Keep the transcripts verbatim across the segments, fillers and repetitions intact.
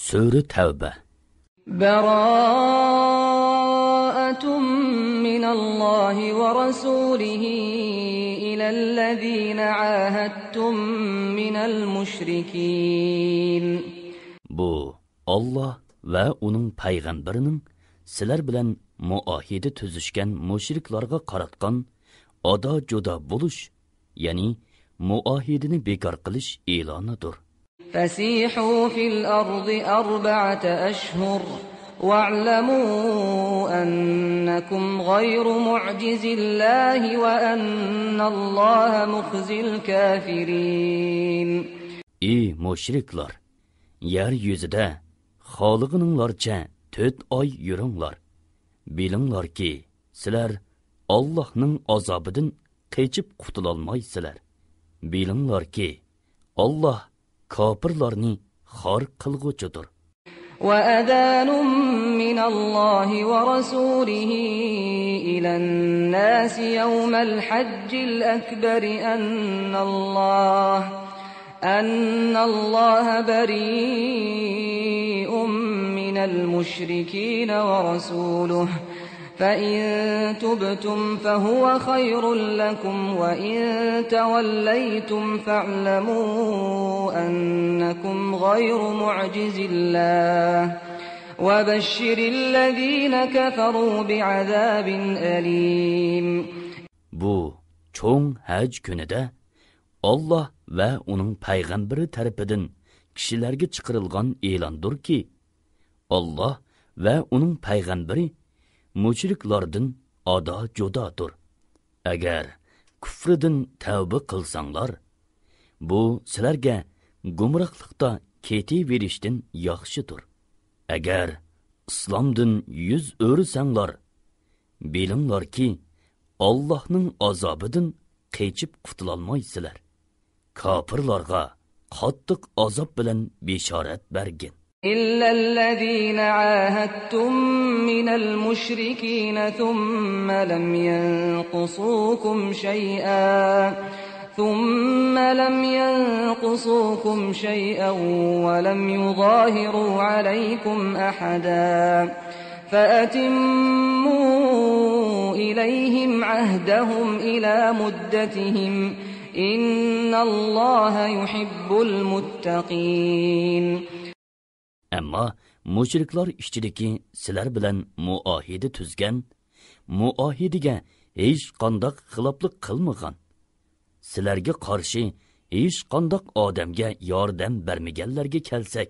سۈرە تەۋبە. براءة من الله ورسوله إلى الذين عاهدتم من المشركين. بۇ، ئاللا ۋە ئۇنىڭ پەيغەمبىرىنىڭ سىلەر بىلەن مۇئاھىدە تۈزۈشكەن مۇشرىكلارغا قاراتقان ئادا-جۇدا بولۇش، يەنى مۇئاھىدىنى بىكار قىلىش ئېلانىدۇر. فسيحوا في الأرض أربعة أشهر واعلموا أنكم غير معجزي الله وأن الله مخزي الكافرين. ئى مۇشرىكلار! يەر يۈزىدە خالىغىنىڭلارچە تۆت ئاي يۈرۈڭلار. بىلىڭلاركى، سىلەر ئاللاھنىڭ ئازابىدىن قېچىپ قۇتۇلالمايسىلەر. بىلىڭلاركى، ئاللاھ كاپىرلارنى خار قىلغۇچىدۇر. وأذان من الله ورسوله إلى الناس يوم الحج الأكبر أن الله أن الله بريء من المشركين ورسوله، فإن تبتم فهو خير لكم، وإن توليتم فاعلموا أنكم غير معجز الله، وبشر الذين كفروا بعذاب أليم. بۇ چوڭ ھەج كۈنىدە ئاللاھ ۋە ئۇنىڭ پەيغەمبىرى تەرىپىدىن كىشىلەرگە چىقىرىلغان ئېلاندۇركى، ئاللاھ ۋە ئۇنىڭ پەيغەمبىرى مۇشرىكلاردىن ئادا-جۇدادۇر. ئەگەر كۇفرىدىن تەۋبە قىلساڭلار، بۇ سىلەرگە گۇمراھلىقتا كېتىۋېرىشتىن ياخشىدۇر. ئەگەر ئىسلامدىن يۈز ئۆرۈسەڭلار، بىلىڭلاركى، ئاللاھنىڭ ئازابىدىن قېچىپ قۇتۇلالمايسىلەر. كاپىرلارغا قاتتىق ئازاب بىلەن بېشارەت بەرگىن. إلا الذين عاهدتم من المشركين ثم لم ينقصوكم شيئا ثم لم ينقصوكم شيئا ولم يظاهروا عليكم أحدا فأتموا إليهم عهدهم إلى مدتهم إن الله يحب المتقين. ئەمما مۇشرىكلار ئىچىدىكى سىلەر بىلەن مۇئاھىدە تۈزگەن، مۇئاھىدىگە ھېچقانداق خىلاپلىق قىلمىغان، سىلەرگە قارشى ھېچقانداق ئادەمگە ياردەم بەرمىگەنلەرگە كەلسەك،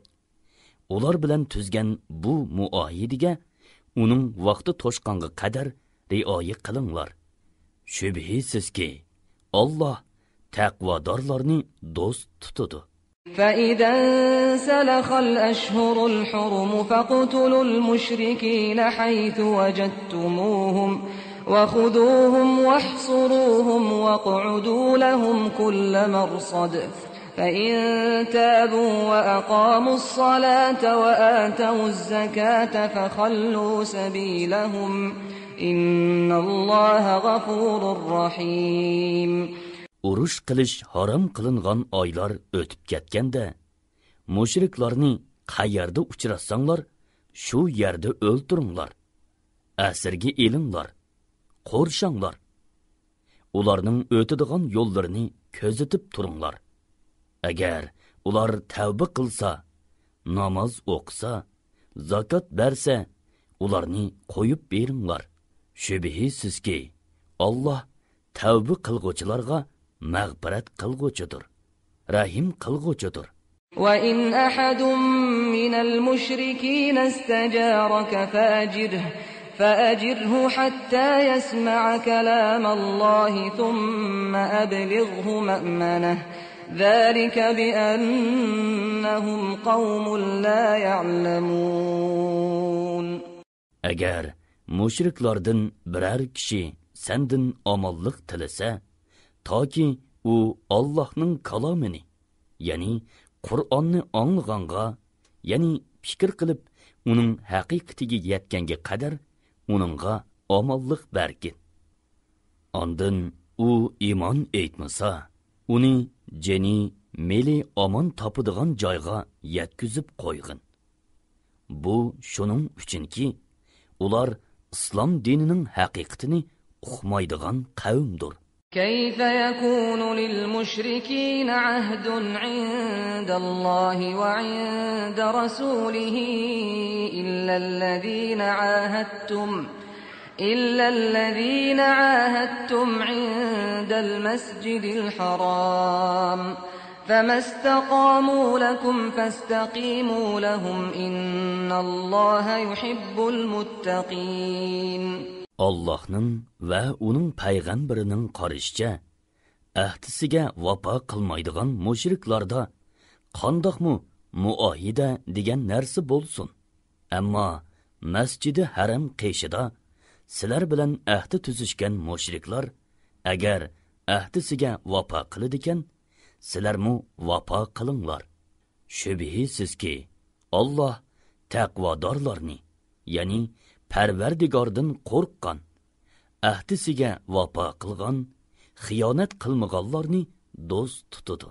ئۇلار بىلەن تۈزگەن بۇ مۇئاھىدىگە ئۇنىڭ ۋاقتى توشقانغا قەدەر رىئايە قىلىڭلار. شۈبھىسىزكى، ئاللاھ تەقۋادارلارنى دوست تۇتىدۇ. فإذا انسلخ الأشهر الحرم فاقتلوا المشركين حيث وجدتموهم وخذوهم واحصروهم واقعدوا لهم كل مرصد. فإن تابوا وأقاموا الصلاة وآتوا الزكاة فخلوا سبيلهم. إن الله غفور رحيم. ئۇرۇش قىلىش ھارام قىلىنغان ئايلار ئۆتۈپ كەتكەندە، مۇشرىكلارنى قەيەردە ئۇچراتساڭلار، شۇ يەردە ئۆلتۈرۈڭلار، ئەسىرگە ئېلىڭلار، قورشاڭلار. ئۇلارنىڭ ئۆتىدىغان يوللىرىنى كۆزىتىپ تۇرۇڭلار. ئەگەر ئۇلار تەۋبە قىلسا، ناماز ئوقۇسا، زاكات بەرسە، ئۇلارنى قويۇپ بېرىڭلار. شۈبھىسىزكى، ئاللاھ تەۋبە قىلغۇچىلارغا مەغپىرەت قىلغۇچىدۇر، رەھىم قىلغۇچىدۇر. وإن أحد من المشركين استجارك فأجره، فأجره حتى يسمع كلام الله ثم أبلغه مأمنه، ذلك بأنهم قوم لا يعلمون. ئەگەر مۇشرىكلاردىن بىرەر كىشى سەندىن ئامانلىق تىلىسە، تاكى ئۇ ئاللاھنىڭ كالامىنى، يەنى قۇرئاننى ئاڭلىغانغا، يەنى پىكىر قىلىپ ئۇنىڭ ھەقىقىتىگە يەتكەنگە قەدەر ئۇنىڭغا ئامانلىق بەرگىن. ئاندىن ئۇ ئىمان ئېيتمىسا، ئۇنى جېنى، مېلى ئامان تاپىدىغان جايغا يەتكۈزۈپ قويغىن. بۇ شۇنىڭ ئۈچۈنكى، ئۇلار ئىسلام دىنىنىڭ ھەقىقىتىنى ئۇقمايدىغان قەۋمدۇر. كيف يكون للمشركين عهد عند الله وعند رسوله إلا الذين عاهدتم إلا الذين عاهدتم عند المسجد الحرام فما استقاموا لكم فاستقيموا لهم إن الله يحب المتقين. ئاللاھنىڭ ۋە ئۇنىڭ پەيغەمبىرىنىڭ قارىشىچە، ئەھدىسىگە ۋاپا قىلمايدىغان مۇشرىكلاردا قانداقمۇ مۇئاھىدە دېگەن نەرسە بولسۇن. ئەمما مەسجىدى ھەرەم قېشىدا سىلەر بىلەن ئەھدى تۈزۈشكەن مۇشرىكلار ئەگەر ئەھدىسىگە ۋاپا قىلىدىكەن، سىلەرمۇ ۋاپا قىلىڭلار. شۈبھىسىزكى، ئاللاھ تەقۋادارلارنى، يەنى پەرۋەردىگاردىن قورققان، ئەھدىسىگە ۋاپا قىلغان، خىيانەت قىلمىغانلارنى دوست تۇتىدۇ.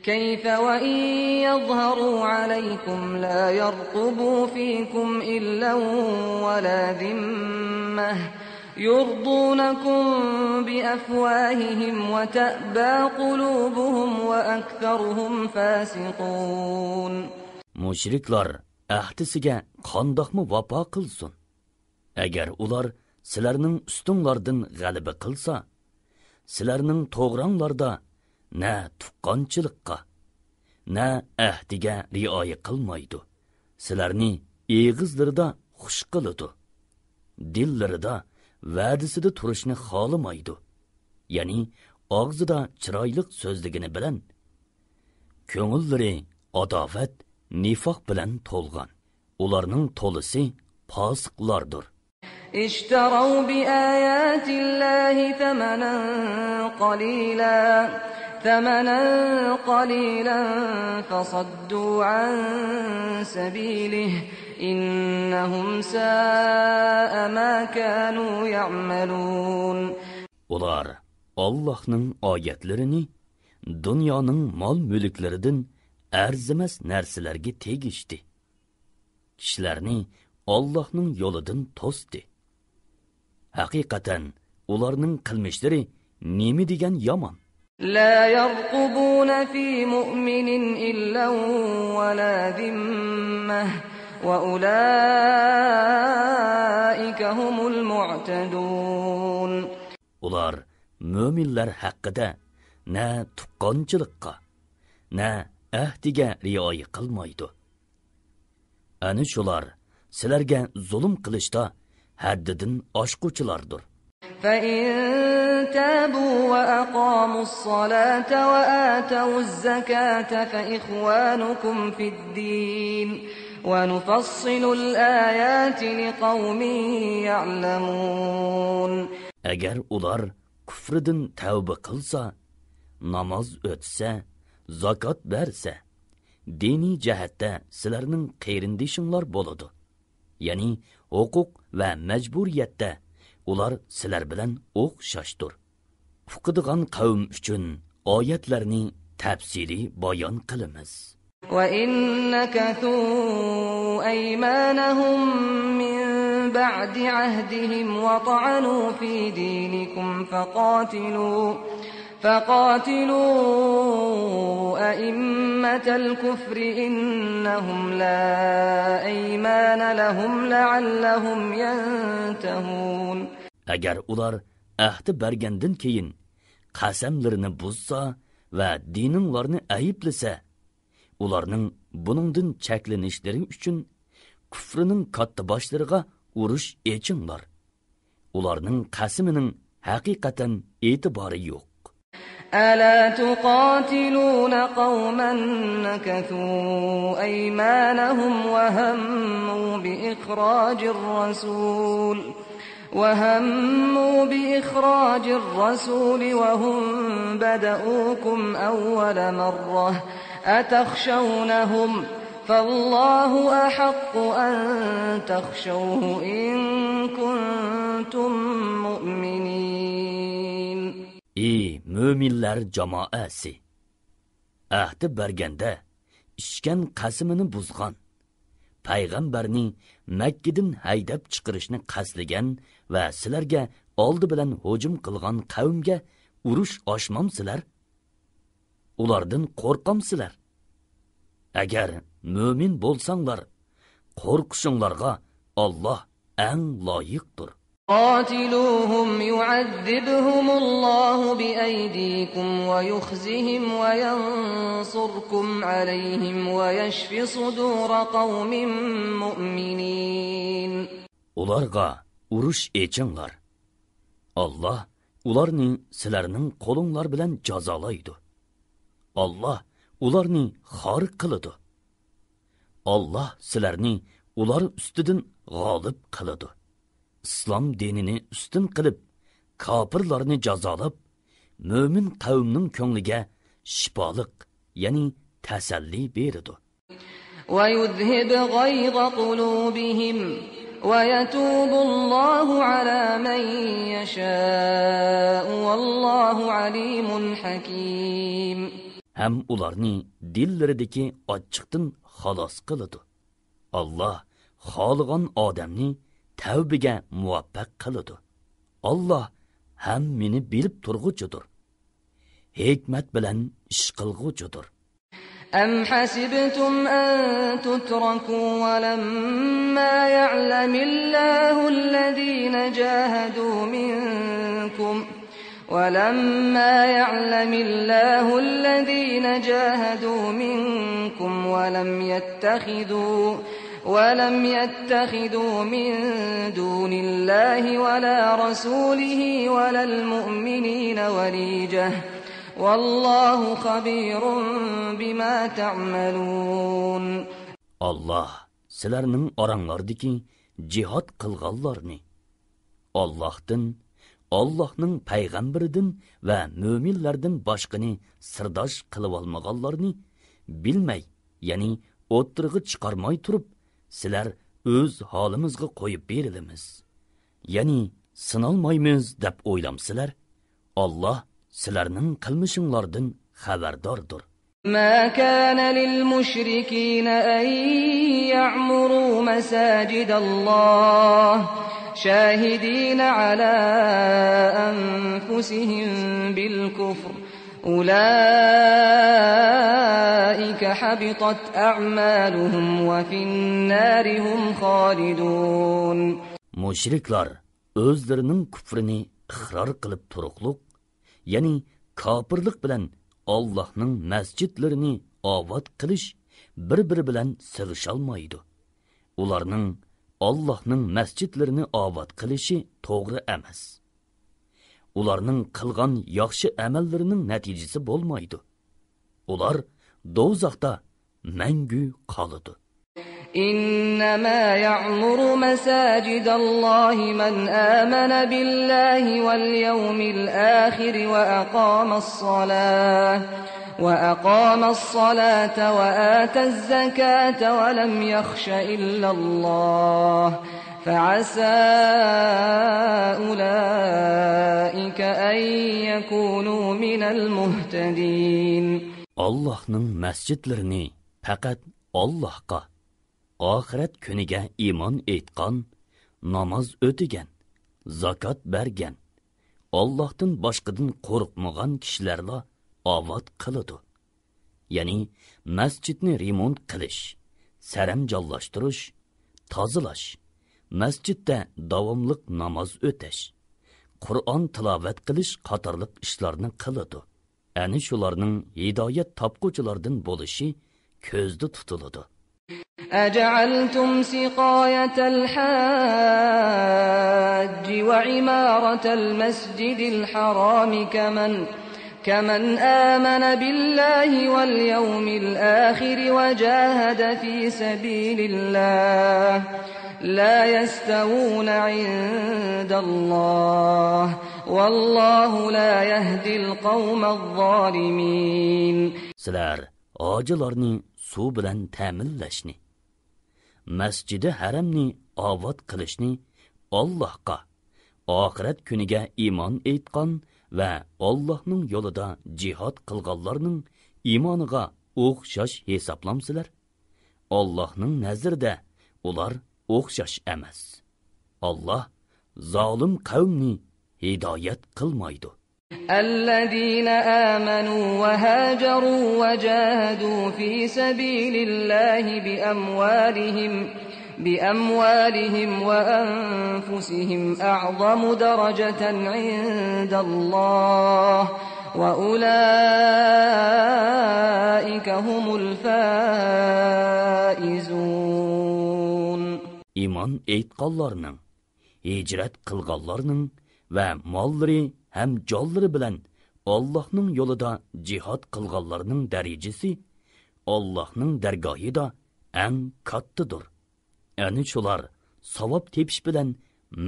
كيف وإن يظهروا عليكم لا يرقبوا فيكم إلا ولا ذمة يرضونكم بأفواههم وتأبى قلوبهم وأكثرهم فاسقون. مۇشرىكلار ئەھدىسىگە قانداقمۇ ۋاپا قىلسۇن؟ ئەگەر ئۇلار سىلەرنىڭ ئۈستۈڭلاردىن غەلىبە قىلسا، سىلەرنىڭ توغراڭلاردا نە تۇغقانچىلىققا، نە ئەھدىگە رىئايە قىلمايدۇ. سىلەرنى ئېغىزلىرىدا خۇش قىلىدۇ، دىللىرىدا ۋەدىسىدە تۇرۇشنى خالىمايدۇ. يەنى ئاغزىدا چىرايلىق سۆزلىگىنى بىلەن كۆڭۈللىرى ئاداۋەت، نىفاق بىلەن تولغان. ئۇلارنىڭ تولىسى پاسىقلاردۇر. اشتروا بآيات الله ثمنا قليلا ثمنا قليلا فصدوا عن سبيله إنهم ساء ما كانوا يعملون. ئۇلار ئاللاھنىڭ ئايەتلىرىنى دۇنيانىڭ مال-مۈلۈكلىرىدىن ئەرزىمەس نەرسىلەرگە تېگىشتى. كىشىلەرنى ئاللاھنىڭ يولىدىن توستى. ھەقىقەتەن ئۇلارنىڭ قىلمىشلىرى نېمە دېگەن يامان! لا يرقبون في مؤمن إلا ولا ذمة وأولئك هم المعتدون. ئۇلار مۆمىنلەر ھەققىدە نە تۇغقانچىلىققا، نە ئەھدىگە رىئايە قىلمايدۇ. ئەنە شۇلار سىلەرگە زۇلۇم قىلىشتا ھەددىدىن ئاشقۇچىلاردۇر. فإن تابوا وأقاموا الصلاة وآتوا الزكاة فإخوانكم في الدين ونفصل الآيات لقوم يعلمون. ئەگەر ئۇلار كۇفرىدىن تەۋبە قىلسا، ناماز ئۆتسە، زاكات بەرسە، دىنىي جەھەتتە سىلەرنىڭ قېرىندىشىڭلار بولىدۇ. يەنى ھوقۇق ۋە مەجبۇرىيەتتە ئۇلار سىلەر بىلەن ئوخشاشتۇر. ئۇقىدىغان قەۋم ئۈچۈن ئايەتلەرنى تەپسىلىي بايان قىلىمىز. وإن نكثوا أيمانهم من بعد عهدهم وطعنوا في دينكم فقاتلوا فقاتلوا أئمة الكفر إنهم لا أيمان لهم لعلهم ينتهون. ئەگەر ئۇلار ئەھدى بەرگەندىن كېيىن قەسەملىرىنى بۇزسا ۋە دىنىڭلارنى ئەيىبلىسە، ئۇلارنىڭ بۇنىڭدىن چەكلىنىشلىرى ئۈچۈن كۇفرىنىڭ كاتتىباشلىرىغا ئۇرۇش ئېچىڭلار. ئۇلارنىڭ قەسىمىنىڭ ھەقىقەتەن ئېتىبارى يوق. ألا تقاتلون قوما نكثوا أيمانهم وهموا بإخراج الرسول وهموا بإخراج الرسول وهم بدؤوكم أول مرة أتخشونهم فالله أحق أن تخشوه إن كنتم مؤمنين. ئى مۆمىنلەر جامائەسى! ئەھدى بەرگەندە ئىچكەن قەسىمىنى بۇزغان، پەيغەمبەرنى مەككىدىن ھەيدەپ چىقىرىشنى قەستلىگەن ۋە سىلەرگە ئالدى بىلەن ھۇجۇم قىلغان قەۋمگە ئۇرۇش ئاچمامسىلەر؟ ئۇلاردىن قورقامسىلەر؟ ئەگەر مۆمىن بولساڭلار، قورقۇشۇڭلارغا ئاللاھ ئەڭ لايىقتۇر. قاتلوهم يعذبهم الله بأيديكم ويخزهم وينصركم عليهم ويشف صدور قوم مؤمنين. ئۇلارغا ئۇرۇش ئېچىڭلار. ئاللاھ ئۇلارنى سىلەرنىڭ قولۇڭلار بىلەن جازالايدۇ. ئاللاھ ئۇلارنى خار قىلىدۇ. ئاللاھ سىلەرنى ئۇلار ئۈستىدىن غالىب قىلىدۇ. ئىسلام دىنىنى ئۈستۈن قىلىپ، كاپىرلارنى جازالاپ، مۆمىن قەۋمنىڭ كۆڭلىگە شىپالىق، يەنى تەسەللى بېرىدۇ. ويذهب غيظ قلوبهم ويتوب الله على من يشاء والله عليم حكيم. ھەم ئۇلارنى دىللىرىدىكى ئاچچىقتىن خالاس قىلىدۇ. ئاللاھ خالىغان ئادەمنى تەۋبىگە مۇۋەپپەق قىلىدۇ. ئاللاھ ھەممىنى بىلىپ تۇرغۇچىدۇر. ھېكمەت بىلەن ئىش قىلغۇچىدۇر. أم حسبتم أن تتركوا ولما يعلم الله الذين جاهدوا منكم ولما يعلم الله الذين جاهدوا منكم ولم يتخذوا ولم يتخذوا من دون الله ولا رسوله ولا المؤمنين وليجة والله خبير بما تعملون. ئاللاھ سىلەرنىڭ ئاراڭلاردىكى جىھاد قىلغانلارنى، ئاللاھتىن، ئاللاھنىڭ پەيغەمبىرىدىن ۋە مۆمىنلەردىن باشقىنى سىرداش قىلىۋالمىغانلارنى بىلمەي، يەنى ئوتتۇرىغا چىقارماي تۇرۇپ، سىلەر ئۆز ھالىمىزغا قويۇپ بېرىلىمىز، يەنى سىنالمايمىز دەپ ئويلامسىلەر؟ ئاللاھ سىلەرنىڭ قىلمىشىڭلاردىن خەۋەرداردۇر. ما كان للمشركين أن يعمروا مساجد الله شاهدين على أنفسهم بالكفر أولئك حبطت أعمالهم وفي النار هم خالدون. مۇشرىكلار ئۆزلىرىنىڭ كۇفرىنى ئىقرار قىلىپ تۇرۇقلۇق، يەنى كاپىرلىق بىلەن ئاللاھنىڭ مەسچىتلىرىنى ئاۋات قىلىش بىر-بىرى بىلەن سىغىشالمايدۇ. ئۇلارنىڭ ئاللاھنىڭ مەسچىتلىرىنى ئاۋات قىلىشى توغرا ئەمەس. ئۇلارنىڭ قىلغان ياخشى ئەمەللىرىنىڭ نەتىجىسى بولمايدۇ. ئۇلار دوزاختا مەڭگۈ قالىدۇ. إنما يعمر مساجد الله من آمن بالله واليوم الآخر وأقام الصلاة وأقام الصلاة وآتى الزكاة ولم يخش إلا الله فعسى أولئك أن يكونوا من المهتدين. ئاللاھنىڭ مەسچىتلىرىنى پەقەت ئاللاھقا، ئاخىرەت كۈنىگە ئىمان ئېيتقان، ناماز ئۆتىگەن، زاكات بەرگەن، ئاللاھتىن باشقىدىن قورقمىغان كىشىلەرلا ئاۋات قىلىدۇ. يەنى مەسچىتنى رېمونت قىلىش، سەرەمجانلاشتۇرۇش، تازىلاش، مەسچىتتە داۋاملىق ناماز ئۆتەش، قۇرئان تىلاۋەت قىلىش قاتارلىق ئىشلارنى قىلىدۇ. ئەنە شۇلارنىڭ ھىدايەت تاپقۇچىلاردىن بولۇشى كۆزدە تۇتۇلىدۇ. أجعلتم سقاية الحاج وعمارة المسجد الحرام كمن، كمن آمن بالله واليوم الآخر وجاهد في سبيل الله لا يستوون عند الله والله لا يهدي القوم الظالمين. سىلەر ھاجىلارنى سۇ بىلەن تەمىنلەشنى، مەسجىدى ھەرەمنى ئاۋات قىلىشنى ئاللاھقا، ئاخىرەت كۈنىگە ئىمان ئېيتقان ۋە ئاللاھنىڭ يولىدا جىھاد قىلغانلارنىڭ ئىمانىغا ئوخشاش ھېسابلامسىلەر؟ ئاللاھنىڭ نەزىرىدە ئۇلار ئوخشاش ئەمەس. ئاللاھ زالىم قەۋمنى ھىدايەت قىلمايدۇ. الذين آمنوا وهاجروا وجاهدوا في سبيل الله بأموالهم، بأموالهم وأنفسهم أعظم درجة عند الله، وأولئك هم الفائزون. ئىمان ئېيتقانلارنىڭ، ھىجرەت قىلغانلارنىڭ ۋە ماللىرى ھەم جانلىرى بىلەن ئاللاھنىڭ يولىدا جىھاد قىلغانلارنىڭ دەرىجىسى ئاللاھنىڭ دەرگاھىدا ئەڭ كاتتىدۇر. ئەنە شۇلار ساۋاب تېپىش بىلەن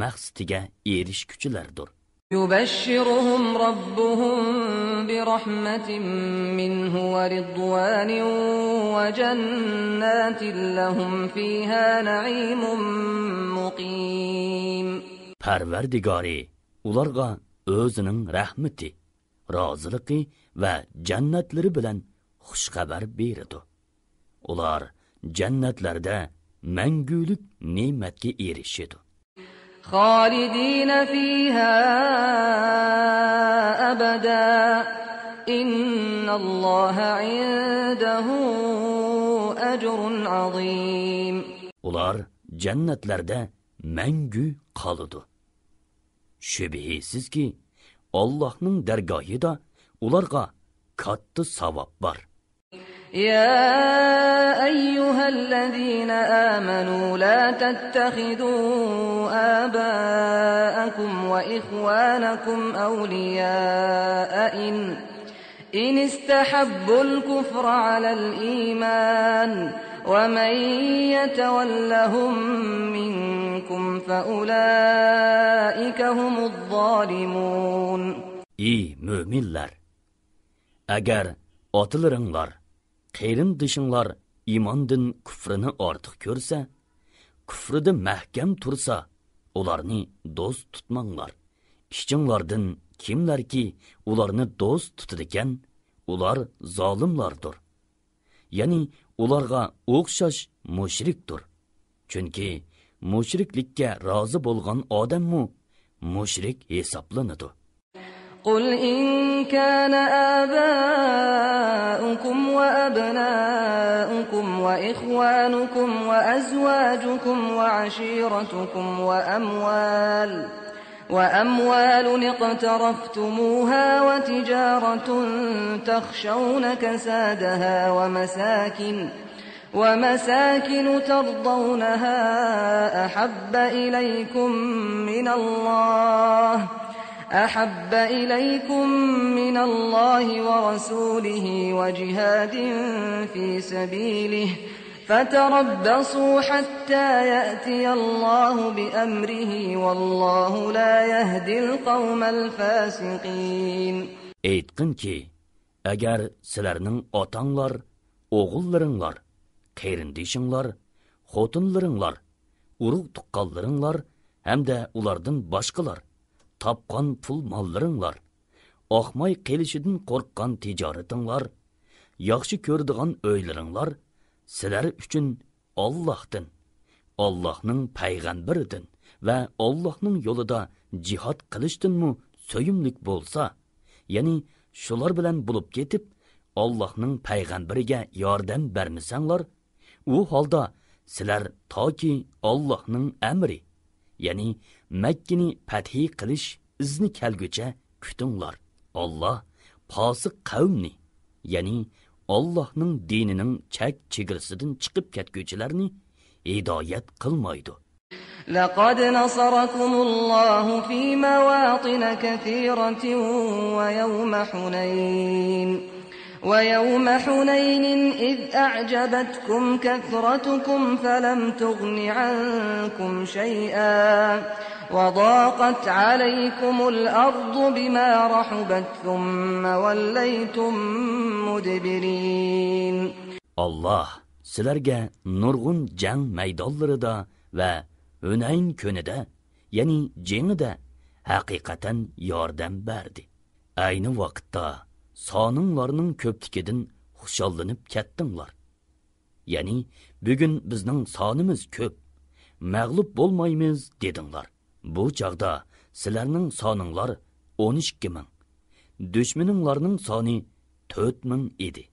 مەقسىتىگە ئېرىشكۈچىلەردۇر. يبشرهم ربهم برحمة منه ورضوان وجنات لهم فيها نعيم مقيم. پەرۋەردىگارى ئۇلارغا ئۆزىنىڭ رەھمىتى، رازىلىقى ۋە جەننەتلىرى بىلەن خۇش خەۋەر بېرىدۇ. ئۇلار جەننەتلەردە مەڭگۈلۈك نېمەتكە ئېرىشىدۇ. خالدين فيها أبدا إن الله عنده أجر عظيم. ئۇلار جەننەتلەردە مەڭگۈ قالىدۇ. شۈبھىسىزكى، ئاللاھنىڭ دەرگاھىدا ئۇلارغا كاتتا ساۋاب بار. يا أيها الذين آمنوا لا تتخذوا آباءكم وإخوانكم أولياء إن، إن استحبوا الكفر على الإيمان ومن يتولهم منكم فأولئك هم الظالمون. ئى مۆمىنلەر! ئەگەر ئاتىلىرىڭلار، قېرىندىشىڭلار ئىماندىن كۇفرىنى ئارتۇق كۆرسە، كۇفرىدا مەھكەم تۇرسا، ئۇلارنى دوست تۇتماڭلار. ئىچىڭلاردىن كىملەركى ئۇلارنى دوست تۇتىدىكەن، ئۇلار زالىملاردۇر. يەنى ئۇلارغا ئوخشاش مۇشرىكتۇر. چۈنكى مۇشرىكلىككە رازى بولغان ئادەممۇ مۇشرىك ھېسابلىنىدۇ. قل إن كان آباؤكم وأبناؤكم وإخوانكم وأزواجكم وعشيرتكم وأموال وأموال اقترفتموها وتجارة تخشون كسادها ومساكن، ومساكن ترضونها أحب إليكم من الله، أحب إليكم من الله ورسوله وجهاد في سبيله فتربصوا حتى يأتي الله بأمره والله لا يهدي القوم الفاسقين. ئېيتقىنكى، ئەگەر سىلەرنىڭ ئاتاڭلار، ئوغۇللىرىڭلار، قېرىندىشىڭلار، خوتۇنلىرىڭلار، ئۇرۇق-تۇغقانلىرىڭلار ھەمدە ئۇلاردىن باشقىلار، تاپقان پۇل-ماللىرىڭلار، ئاقماي قېلىشىدىن قورققان تىجارىتىڭلار، ياخشى كۆرىدىغان ئۆيلىرىڭلار سىلەر ئۈچۈن ئاللاھتىن، ئاللاھنىڭ پەيغەمبىرىدىن ۋە ئاللاھنىڭ يولىدا جىھاد قىلىشتىنمۇ سۆيۈملۈك بولسا، يەنى شۇلار بىلەن بولۇپ كېتىپ، ئاللاھنىڭ پەيغەمبىرىگە ياردەم بەرمىسەڭلار، ئۇ ھالدا سىلەر تاكى ئاللاھنىڭ ئەمرى، يەنى مەككىنى پەتھى قىلىش ئىزنى كەلگۈچە كۈتۈڭلار. ئاللاھ پاسىق قەۋمنى، يەنى ئاللاھنىڭ دىنىنىڭ چەك چېگرىسىدىن چىقىپ كەتكۈچىلەرنى ھىدايەت قىلمايدۇ. لقد نصركم الله في مواطن كثيرة ويوم حنين، ويوم حنين إذ أعجبتكم كثرتكم فلم تغن عنكم شيئا وضاقت عليكم الأرض بما رحبت ثم وليتم مدبرين. ئاللاھ سىلەرگە نۇرغۇن جەڭ مەيدانلىرىدا ۋە ھۈنەين كۈنىدە، يەنى جېڭىدە ھەقىقەتەن ياردەم بەردى. ئەينى ۋاقىتتا سانىڭلارنىڭ كۆپلۈكىدىن خۇشاللىنىپ كەتتىڭلار. يەنى، بۈگۈن بىزنىڭ سانىمىز كۆپ، مەغلۇپ بولمايمىز دېدىڭلار. بۇ چاغدا سىلەرنىڭ سانىڭلار ئون ئىككى مىڭ، دۈشمىنىڭلارنىڭ سانى تۆت مىڭ ئىدى.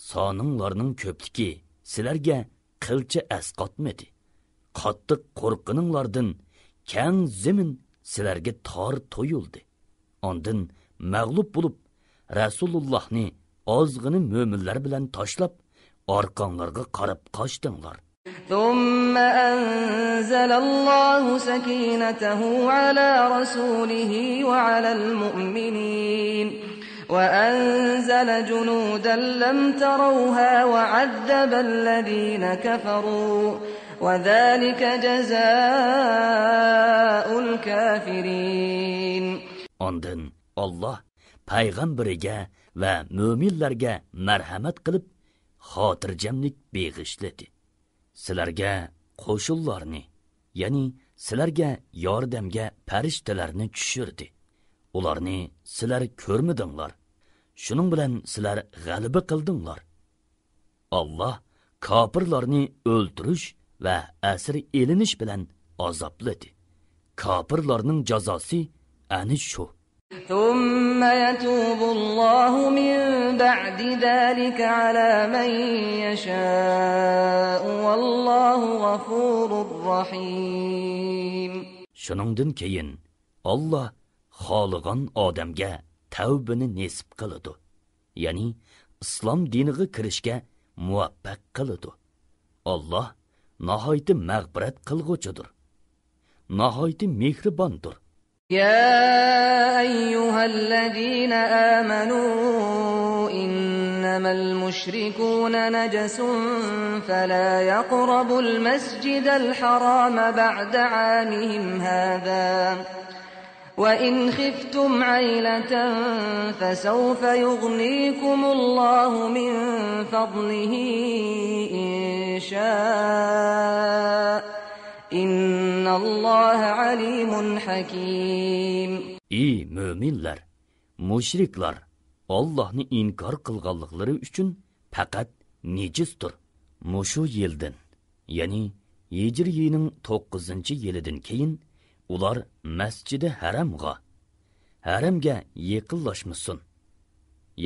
سانىڭلارنىڭ كۆپلۈكى سىلەرگە قىلچە ئەسقاتمىدى. قاتتىق قورققىنىڭلاردىن كەڭ زېمىن سىلەرگە تار تۇيۇلدى. ئاندىن مەغلۇپ بولۇپ، رەسۇلۇللاھنى ئازغىنە مۆمىنلەر بىلەن تاشلاپ، ئارقاڭلارغا قاراپ قاچتىڭلار. ثم أنزل الله سكينته على رسوله وعلى المؤمنين وأنزل جنودا لم تروها وعذب الذين كفروا وذلك جزاء الكافرين. ئاندىن ئاللاھ پەيغەمبىرىگە ۋە مۆمىنلەرگە مەرھەمەت قىلىپ، خاتىرجەملىك بېغىشلىدى. سىلەرگە قوشۇنلارنى، يەنى سىلەرگە ياردەمگە پەرىشتىلەرنى چۈشۈردى. ئۇلارنى سىلەر كۆرمىدىڭلار. شۇنىڭ بىلەن سىلەر غەلىبە قىلدىڭلار. ئاللاھ كاپىرلارنى ئۆلتۈرۈش ۋە ئەسىر ئېلىنىش بىلەن ئازابلىدى. كاپىرلارنىڭ جازاسى ئەنە شۇ. ثم يتوب الله من بعد ذلك على من يشاء والله غفور رحيم. شۇنىڭدىن كېيىن ئاللاھ خالىغان ئادەمگە تەۋبىنى نېسىپ قىلىدۇ. يەنى ئىسلام دىنىغا كىرىشكە مۇۋەپپەق قىلىدۇ. ئاللاھ ناھايىتى مەغپىرەت قىلغۇچىدۇر. ناھايىتى مېھرىباندۇر. يا أيها الذين آمنوا إنما المشركون نجس فلا يقربوا المسجد الحرام بعد عامهم هذا وإن خفتم عيلة فسوف يغنيكم الله من فضله إن شاء إن الله عليم حكيم. ئى مۆمىنلەر! مۇشرىكلار ئاللاھنى ئىنكار قىلغانلىقلىرى ئۈچۈن پەقەت نىجىستۇر. مۇشۇ يىلدىن، يەنى ھىجرىينىڭ توققۇزىنچى يىلىدىن كېيىن ئۇلار مەسجىدى ھەرامغا، ھەرەمگە يېقىنلاشمىسۇن،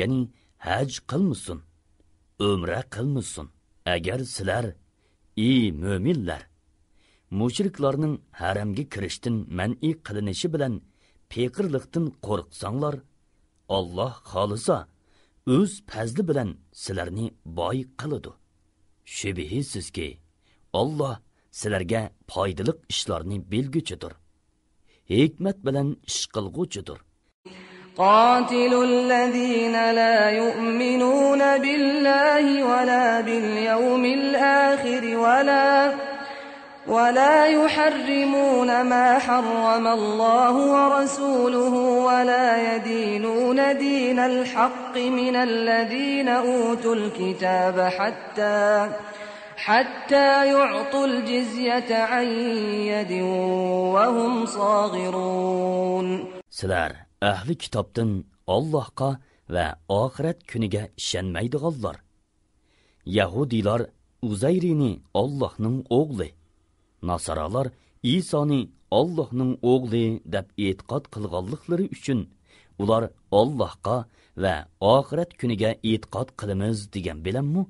يەنى ھەج قىلمىسۇن، ئۆمرە قىلمىسۇن. ئەگەر سىلەر، ئى مۆمىنلەر، مۇشرىكلارنىڭ ھەرەمگە كىرىشتىن مەنئى قىلىنىشى بىلەن پېقىرلىقتىن قورقساڭلار، ئاللاھ خالىسا، ئۆز پەزلى بىلەن سىلەرنى باي قىلىدۇ. شۈبھىسىزكى، ئاللاھ سىلەرگە پايدىلىق ئىشلارنى بىلگۈچىدۇر، ھېكمەت بىلەن ئىش قىلغۇچىدۇر. قاتلوا الذين لا يؤمنون بالله ولا باليوم الآخر ولا ولا يحرمون ما حرم الله ورسوله ولا يدينون دين الحق من الذين أوتوا الكتاب حتى حتى يعطوا الجزية عن يد وهم صاغرون. سىلەر ئەھلى كىتابتىن ئاللاھقا ۋە ئاخىرەت كۈنىگە ئىشەنمەيدىغانلار، يەھۇدىيلار ئۇزەيرىنى ئاللاھنىڭ ئوغلى، ناسارالار ئىسانى ئاللاھنىڭ ئوغلى دەپ ئېتىقاد قىلغانلىقلىرى ئۈچۈن، ئۇلار ئاللاھقا ۋە ئاخىرەت كۈنىگە ئېتىقاد قىلىمىز دېگەن بىلەنمۇ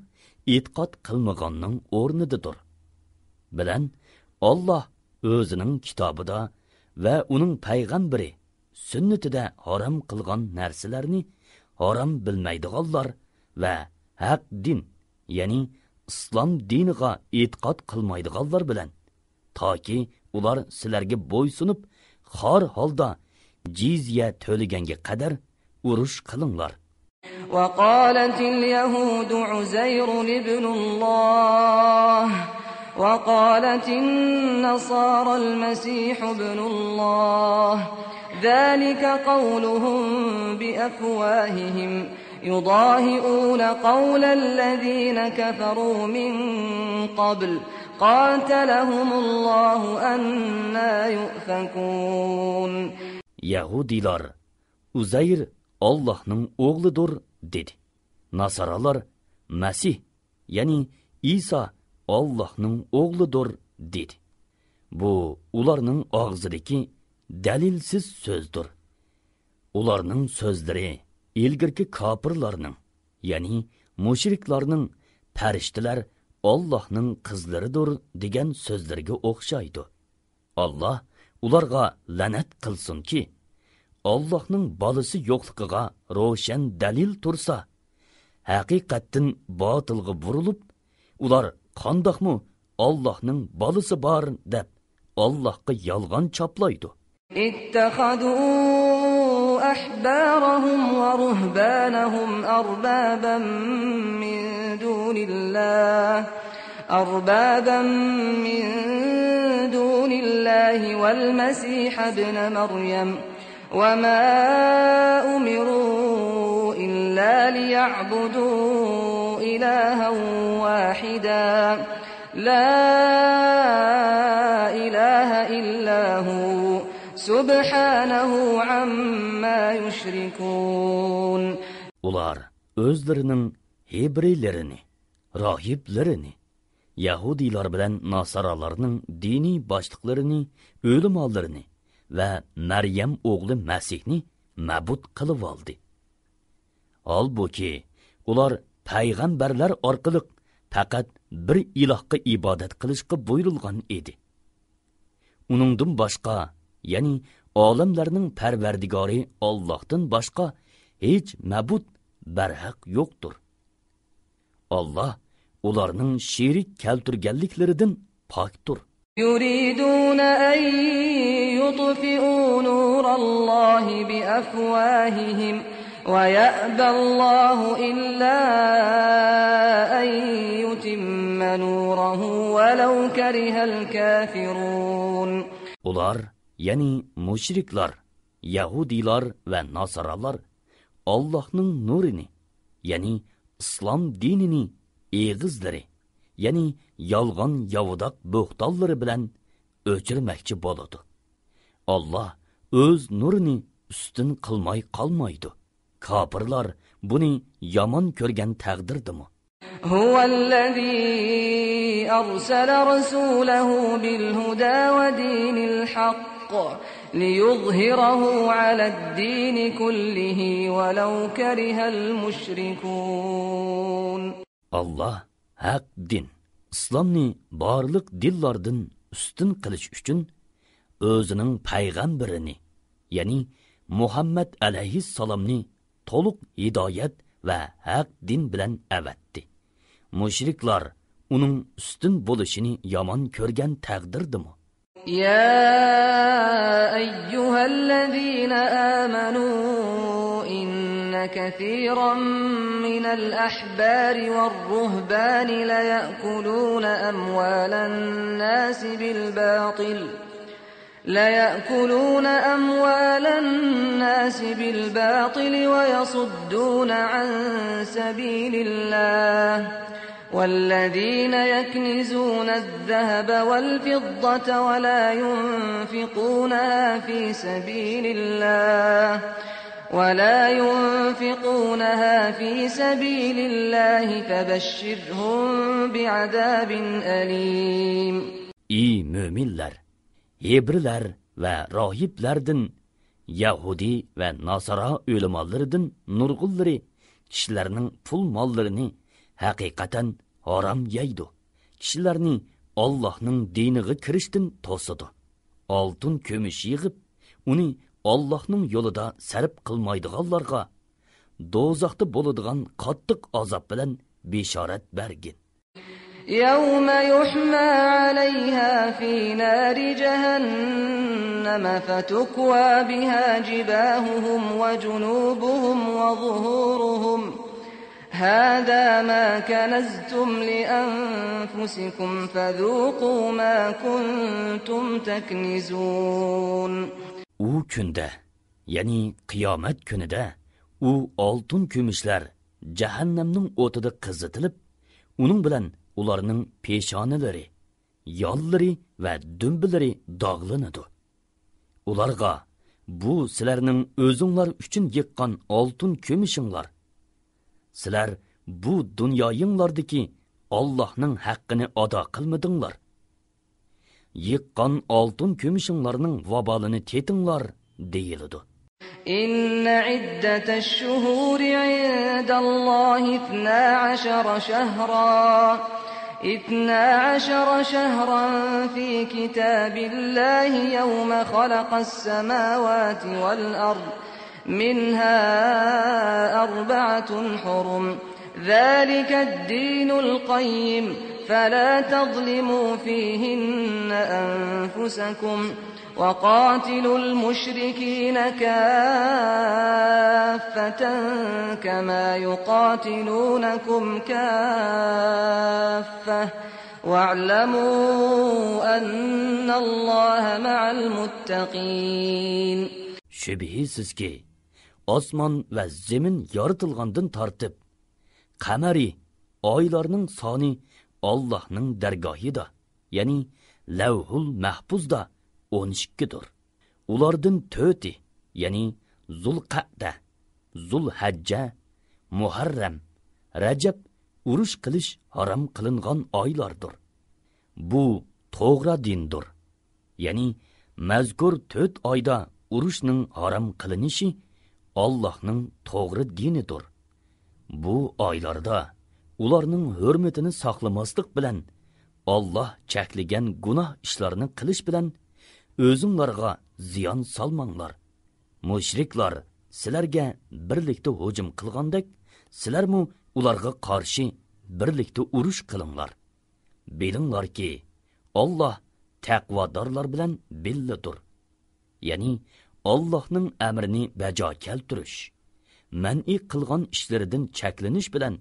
ئېتىقاد قىلمىغاننىڭ ئورنىدىدۇر. بىلەن ئاللاھ ئۆزىنىڭ كىتابىدا ۋە ئۇنىڭ پەيغەمبىرى سۈننىتىدە ھارام قىلغان نەرسىلەرنى ھارام بىلمەيدىغانلار ۋە ھەق دىن، يەنى ئىسلام دىنىغا ئېتىقاد قىلمايدىغانلار بىلەن، تاكى ئۇلار سىلەرگە بويسۇنۇپ، خار ھالدا جىزيە تۆلىگەنگە قەدەر ئۇرۇش قىلىڭلار. وقالت اليهود عزير ابن الله وقالت النصارى المسيح ابن الله ذلك قولهم بأفواههم يضاهئون قول الذين كفروا من قبل قاتلهم الله أنى يؤفكون. يەھۇدىيلار ئۇزەير ئاللاھنىڭ ئوغلىدۇر دېدى. ناسارالار مەسىھ، يەنى ئىسا ئاللاھنىڭ ئوغلىدۇر دېدى. بۇ ئۇلارنىڭ ئاغزىدىكى دەلىلسىز سۆزدۇر. ئۇلارنىڭ سۆزلىرى ئىلگىرىكى كاپىرلارنىڭ، يەنى مۇشرىكلارنىڭ پەرىشتىلەر ئاللاھنىڭ قىزلىرىدۇر دېگەن سۆزلىرىگە ئوخشايدۇ. ئاللاھ ئۇلارغا لەنەت قىلسۇنكى، ئاللاھنىڭ بالىسى يوقلۇقىغا روشەن دەلىل تۇرسا، ھەقىقەتتىن باتىلغا بۇرۇلۇپ، ئۇلار قانداقمۇ ئاللاھنىڭ بالىسى بار دەپ ئاللاھقا يالغان چاپلايدۇ. اتخذوا أحبارهم ورهبانهم أربابا من دون الله، أربابا من دون الله والمسيح ابن مريم، وما أمروا إلا ليعبدوا إلها واحدا، لا إله إلا هو، سبحانه عما يشركون. ئۇلار ئۆزلىرىنىڭ ھېبرىيلىرىنى، راھىبلىرىنى، يەھۇدىيلار بىلەن ناسارالارنىڭ دىنىي باشلىقلىرىنى، ئۆلىمالىرىنى ۋە مەريەم ئوغلى مەسىھنى مەبۇد قىلىۋالدى. ھالبۇكى، ئۇلار پەيغەمبەرلەر ئارقىلىق پەقەت بىر ئىلاھقا ئىبادەت قىلىشقا بۇيرۇلغان ئىدى. ئۇنىڭدىن باشقا، يەنى ئالەملەرنىڭ پەرۋەردىگارى ئاللاھتىن باشقا ھېچ مەبۇد بەرھەق يوقتۇر. ئاللاھ ئۇلارنىڭ شېرىك كەلتۈرگەنلىكلىرىدىن پاكتۇر. يريدون أن يطفئوا نور الله بأفواههم ويأبى الله إلا أن يتم نوره ولو كره الكافرون. ئۇلار، يەنى مۇشرىكلار، يەھۇدىيلار ۋە ناسارالار ئاللاھنىڭ نۇرىنى، يەنى ئىسلام دىنىنى ئېغىزلىرى، يەنى يالغان ياۋىداق بوھتانلىرى بىلەن ئۆچۈرمەكچى بولىدۇ. ئاللاھ ئۆز نۇرىنى ئۈستۈن قىلماي قالمايدۇ. كاپىرلار بۇنى يامان كۆرگەن تەقدىردىمۇ. هو الذي أرسل رسوله بالهدى ودين الحق ليظهره على الدين كله ولو كره المشركون. ئاللاھ ھەق دىن، ئىسلامنى بارلىق دىنلاردىن ئۈستۈن قىلىش ئۈچۈن ئۆزىنىڭ پەيغەمبىرىنى، يەنى مۇھەممەد ئەلەيھىسسالامنى تولۇق ھىدايەت ۋە ھەق دىن بىلەن ئەۋەتتى. مۇشرىكلار ئۇنىڭ ئۈستۈن بولۇشىنى يامان كۆرگەن تەقدىردىمۇ. يا أيها الذين آمنوا إن كثيرا من الأحبار والرهبان ليأكلون أموال الناس بالباطل، ليأكلون أموال الناس بالباطل ويصدون عن سبيل الله، والذين يكنزون الذهب والفضة ولا ينفقونها في سبيل الله، ولا ينفقونها في سبيل الله فبشرهم بعذاب أليم. ئى مۆمىنلەر! ھېبرىلەر ۋە راھىبلەردىن يەھۇدىي ۋە ناسارا ئۆلىمالىرىدىن نۇرغۇنلىرى كىشىلەرنىڭ پۇل ماللىرىنى ھەقىقەتەن ھارام يەيدۇ. كىشىلەرنى ئاللاھنىڭ دىنىغا كىرىشتىن توسىدۇ. ئالتۇن كۈمۈش يىغىپ، ئۇنى ئاللاھنىڭ يولىدا سەرپ قىلمايدىغانلارغا دوزاختا بولىدىغان قاتتىق ئازاب بىلەن بېشارەت بەرگىن. يوم يحمى عليها في نار جهنم فتكوى بها جباههم وجنوبهم وظهورهم، هذا ما كنزتم لأنفسكم فذوقوا ما كنتم تكنزون. ئۇ كۈندە، يەنى قىيامەت كۈنىدە ئۇ ئالتۇن كۈمۈشلەر جەھەننەمنىڭ ئوتىدا قىزىتىلىپ، ئۇنىڭ بىلەن ئۇلارنىڭ پېشانىلىرى، ياللىرى ۋە دۈمبىلىرى داغلىنىدۇ. ئۇلارغا، بۇ سىلەرنىڭ ئۆزۈڭلار ئۈچۈن يىغقان ئالتۇن كۈمۈشۈڭلار. سىلەر بۇ دۇنيايىڭلاردىكى ئاللاھنىڭ ھەققىنى ئادا قىلمىدىڭلار. يىغقان ئالتۇن كۈمۈشۈڭلارنىڭ ۋابالىنى تېتىڭلار دېيىلىدۇ. إن عدة الشهور عند الله اثنا عشر شهرا، اثنا عشر شهرا في كتاب الله يوم خلق السماوات والأرض، منها أربعة حرم، ذلك الدين القيم، فلا تظلموا فيهن أنفسكم، وقاتلوا المشركين كافة كما يقاتلونكم كافة، واعلموا أن الله مع المتقين. شۈبھىسىزكى، ئاسمان ۋە زېمىن يارىتىلغاندىن تارتىپ، قەمەرىي ئايلارنىڭ سانى ئاللاھنىڭ دەرگاھىدا، يەنى لەۋھۇل مەھپۇزدا ئون ئىككىدۇر. ئۇلاردىن تۆتى، يەنى زۇلقەئدە، زۇلھەججە، مۇھەررەم، رەجەب ئۇرۇش قىلىش ھارام قىلىنغان ئايلاردۇر. بۇ توغرا دىندۇر. يەنى مەزكۇر تۆت ئايدا ئۇرۇشنىڭ ھارام قىلىنىشى ئاللاھنىڭ توغرا دىنىدۇر. بۇ ئايلاردا ئۇلارنىڭ ھۆرمىتىنى ساقلىماسلىق بىلەن، ئاللاھ چەكلىگەن گۇناھ ئىشلارنى قىلىش بىلەن ئۆزۈڭلارغا زىيان سالماڭلار. مۇشرىكلار سىلەرگە بىرلىكتە ھۇجۇم قىلغاندەك، سىلەرمۇ ئۇلارغا قارشى بىرلىكتە ئۇرۇش قىلىڭلار. بىلىڭلاركى، ئاللاھ تەقۋادارلار بىلەن بىللىدۇر. يەنى ئاللاھنىڭ ئەمرىنى بەجا كەلتۈرۈش، مەنئى قىلغان ئىشلىرىدىن چەكلىنىش بىلەن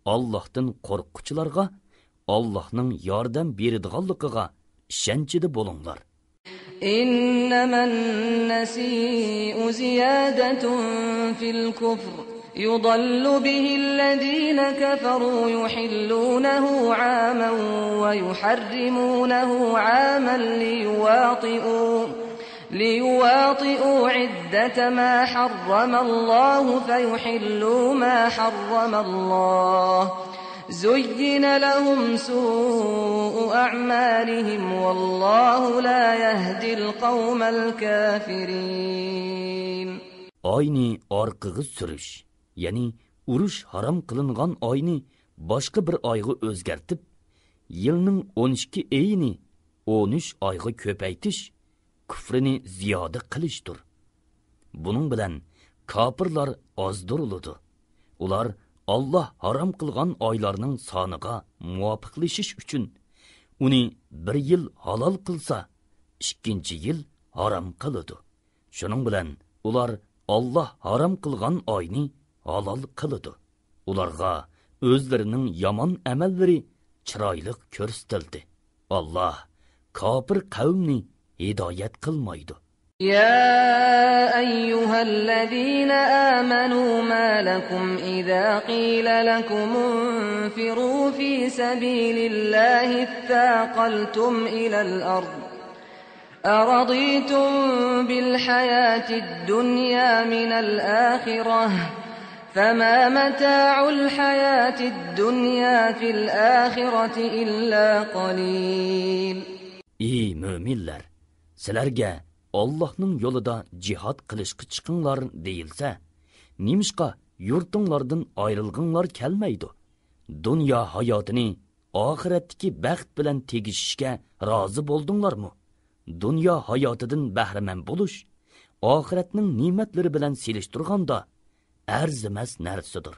ئاللاھتىن قورققۇچىلارغا ئاللاھنىڭ ياردەم بېرىدىغانلىقىغا ئىشەنچىدە بولۇڭلار. إنما النسيء زيادة في الكفر يضل به الذين كفروا يحلونه عاما ويحرمونه عاما ليواطئوا، ليواطئوا عدة ما حرم الله فيحلوا ما حرم الله، زين لهم سوء أعمالهم والله لا يهدي القوم الكافرين. ئاينى ئارقىغا سۈرۈش، يەنى ئۇرۇش ھارام قىلىنغان ئاينى باشقا بىر ئايغا ئۆزگەرتىپ، يىلنىڭ ئون ئىككى ئېيىنى ئون ئۈچ ئايغا كۆپەيتىش كۇفرىنى زىيادە قىلىشتۇر. بۇنىڭ بىلەن كاپىرلار ئازدۇرۇلىدۇ. ئۇلار ئاللاھ ھارام قىلغان ئايلارنىڭ سانىغا مۇۋاپىقلىشىش ئۈچۈن ئۇنى بىر يىل ھالال قىلسا، ئىككىنچى يىل ھارام قىلىدۇ. شۇنىڭ بىلەن ئۇلار ئاللاھ ھارام قىلغان ئاينى ھالال قىلىدۇ. ئۇلارغا ئۆزلىرىنىڭ يامان ئەمەللىرى چىرايلىق كۆرسىتىلدى. ئاللاھ كاپىر قەۋمنى ھىدايەت قىلمايدۇ. يا أيها الذين آمنوا ما لكم إذا قيل لكم انفروا في سبيل الله اثاقلتم إلى الأرض أرضيتم بالحياة الدنيا من الآخرة فما متاع الحياة الدنيا في الآخرة إلا قليل. ئى مۆمىنلەر، سىلەرگە ئاللاھنىڭ يولىدا جىھاد قىلىشقا چىقىڭلار دېيىلسە، نېمىشقا يۇرتۇڭلاردىن ئايرىلغۇڭلار كەلمەيدۇ؟ دۇنيا ھاياتىنى ئاخىرەتتىكى بەخت بىلەن تېگىشىشكە رازى بولدۇڭلارمۇ؟ دۇنيا ھاياتىدىن بەھرىمەن بولۇش ئاخىرەتنىڭ نېمەتلىرى بىلەن سېلىشتۇرغاندا ئەرزىمەس نەرسىدۇر.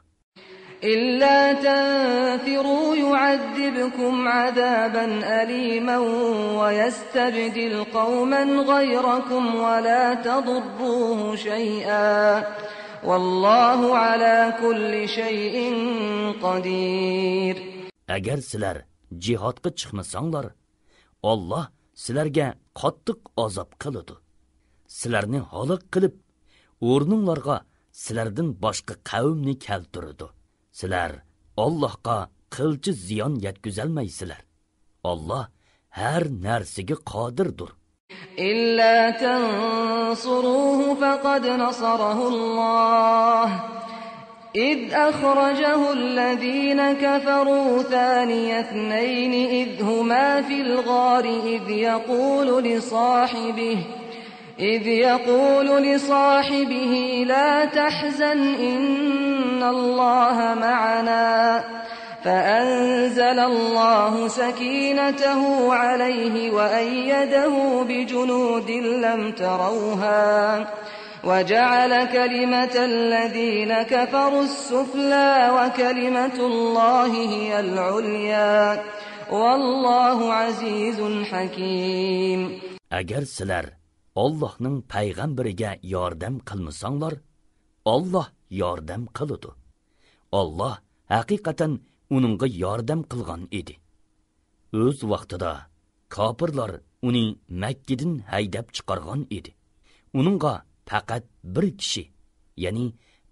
إلا تنفروا يعذبكم عذابا أليما ويستبدل قوما غيركم ولا تضروه شيئا والله على كل شيء قدير. ئەگەر سىلەر جىھادقا چىقمىساڭلار، ئاللاھ سىلەرگە قاتتىق ئازاب قىلىدۇ. سىلەرنى ھالاك قىلىپ، ئورنۇڭلارغا سىلەردىن باشقا قەۋمنى كەلتۈرىدۇ. سىلەر ئاللاھقا قىلچە زىيان يەتكۈزەلمەيسىلەر. ئاللاھ ھەر نەرسىگە قادىردۇر. إلا تنصروه فقد نصره الله إذ أخرجه الذين كفروا ثاني اثنين إذ هما في الغار إذ يقول لصاحبه، إذ يقول لصاحبه لا تحزن إن الله معنا، فأنزل الله سكينته عليه وأيده بجنود لم تروها، وجعل كلمة الذين كفروا السفلى وكلمة الله هي العليا، والله عزيز حكيم. ئەگەر سىلەر ئاللاھنىڭ پەيغەمبىرىگە ياردەم قىلمىساڭلار، ئاللاھ ياردەم قىلىدۇ. ئاللاھ ھەقىقەتەن ئۇنىڭغا ياردەم قىلغان ئىدى. ئۆز ۋاقتىدا كاپىرلار ئۇنى مەككىدىن ھەيدەپ چىقارغان ئىدى. ئۇنىڭغا پەقەت بىر كىشى، يەنى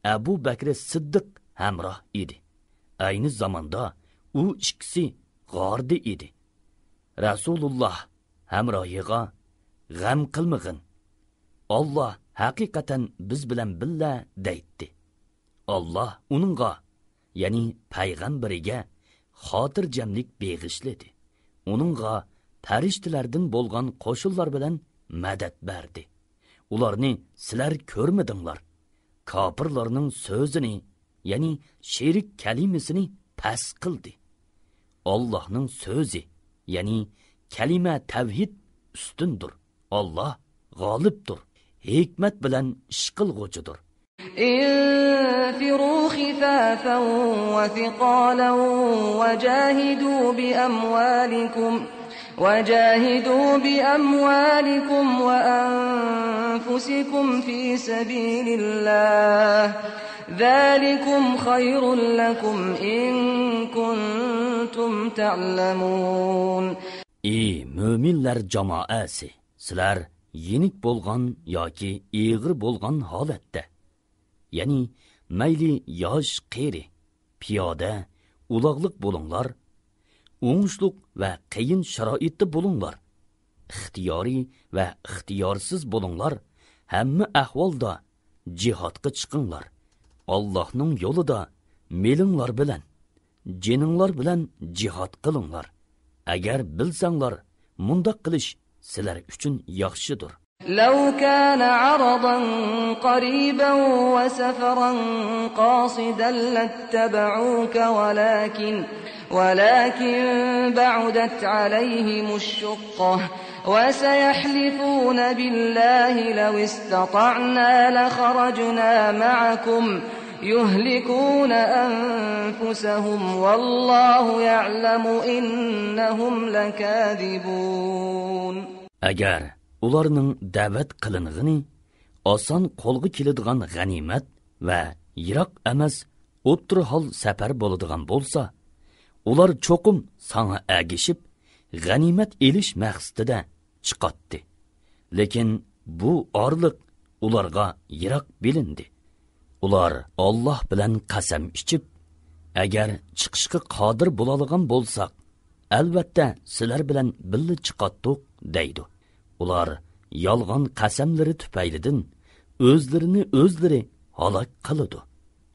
ئەبۇ بەكرى سىددىق ھەمراھ ئىدى. ئەينى زاماندا ئۇ ئىككىسى غاردا ئىدى. رەسۇلۇللاھ ھەمراھىغا، «غەم قىلمىغىن، ئاللاھ ھەقىقەتەن بىز بىلەن بىللە» دەيتتى. ئاللاھ ئۇنىڭغا، يەنى پەيغەمبىرىگە خاتىرجەملىك بېغىشلىدى. ئۇنىڭغا پەرىشتىلەردىن بولغان قوشۇنلار بىلەن مەدەت بەردى. ئۇلارنى سىلەر كۆرمىدىڭلار. كاپىرلارنىڭ سۆزىنى، يەنى شېرىك كەلىمىسىنى پەس قىلدى. ئاللاھنىڭ سۆزى، يەنى كەلىمە تەۋھىد ئۈستۈندۇر. ئاللاھ غالىبتۇر، ھېكمەت بىلەن ئىش قىلغۇچىدۇر. انفروا خفافا وثقالا وجاهدوا بأموالكم، وجاهدوا بأموالكم وأنفسكم في سبيل الله، ذلكم خير لكم إن كنتم تعلمون. ئى مۆمىنلەر جامائەسى! سىلەر يېنىك بولغان ياكى ئېغىر بولغان ھالەتتە، يەنى مەيلى ياش، قېرى، پىيادە، ئۇلاغلىق بولۇڭلار، ئوڭۇشلۇق ۋە قىيىن شارائىتتا بولۇڭلار، ئىختىيارىي ۋە ئىختىيارسىز بولۇڭلار، ھەممە ئەھۋالدا جىھادقا چىقىڭلار. ئاللاھنىڭ يولىدا مېلىڭلار بىلەن، جېنىڭلار بىلەن جىھاد قىلىڭلار. ئەگەر بىلسەڭلار، مۇنداق قىلىش سىلەر ئۈچۈن ياخشىدۇر. لو كان عرضا قريبا وسفرا قاصدا لاتبعوك ولكن، ولكن بعدت عليهم الشقة وسيحلفون بالله لو استطعنا لخرجنا معكم يهلكون أنفسهم والله يعلم إنهم لكاذبون. ئەگەر ئۇلارنىڭ دەۋەت قىلىنغىنى ئاسان قولغا كېلىدىغان غەنىيمەت ۋە يىراق ئەمەس ئوتتۇرا ھال سەپەر بولىدىغان بولسا، ئۇلار چوقۇم ساڭا ئەگىشىپ، غەنىيمەت ئېلىش مەقسىتىدە چىقاتتى. لېكىن بۇ ئارىلىق ئۇلارغا يىراق بىلىندى. ئۇلار ئاللاھ بىلەن قەسەم ئىچىپ، «ئەگەر چىقىشقا قادىر بولالىغان بولساق، ئەلۋەتتە سىلەر بىلەن بىللە چىقاتتۇق» دەيدۇ. ئۇلار يالغان قەسەملىرى تۈپەيلىدىن ئۆزلىرىنى ئۆزلىرى ھالاك قىلىدۇ.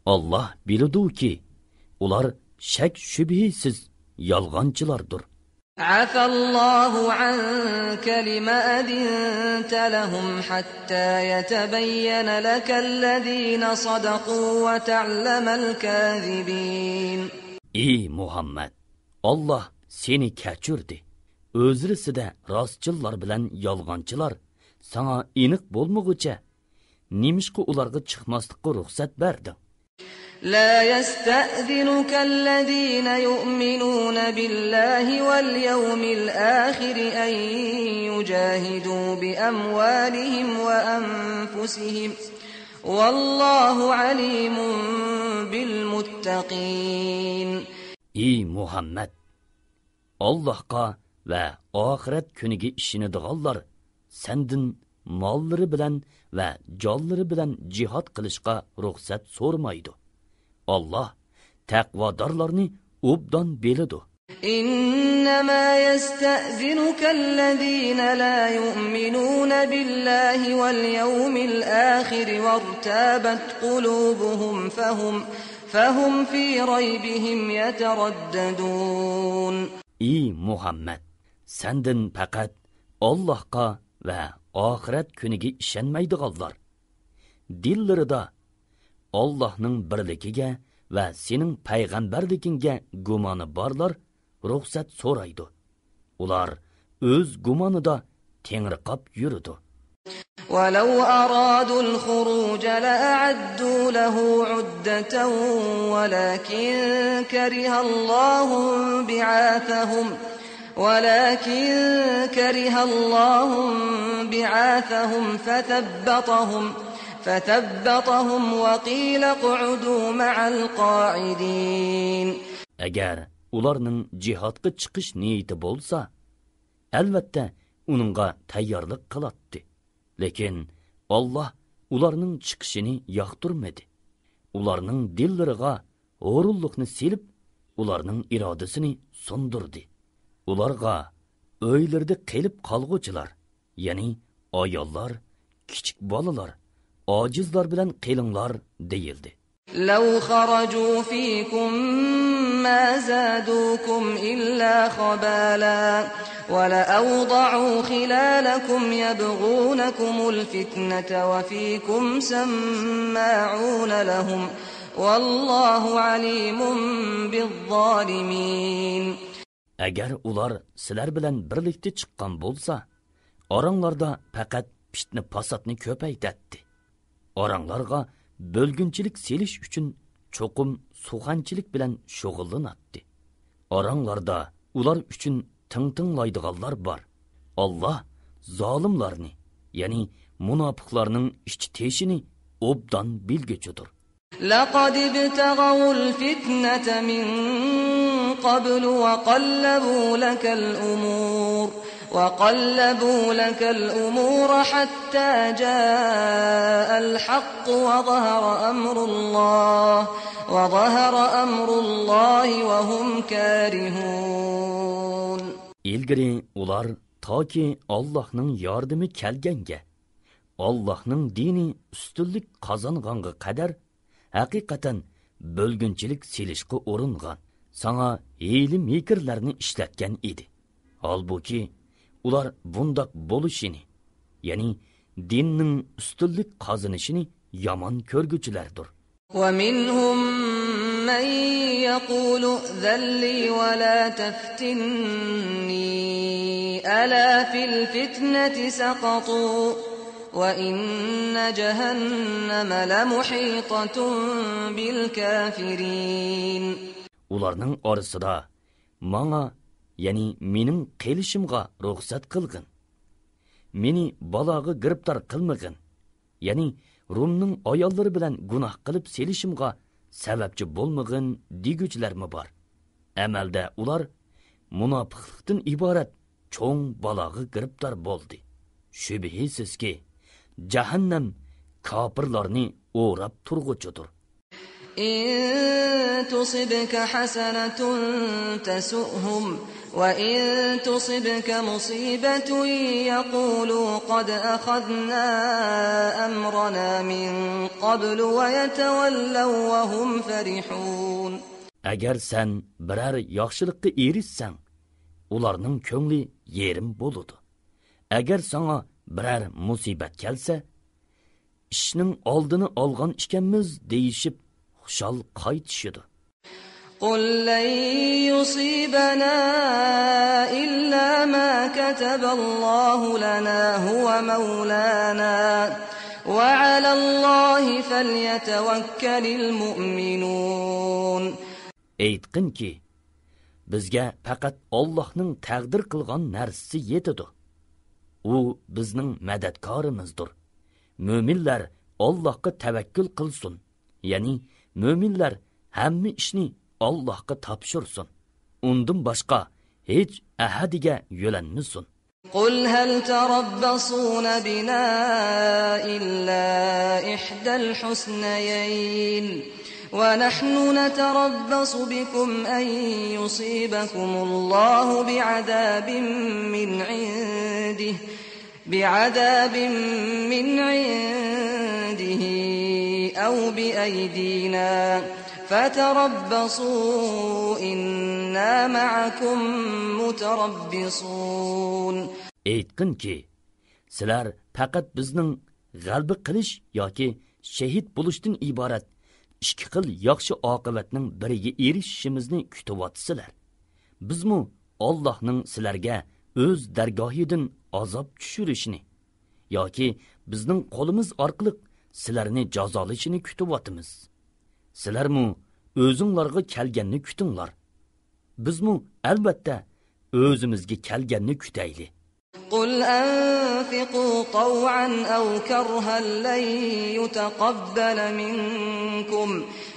ئاللاھ بىلىدۇكى، ئۇلار شەك-شۈبھىسىز يالغانچىلاردۇر. عفا الله عنك لم أذنت لهم حتى يتبين لك الذين صدقوا وتعلم الكاذبين. ئى مۇھەممەد، ئاللاھ سېنى كەچۈردى. ئۆزرىسىدە راستچىللار بىلەن يالغانچىلار ساڭا ئېنىق بولمىغۇچە، نېمىشقا ئۇلارغا چىقماسلىققا رۇخسەت بەردىڭ؟ لا يستأذنك الذين يؤمنون بالله واليوم الآخر أن يجاهدوا بأموالهم وأنفسهم، والله عليم بالمتقين. ئى مۇھەممەد، ئاللاھقا ۋە ئاخىرەت كۈنىگە ئىشىنىدىغانلار سەندىن ماللىرى بىلەن ۋە جانلىرى بىلەن جىھاد قىلىشقا رۇخسەت سورىمايدۇ. ئاللاھ تەقۋادارلارنى ئوبدان بىلىدۇ. إنما يستأذنك الذين لا يؤمنون بالله واليوم الآخر وارتابت قلوبهم فهم فهم في ريبهم يترددون. ئى مۇھەممەد، سەندىن پەقەت ئاللاھقا ۋە ئاخىرەت كۈنىگە ئىشەنمەيدىغانلار، دىللىرىدا ئاللاھنىڭ بىرلىكىگە ۋە سېنىڭ پەيغەمبەرلىكىڭگە گۇمانى بارلار رۇخسەت سورايدۇ. ئۇلار ئۆز گۇمانىدا تېڭىرقاپ يۈرىدۇ. ولو أرادوا الخروج لأعدوا له عدة ولكن كره الله انبعاثهم، ولكن كره الله انبعاثهم فثبطهم، فثبطهم وقيل اقعدوا مع القاعدين. ئەگەر ئۇلارنىڭ جىھادقا چىقىش نىيىتى بولسا، ئەلۋەتتە، ئۇنىڭغا تەييارلىق قىلاتتى. لېكىن ئاللاھ ئۇلارنىڭ چىقىشىنى ياقتۇرمىدى. ئۇلارنىڭ دىللىرىغا ھۇرۇنلۇقنى سېلىپ، ئۇلارنىڭ ئىرادىسىنى سۇندۇردى. ئۇلارغا ئۆيلىرىدە قېلىپ قالغۇچىلار، يەنى ئاياللار، كىچىك بالىلار، ئاجىزلار بىلەن قېلىڭلار دېيىلدى. لو خرجوا فيكم ما زادوكم إلا خبالا ولأوضعوا خلالكم يبغونكم الفتنة وفيكم سماعون لهم والله عليم بالظالمين. ئەگەر ئۇلار سىلەر بىلەن بىرلىكتە چىققان بولسا، ئاراڭلاردا پەقەت پىتنە پاساتنى كۆپەيتەتتى. ئاراڭلارغا بۆلگۈنچىلىك سېلىش ئۈچۈن چوقۇم سۇخەنچىلىك بىلەن شۇغۇللىناتتى. ئاراڭلاردا ئۇلار ئۈچۈن تىڭتىڭلايدىغانلار بار. ئاللاھ زالىملارنى، يەنى مۇناپىقلارنىڭ ئىچ تېشىنى ئوبدان بىلگۈچىدۇر. لقد ابتغوا الفتنة من قبل وقلبوا لك الأمور، وقلبوا لك الأمور حتى جاء الحق وظهر أمر الله، وظهر أمر الله وهم كارهون. ئىلگىرى ئۇلار تاكى ئاللاھنىڭ ياردىمى كەلگەنگە، ئاللاھنىڭ دىنى ئۈستۈنلۈك قازانغانغا قەدەر ھەقىقەتەن بۆلگۈنچىلىك سېلىشقا ئۇرۇنغان، ساڭا ھىيلە-مىكىرلەرنى ئىشلەتكەن ئىدى. ھالبۇكى، ئۇلار بۇنداق بولۇشىنى، يەنى دىننىڭ ئۈستۈنلۈك قازىنىشىنى يامان كۆرگۈچىلەردۇر. ومنهم من يقول ائذن لي ولا تفتني ألا في الفتنة سقطوا وإن جهنم لمحيطة بالكافرين. ئۇلارنىڭ ئارىسىدا ماڭا، يەنى مېنىڭ قېلىشىمغا رۇخسەت قىلغىن. مېنى بالاغا گىرىپتار قىلمىغىن. يەنى رۇمنىڭ ئاياللىرى بىلەن گۇناھ قىلىپ سېلىشىمغا سەۋەبچى بولمىغىن دېگۈچىلەرمۇ بار. ئەمەلدە ئۇلار مۇناپىقلىقتىن ئىبارەت چوڭ بالاغا گىرىپتار بولدى. شۈبھىسىزكى، جەھەننەم كاپىرلارنى ئوراپ تۇرغۇچىدۇر. إن تصبك حسنة تسؤهم وإن تصبك مصيبة يقولوا قد أخذنا أمرنا من قبل ويتولوا وهم فرحون. ئەگەر سەن بىرەر ياخشىلىققا ئېرىشسەڭ، ئۇلارنىڭ كۆڭلى يېرىم بولىدۇ. ئەگەر ساڭا بىرەر مۇسىبەت كەلسە، ئىشنىڭ ئالدىنى ئالغان ئىكەنمىز دېيىشىپ، خۇشال قايتىشىدۇ. قل لن يصيبنا إلا ما كتب الله لنا هو مولانا وعلى الله فليتوكل المؤمنون. ئېيتقىنكى، بىزگە پەقەت ئاللاھنىڭ تەقدىر قىلغان نەرسىسى يېتىدۇ. ئۇ بىزنىڭ مەدەتكارىمىزدۇر. مۆمىنلەر ئاللاھقا تەۋەككۈل قىلسۇن، يەنى مۆمىنلەر ھەممە ئىشنى ئاللاھقا تاپشۇرسۇن. ئۇندىن باشقا ھېچ ئەھەدىگە يۆلەنمىسۇن. قل هل تربصون بنا إلا إحدى الحسنيين ونحن نتربص بكم أن يصيبكم الله بعذاب من عنده، بعذاب من عنده أو بأيدينا فتربصوا إنا معكم متربصون. ئېيتقىنكى، سىلەر پەقەت بىزنىڭ غەلىبە قىلىش ياكى شېھىت بولۇشتىن ئىبارەت ئىككى خىل ياخشى ئاقىۋەتنىڭ بىرىگە ئېرىشىشىمىزنى كۈتۈۋاتىسىلەر. بىزمۇ ئاللاھنىڭ سىلەرگە ئۆز دەرگاھىدىن ئازاب چۈشۈرۈشىنى ياكى بىزنىڭ قولىمىز ئارقىلىق سىلەرنى جازالىشىنى كۈتۈۋاتىمىز. سىلەرمۇ ئۆزۈڭلارغا كەلگەننى كۈتۈڭلار. بىزمۇ، ئەلۋەتتە، ئۆزىمىزگە كەلگەننى كۈتەيلى. قل أنفقوا طوعا أو كرها لن يتقبل منكم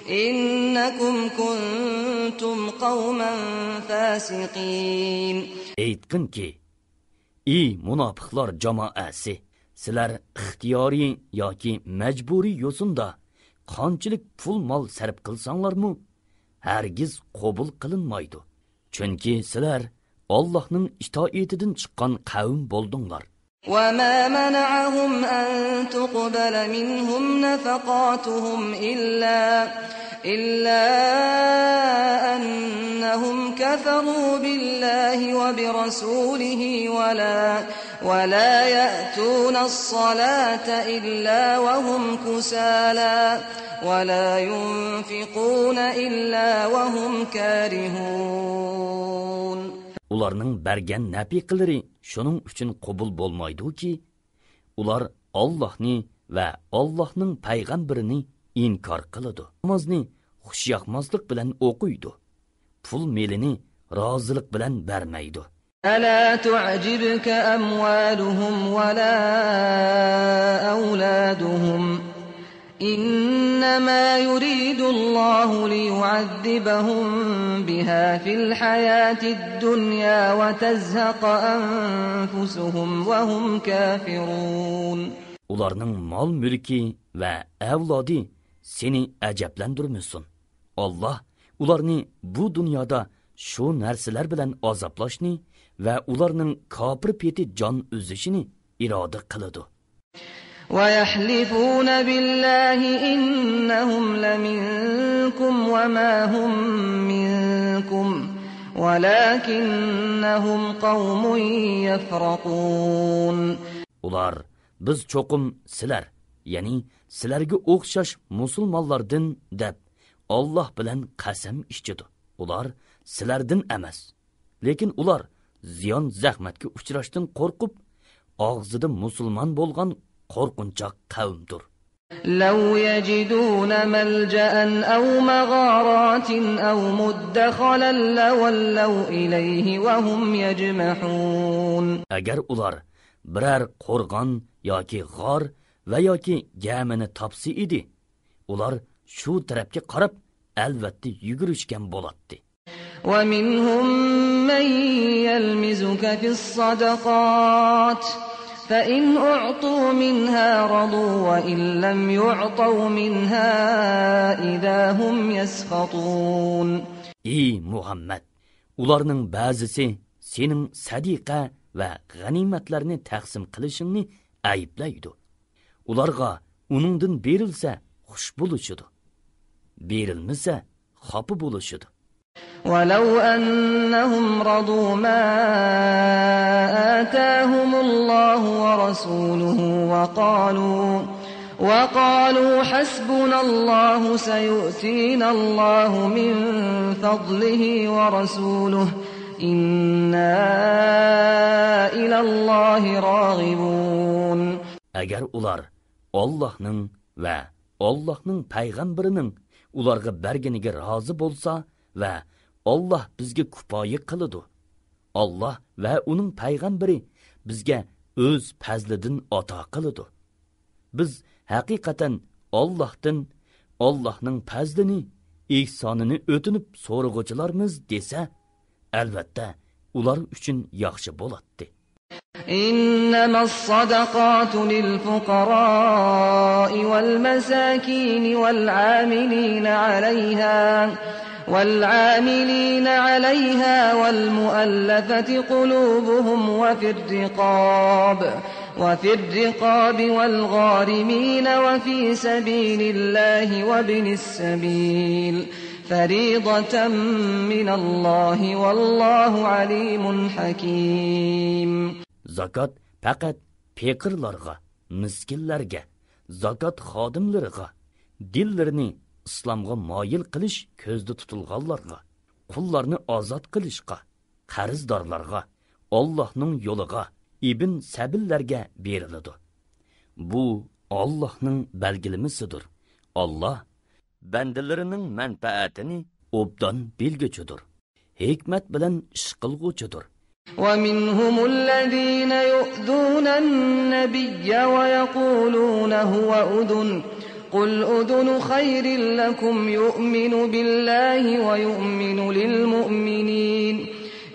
إنكم كنتم قوما فاسقين. ئېيتقىنكى، ئى مۇناپىقلار جامائەسى، سىلەر ئىختىيارىي ياكى مەجبۇرىي يوسۇندا قانچىلىك پۇل-مال سەرپ قىلساڭلارمۇ، ھەرگىز قوبۇل قىلىنمايدۇ. چۈنكى سىلەر ئاللاھنىڭ ئىتائىتىدىن چىققان قەۋم بولدۇڭلار. وما منعهم أن تقبل منهم نفقاتهم إلا، إلا أنهم كفروا بالله وبرسوله ولا، ولا يأتون الصلاة إلا وهم كسالى ولا ينفقون إلا وهم كارهون. ئۇلارنىڭ بەرگەن نەپىقىلىرى شۇنىڭ ئۈچۈن قوبۇل بولمايدۇكى، ئۇلار ئاللاھنى ۋە ئاللاھنىڭ پەيغەمبىرىنى ئىنكار قىلىدۇ. نامازنى خۇشياقماسلىق بىلەن ئوقۇيدۇ. پۇل-مېلىنى رازىلىق بىلەن بەرمەيدۇ. ألا تعجبك أموالهم ولا أولادهم إنما يريد الله ليعذبهم بها في الحياة الدنيا وتزهق أنفسهم وهم كافرون. ئۇلارنىڭ مال-مۈلكى ۋە ئەۋلادى سېنى ئەجەبلەندۈرمىسۇن. ئاللاھ ئۇلارنى بۇ دۇنيادا شۇ نەرسىلەر بىلەن ئازابلاشنى ۋە ئۇلارنىڭ كاپىر پېتى جان ئۈزۈشىنى ئىرادە قىلىدۇ. ويحلفون بالله إنهم لمنكم وما هم منكم ولكنهم قوم يفرقون. ئۇلار، بىز چوقۇم سىلەر، يەنى سىلەرگە ئوخشاش مۇسۇلمانلاردىن، دەپ، ئاللاھ بىلەن قەسەم ئىچىدۇ. ئۇلار سىلەردىن ئەمەس. لېكىن ئۇلار زىيان-زەخمەتكە ئۇچراشتىن قورقۇپ، ئاغزىدا مۇسۇلمان بولغان قورقۇنچاق قەۋمدۇر. لو يجدون ملجأ أو مغارات أو مدخلا لولوا إليه وهم يجمحون. ئەگەر ئۇلار بىرەر قورغان ياكى غار ۋە ياكى گەمىنى تاپسا ئىدى، ئۇلار شۇ تەرەپكە قاراپ، ئەلۋەتتە يۈگۈرۈشكەن بولاتتى. ومنهم من يلمزك في الصدقات فإن أعطوا منها رضوا وإن لم يعطوا منها إذا هم يسخطون. ئى مۇھەممەد، ئۇلارنىڭ بەزىسى سېنىڭ سەدىقە ۋە غەنىيمەتلەرنى تەقسىم قىلىشىڭنى ئەيىبلەيدۇ. ئۇلارغا ئۇنىڭدىن بېرىلسە، خۇش بولۇشىدۇ. بېرىلمىسە، خاپا بولۇشىدۇ. ولو أنهم رضوا ما آتاهم الله ورسوله وقالوا، وقالوا حسبنا الله سيؤتينا الله من فضله ورسوله إنا إلى الله راغبون. ئەگەر ئۇلار ئاللاھنىڭ ۋە ئاللاھنىڭ پەيغەمبىرىنىڭ ئۇلارغا بەرگىنىگە رازى بولسا ۋە ئاللاھ بىزگە كۇپايە قىلىدۇ. ئاللاھ ۋە ئۇنىڭ پەيغەمبىرى بىزگە ئۆز پەزلىدىن ئاتا قىلىدۇ. بىز ھەقىقەتەن ئاللاھتىن ئاللاھنىڭ پەزلىنى، ئېھسانىنى ئۆتۈنۈپ سورىغۇچىلارمىز دېسە، ئەلۋەتتە، ئۇلار ئۈچۈن ياخشى بولاتتى. إنما الصدقات للفقراء والمساكين والعاملين عليها، والعاملين عليها والمؤلفة قلوبهم وفي الرقاب، وفي الرقاب والغارمين وفي سبيل الله وابن السبيل فريضة من الله والله عليم حكيم. زاكات پەقەت پېقىرلارغا، مىسكىنلەرگە، زاكات خادىملىرىغا، دىللىرىنى ئىسلامغا مايىل قىلىش كۆزدە تۇتۇلغانلارغا، قۇللارنى ئازاد قىلىشقا، قەرزدارلارغا، ئاللاھنىڭ يولىغا، ئىبن سەبىللەرگە بېرىلىدۇ. بۇ ئاللاھنىڭ بەلگىلىمىسىدۇر. ئاللاھ بەندىلىرىنىڭ مەنپەئەتىنى ئوبدان بىلگۈچىدۇر، ھېكمەت بىلەن ئىش قىلغۇچىدۇر. ومنهم الذين يؤذون النبي ويقولون هو أذن قل أذن خير لكم يؤمن بالله ويؤمن للمؤمنين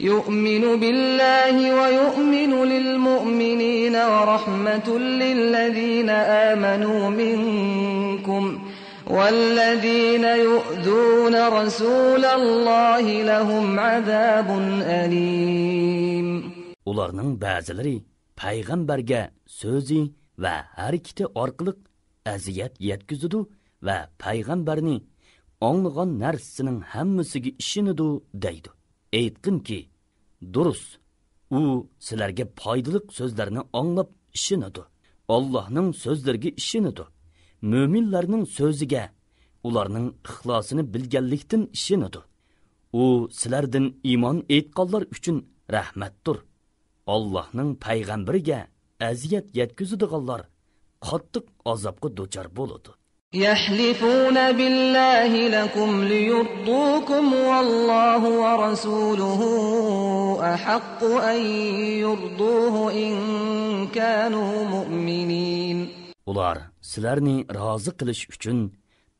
يؤمن بالله ويؤمن للمؤمنين ورحمة للذين آمنوا منكم والذين يؤذون رسول الله لهم عذاب أليم. ئۇلارنىڭ بەزىلىرى پەيغەمبەرگە سۆزى ۋە ھەرىكىتى ئارقىلىق ئەزىيەت يەتكۈزىدۇ ۋە پەيغەمبەرنى ئاڭلىغان نەرسىسىنىڭ ھەممىسىگە ئىشىنىدۇ دەيدۇ. ئېيتقىنكى، دۇرۇس، ئۇ سىلەرگە پايدىلىق سۆزلەرنى ئاڭلاپ ئىشىنىدۇ. ئاللاھنىڭ سۆزلىرىگە ئىشىنىدۇ. مۆمىنلەرنىڭ سۆزىگە، ئۇلارنىڭ ئىخلاسىنى بىلگەنلىكتىن ئىشىنىدۇ. ئۇ سىلەردىن ئىمان ئېيتقانلار ئۈچۈن رەھمەتتۇر. ئاللاھنىڭ پەيغەمبىرىگە ئەزىيەت يەتكۈزىدىغانلار قاتتىق ئازابقا دۇچار بولىدۇ. يحلفون بالله لكم ليرضوكم والله ورسوله أحق أن يرضوه إن كانوا مؤمنين. ئۇلار سىلەرنى رازى قىلىش ئۈچۈن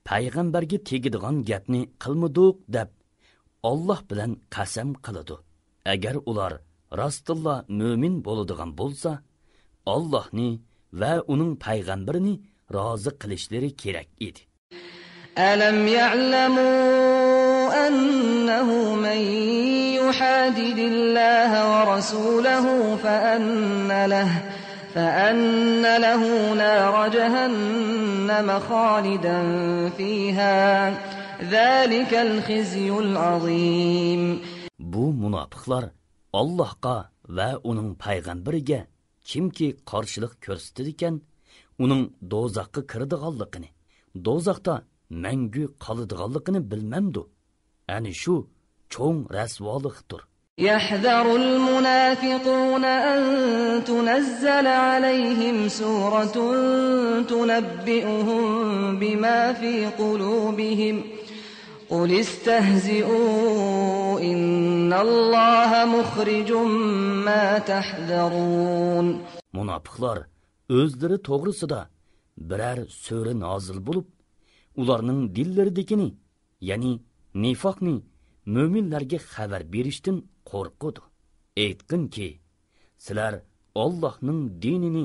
پەيغەمبەرگە تېگىدىغان گەپنى قىلمىدۇق دەپ، ئاللاھ بىلەن قەسەم قىلىدۇ. ئەگەر ئۇلار راستتىنلا مۆمىن بولىدىغان بولسا، ئاللاھنى ۋە ئۇنىڭ پەيغەمبىرىنى رازى قىلىشلىرى كېرەك ئىدى. ألم يعلموا أنه من يحادد الله ورسوله فأن له، فأن له نار جهنم خالدا فيها، ذلك الخزي العظيم. بۇ مۇناپىقلار ئاللاھقا ۋە ئۇنىڭ پەيغەمبىرىگە كىمكى قارشىلىق كۆرسىتىدىكەن، ئۇنىڭ دوزاخقا كىرىدىغانلىقىنى، دوزاختا مەڭگۈ قالىدىغانلىقىنى بىلمەمدۇ؟ ئەنە شۇ چوڭ رەسۋالىقتۇر. يحذر المنافقون أن تنزل عليهم سورة تنبئهم بما في قلوبهم قل استهزئوا إن الله مخرج ما تحذرون. مۇناپىقلار ئۆزلىرى توغرىسىدا بىرەر سۈرە نازىل بولۇپ، ئۇلارنىڭ دىللىرىدىكىنى، يەنى نىفاقنى مۆمىنلەرگە خەۋەر بېرىشتىن قورقىدۇ. ئېيتقىنكى، سىلەر ئاللاھنىڭ دىنىنى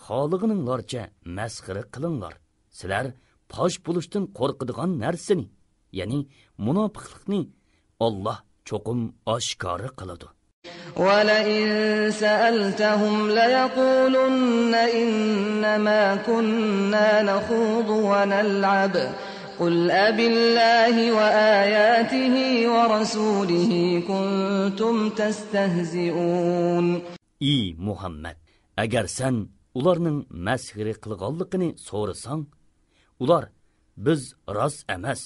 خالىغىنىڭلارچە مەسخىرە قىلىڭلار. سىلەر پاش بولۇشتىن قورقىدىغان نەرسىنى، يەنى مۇناپىقلىقنى ئاللاھ چوقۇم ئاشكارا قىلىدۇ. ولئن سألتهم ليقولن إنما كنا نخوض ونلعب قل أبالله وآياته ورسوله كنتم تستهزئون. ئى مۇھەممەد، ئەگەر سەن ئۇلارنىڭ مەسخىرە قىلغانلىقىنى سورىساڭ، ئۇلار، بىز راست ئەمەس،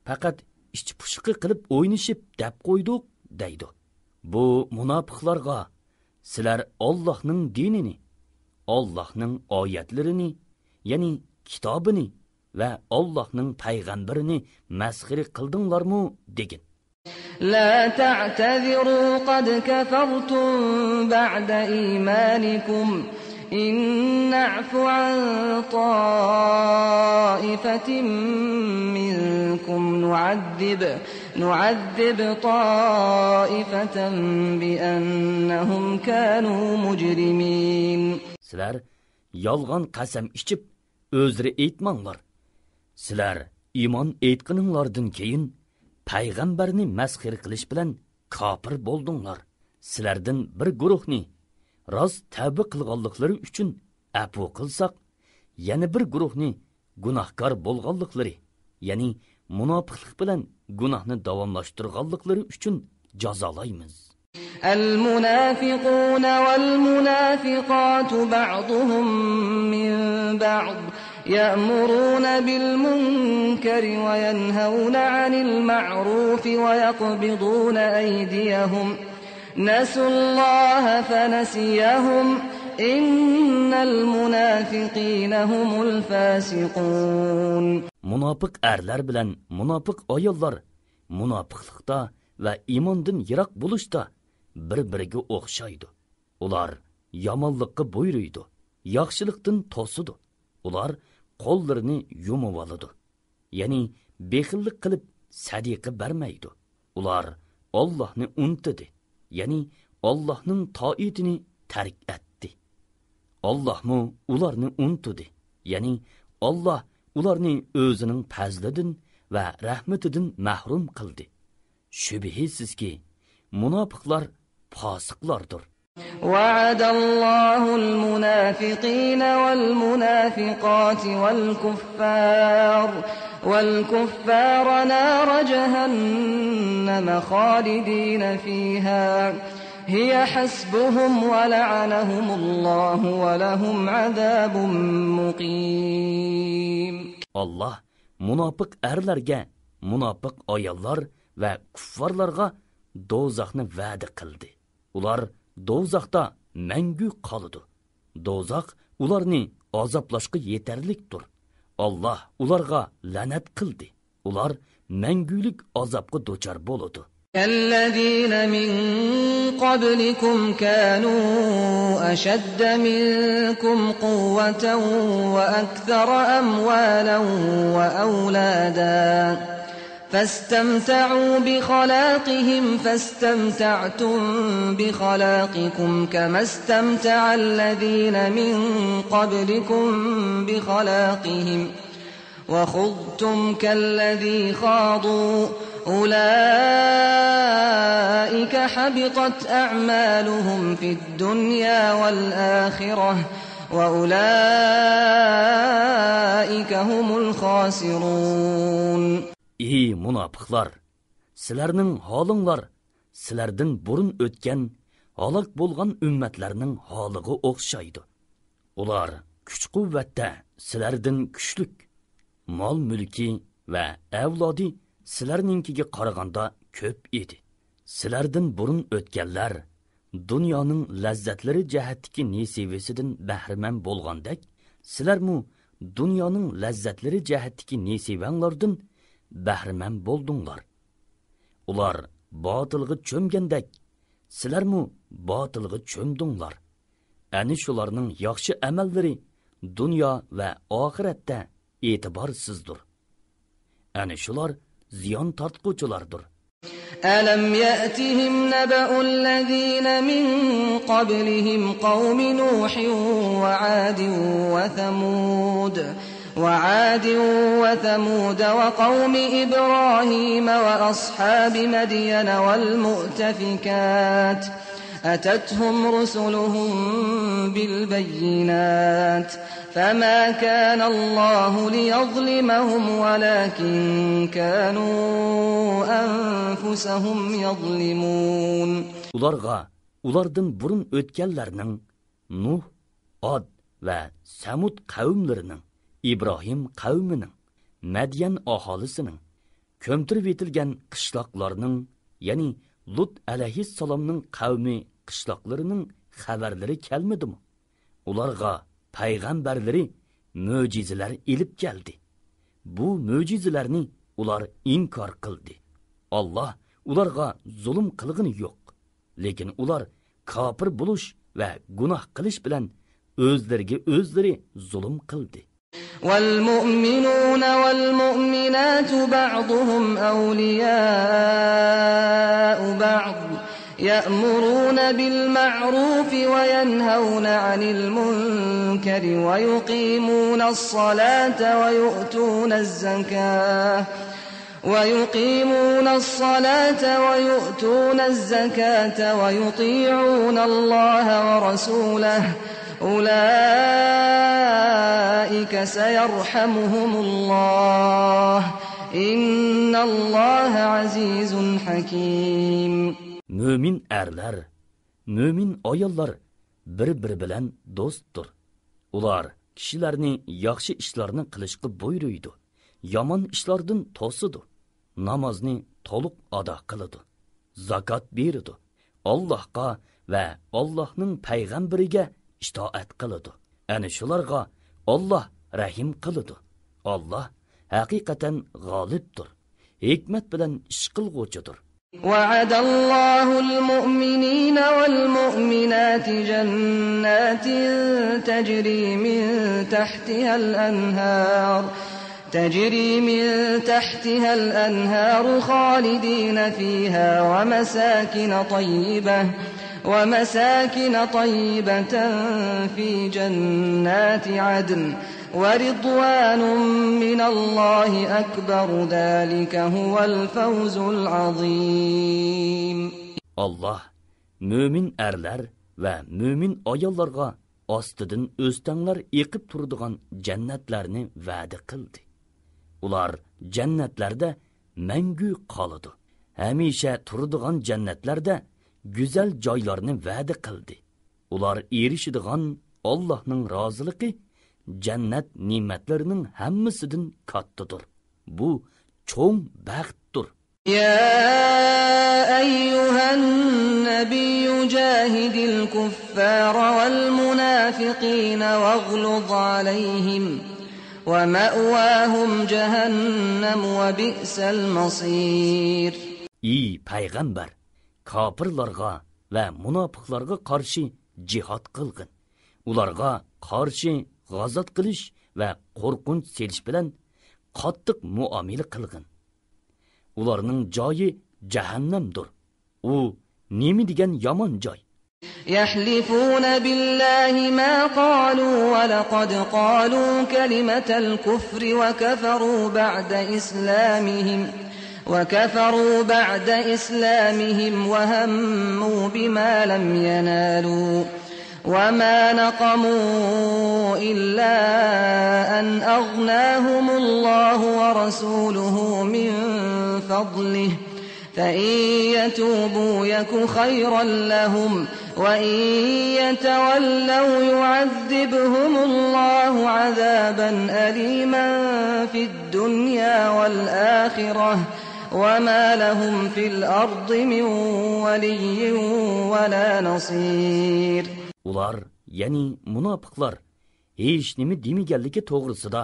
پەقەت ئىچ پۇشۇقى قىلىپ ئوينىشىپ دەپ قويدۇق دەيدۇ. بۇ مۇناپىقلارغا، سىلەر ئاللاھنىڭ دىنىنى، ئاللاھنىڭ ئايەتلىرىنى، يەنى كىتابىنى ۋە ئاللاھنىڭ پەيغەمبىرىنى مەسخىرە قىلدىڭلارمۇ دېگىن. لا تعتذروا قد كفرتم بعد إيمانكم إن نعف عن طائفة منكم نعذب، نعذب طائفة بأنهم كانوا مجرمين. سىلەر يالغان قەسەم ئىچىپ، ئۆزرە ئېيتماڭلار. سىلەر ئىمان ئېيتقىنىڭلاردىن كېيىن پەيغەمبەرنى مەسخىرە قىلىش بىلەن كاپىر بولدۇڭلار. سىلەردىن بىر گۇرۇھنى راست تەۋبە قىلغانلىقلىرى ئۈچۈن ئەپۇ قىلساق، يەنە بىر گۇرۇھنى گۇناھكار بولغانلىقلىرى، يەنى مۇناپىقلىق بىلەن گۇناھنى داۋاملاشتۇرغانلىقلىرى ئۈچۈن جازالايمىز. المنافقون والمنافقات بعضهم من بعض يأمرون بالمنكر وينهون عن المعروف ويقبضون أيديهم نسوا الله فنسيهم إن المنافقين هم الفاسقون. مۇناپىق ئەرلەر بىلەن مۇناپىق ئاياللار مۇناپىقلىقتا ۋە ئىماندىن يىراق بولۇشتا بىر-بىرىگە ئوخشايدۇ. ئۇلار يامانلىققا بۇيرۇيدۇ، ياخشىلىقتىن توسىدۇ. ئۇلار قوللىرىنى يۇمۇۋالىدۇ. يەنى بېخىللىق قىلىپ سەدىقە بەرمەيدۇ. ئۇلار ئاللاھنى ئۇنتۇدى، يەنى ئاللاھنىڭ تائىتىنى تەرك ئەتتى. ئاللاھمۇ ئۇلارنى ئۇنتۇدى، يەنى ئاللاھ ئۇلارنى ئۆزىنىڭ پەزلىدىن ۋە رەھمىتىدىن مەھرۇم قىلدى. شۈبھىسىزكى، مۇناپىقلار پاسىقلاردۇر. وعد الله المنافقين والمنافقات والكفار والكفار نار جهنم خالدين فيها هي حسبهم ولعنهم الله ولهم عذاب مقيم. ئاللاھ مۇناپىق ئەرلەرگە، مۇناپىق ئاياللار ۋە كۇففارلارغا دوزاخنى ۋەدە قىلدى. ئۇلار دوزاختا مەڭگۈ قالىدۇ. دوزاخ ئۇلارنى ئازابلاشقا يېتەرلىكتۇر. ئاللاھ ئۇلارغا لەنەت قىلدى. ئۇلار مەڭگۈلۈك ئازابقا دۇچار بولىدۇ. كالذين من قبلكم كانوا أشد منكم قوة وأكثر أموالا وأولادا فاستمتعوا بخلاقهم فاستمتعتم بخلاقكم كما استمتع الذين من قبلكم بخلاقهم وخضتم كالذي خاضوا أولئك حبطت أعمالهم في الدنيا والآخرة وأولئك هم الخاسرون. ئى مۇناپىقلار! سىلەرنىڭ ھالىڭلار سىلەردىن بۇرۇن ئۆتكەن ھالاك بولغان ئۈممەتلەرنىڭ ھالىغا ئوخشايدۇ. ئۇلار كۈچ-قۇۋۋەتتە سىلەردىن كۈچلۈك، مال-مۈلكى ۋە ئەۋلادى سىلەرنىڭكىگە قارىغاندا كۆپ ئىدى. سىلەردىن بۇرۇن ئۆتكەنلەر دۇنيانىڭ لەززەتلىرى جەھەتتىكى نېسىۋىسىدىن بەھرىمەن بولغاندەك، سىلەرمۇ دۇنيانىڭ لەززەتلىرى جەھەتتىكى نېسىۋەڭلاردىن بەھرىمەن بولدۇڭلار. ئۇلار باتىلغا چۆمگەندەك، سىلەرمۇ باتىلغا چۆمدۈڭلار. ئەنە شۇلارنىڭ ياخشى ئەمەللىرى دۇنيا ۋە ئاخىرەتتە ئېتىبارسىزدۇر. ئەنە شۇلار زىيان تارتقۇچىلاردۇر. ألم يأتهم نبأ الذين من قبلهم قوم نوح وعاد وثمود وعاد وثمود وقوم إبراهيم وأصحاب مدين والمؤتفكات أتتهم رسلهم بالبينات فما كان الله ليظلمهم ولكن كانوا أنفسهم يظلمون. ئۇلارغا ئۇلاردىن بۇرۇن ئۆتكەنلەرنىڭ نۇھ، ئاد ۋە سەمۇد قەۋملىرىنىڭ، ئىبراھىم قەۋمىنىڭ، مەديەن ئاھالىسىنىڭ، كۆمتۈرۈۋېتىلگەن قىشلاقلارنىڭ، يەنى لۇت ئەلەيھىسسالامنىڭ قەۋمى قىشلاقلىرىنىڭ خەۋەرلىرى كەلمىدىمۇ؟ ئۇلارغا پەيغەمبەرلىرى مۆجىزىلەر ئېلىپ كەلدى. بۇ مۆجىزىلەرنى ئۇلار ئىنكار قىلدى. ئاللاھ ئۇلارغا زۇلۇم قىلغىنى يوق. لېكىن ئۇلار كاپىر بولۇش ۋە گۇناھ قىلىش بىلەن ئۆزلىرىگە ئۆزلىرى زۇلۇم قىلدى. والمؤمنون والمؤمنات بعضهم أولياء بعض يأمرون بالمعروف وينهون عن المنكر ويقيمون الصلاة ويؤتون الزكاة ويقيمون الصلاة ويؤتون الزكاة ويطيعون الله ورسوله أولئك سيرحمهم الله إن الله عزيز حكيم. مۆمىن ئەرلەر، مۆمىن ئاياللار بىر-بىرى بىلەن دوستتۇر. ئۇلار كىشىلەرنى ياخشى ئىشلارنى قىلىشقا بۇيرۇيدۇ، يامان ئىشلاردىن توسىدۇ، نامازنى تولۇق ئادا قىلىدۇ، زاكات بېرىدۇ، ئاللاھقا ۋە ئاللاھنىڭ پەيغەمبىرىگە ئىتائەت قىلىدۇ. ئەنە شۇلارغا ئاللاھ رەھىم قىلىدۇ. ئاللاھ ھەقىقەتەن غالىبتۇر، ھېكمەت بىلەن ئىش قىلغۇچىدۇر. وعد الله المؤمنين والمؤمنات جنات تجري من تحتها الأنهار تجري من تحتها الأنهار خالدين فيها ومساكن طيبة ومساكن طيبة في جنات عدن ورضوان من الله أكبر ذلك هو الفوز العظيم. ئاللاھ مۆمىن ئەرلەر ۋە مۆمىن ئاياللارغا ئاستىدىن ئۆستەڭلەر ئېقىپ تۇرىدىغان جەننەتلەرنى ۋەدە قىلدى. ئۇلار جەننەتلەردە مەڭگۈ قالىدۇ. ھەمىشە تۇرىدىغان جەننەتلەردە گۈزەل جايلارنى ۋەدە قىلدى. ئۇلار ئېرىشىدىغان ئاللاھنىڭ رازىلىقى جەننەت نېمەتلىرىنىڭ ھەممىسىدىن كاتتىدۇر. بۇ چوڭ بەختتۇر. يا أيها النبي جاهد الكفار والمنافقين واغلظ عليهم ومأواهم جهنم وبئس المصير. ئى پەيغەمبەر، كاپىرلارغا ۋە مۇناپىقلارغا قارشى جىھاد قىلغىن. ئۇلارغا قارشى غازات قىلىش ۋە قورقۇنچ سېلىش بىلەن قاتتىق مۇئامىلە قىلغىن. ئۇلارنىڭ جايى جەھەننەمدۇر. ئۇ نېمە دېگەن يامان جاي! يحلفون بالله ما قالوا ولقد قالوا كلمة الكفر وكفروا بعد إسلامهم وكفروا بعد إسلامهم وهموا بما لم ينالوا وما نقموا إلا أن أغناهم الله ورسوله من فضله فإن يتوبوا يك خيرا لهم وإن يتولوا يعذبهم الله عذابا أليما في الدنيا والآخرة وما لهم في الأرض من ولي ولا نصير. ئۇلار، يەنى مۇناپىقلار، ھېچنېمە دېمىگەنلىكى توغرىسىدا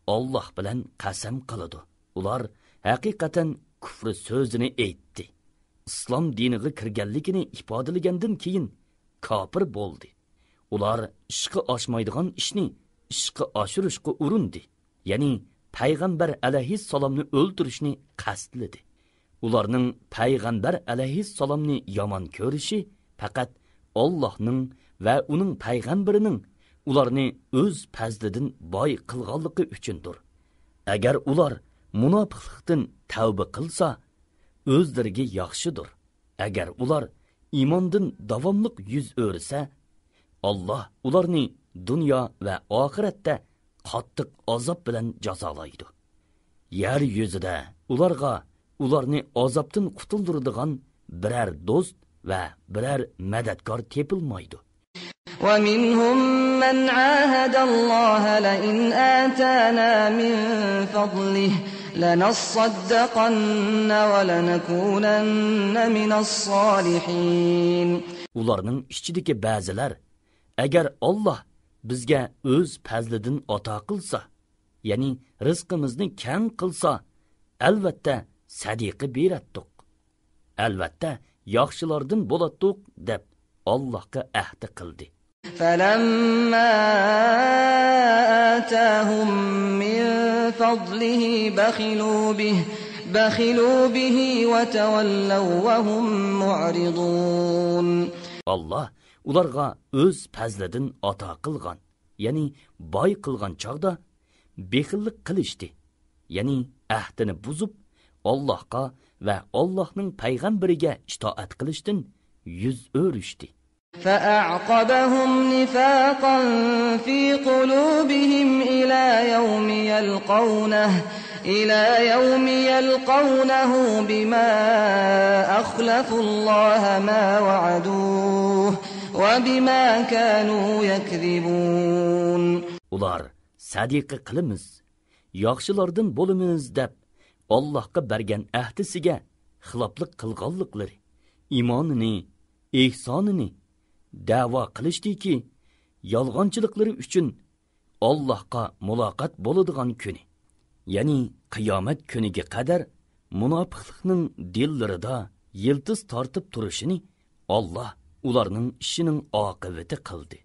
ئاللاھ بىلەن قەسەم قىلىدۇ. ئۇلار ھەقىقەتەن كۇفر سۆزىنى ئېيتتى. ئىسلام دىنىغا كىرگەنلىكىنى ئىپادىلىگەندىن كېيىن كاپىر بولدى. ئۇلار ئىشقا ئاشمايدىغان ئىشنى ئىشقا ئاشۇرۇشقا ئۇرۇندى. يەنى پەيغەمبەر ئەلەيھىسسالامنى ئۆلتۈرۈشنى قەستلىدى. ئۇلارنىڭ پەيغەمبەر ئەلەيھىسسالامنى يامان كۆرۈشى پەقەت ئاللاھنىڭ ۋە ئۇنىڭ پەيغەمبىرىنىڭ ئۇلارنى ئۆز پەزلىدىن باي قىلغانلىقى ئۈچۈندۇر. ئەگەر ئۇلار مۇناپىقلىقتىن تەۋبە قىلسا، ئۆزلىرىگە ياخشىدۇر. ئەگەر ئۇلار ئىماندىن داۋاملىق يۈز ئۆرۈسە، ئاللاھ ئۇلارنى دۇنيا ۋە ئاخىرەتتە قاتتىق ئازاب بىلەن جازالايدۇ. يەر يۈزىدە ئۇلارغا ئۇلارنى ئازابتىن قۇتۇلدۇرىدىغان بىرەر دوست ۋە بىرەر مەدەتكار تېپىلمايدۇ. ومنهم من عاهد الله لئن آتانا من فضله لنصدقن ولنكونن من الصالحين. ئۇلارنىڭ ئىچىدىكى بەزىلەر، ئەگەر ئاللاھ بىزگە ئۆز پەزلىدىن ئاتا قىلسا، يەنى رىزقىمىزنى كەڭ قىلسا، ئەلۋەتتە سەدىقە بېرەتتۇق. ئەلۋەتتە ياخشىلاردىن بولاتتۇق، دەپ ئاللاھقا ئەھدى قىلدى. فلما آتاهم من فضله بخلوا به، بخلوا به وتولوا وهم معرضون. ئاللاھ ئۇلارغا ئۆز پەزلىدىن ئاتا قىلغان، يەنى باي قىلغان چاغدا بېخىللىق قىلىشتى، يەنى ئەھدىنى بۇزۇپ، ئاللاھقا ۋە ئاللاھنىڭ پەيغەمبىرىگە ئىتائەت قىلىشتىن يۈز ئۆرۈشتى. فأعقبهم نفاقا في قلوبهم إلى يوم يلقونه، إلى يوم يلقونه بما أخلفوا الله ما وعدوه وبما كانوا يكذبون. ئۇلار سەدىقە قىلىمىز، ياخشىلاردىن بولىمىز دەپ، ئاللاھقا بەرگەن ئەھدىسىگە خىلاپلىق قىلغانلىقلىرى، ئىمانىنى، ئېھسانىنى دەۋا قىلىشتىكى، يالغانچىلىقلىرى ئۈچۈن ئاللاھقا مۇلاقات بولىدىغان كۈنى، يەنى قىيامەت كۈنىگە قەدەر مۇناپىقلىقنىڭ دىللىرىدا يىلتىز تارتىپ تۇرۇشىنى ئاللاھ ئۇلارنىڭ ئىشىنىڭ ئاقىۋىتى قىلدى.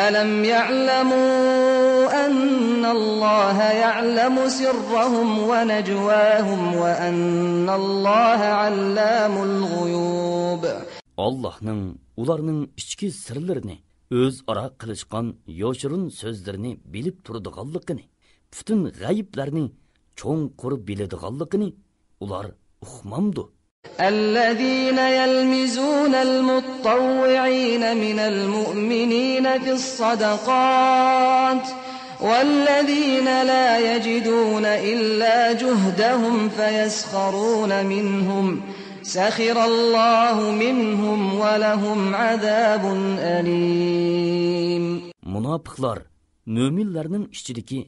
ألم يعلموا أن الله يعلم سرهم ونجواهم وأن الله علام الغيوب. ئاللاھنىڭ ئۇلارنىڭ ئىچكى سىرلىرىنى، ئۆزئارا قىلىشقان يوشۇرۇن سۆزلىرىنى بىلىپ تۇرىدىغانلىقىنى، پۈتۈن غەيىبلەرنى چوڭقۇر بىلىدىغانلىقىنى ئۇلار ئۇقمامدۇ؟ الذين يلمزون المطوعين من المؤمنين في الصدقات والذين لا يجدون إلا جهدهم فيسخرون منهم سخر الله منهم ولهم عذاب أليم. مۇناپىقلار مۆمىنلەرنىڭ ئىچىدىكى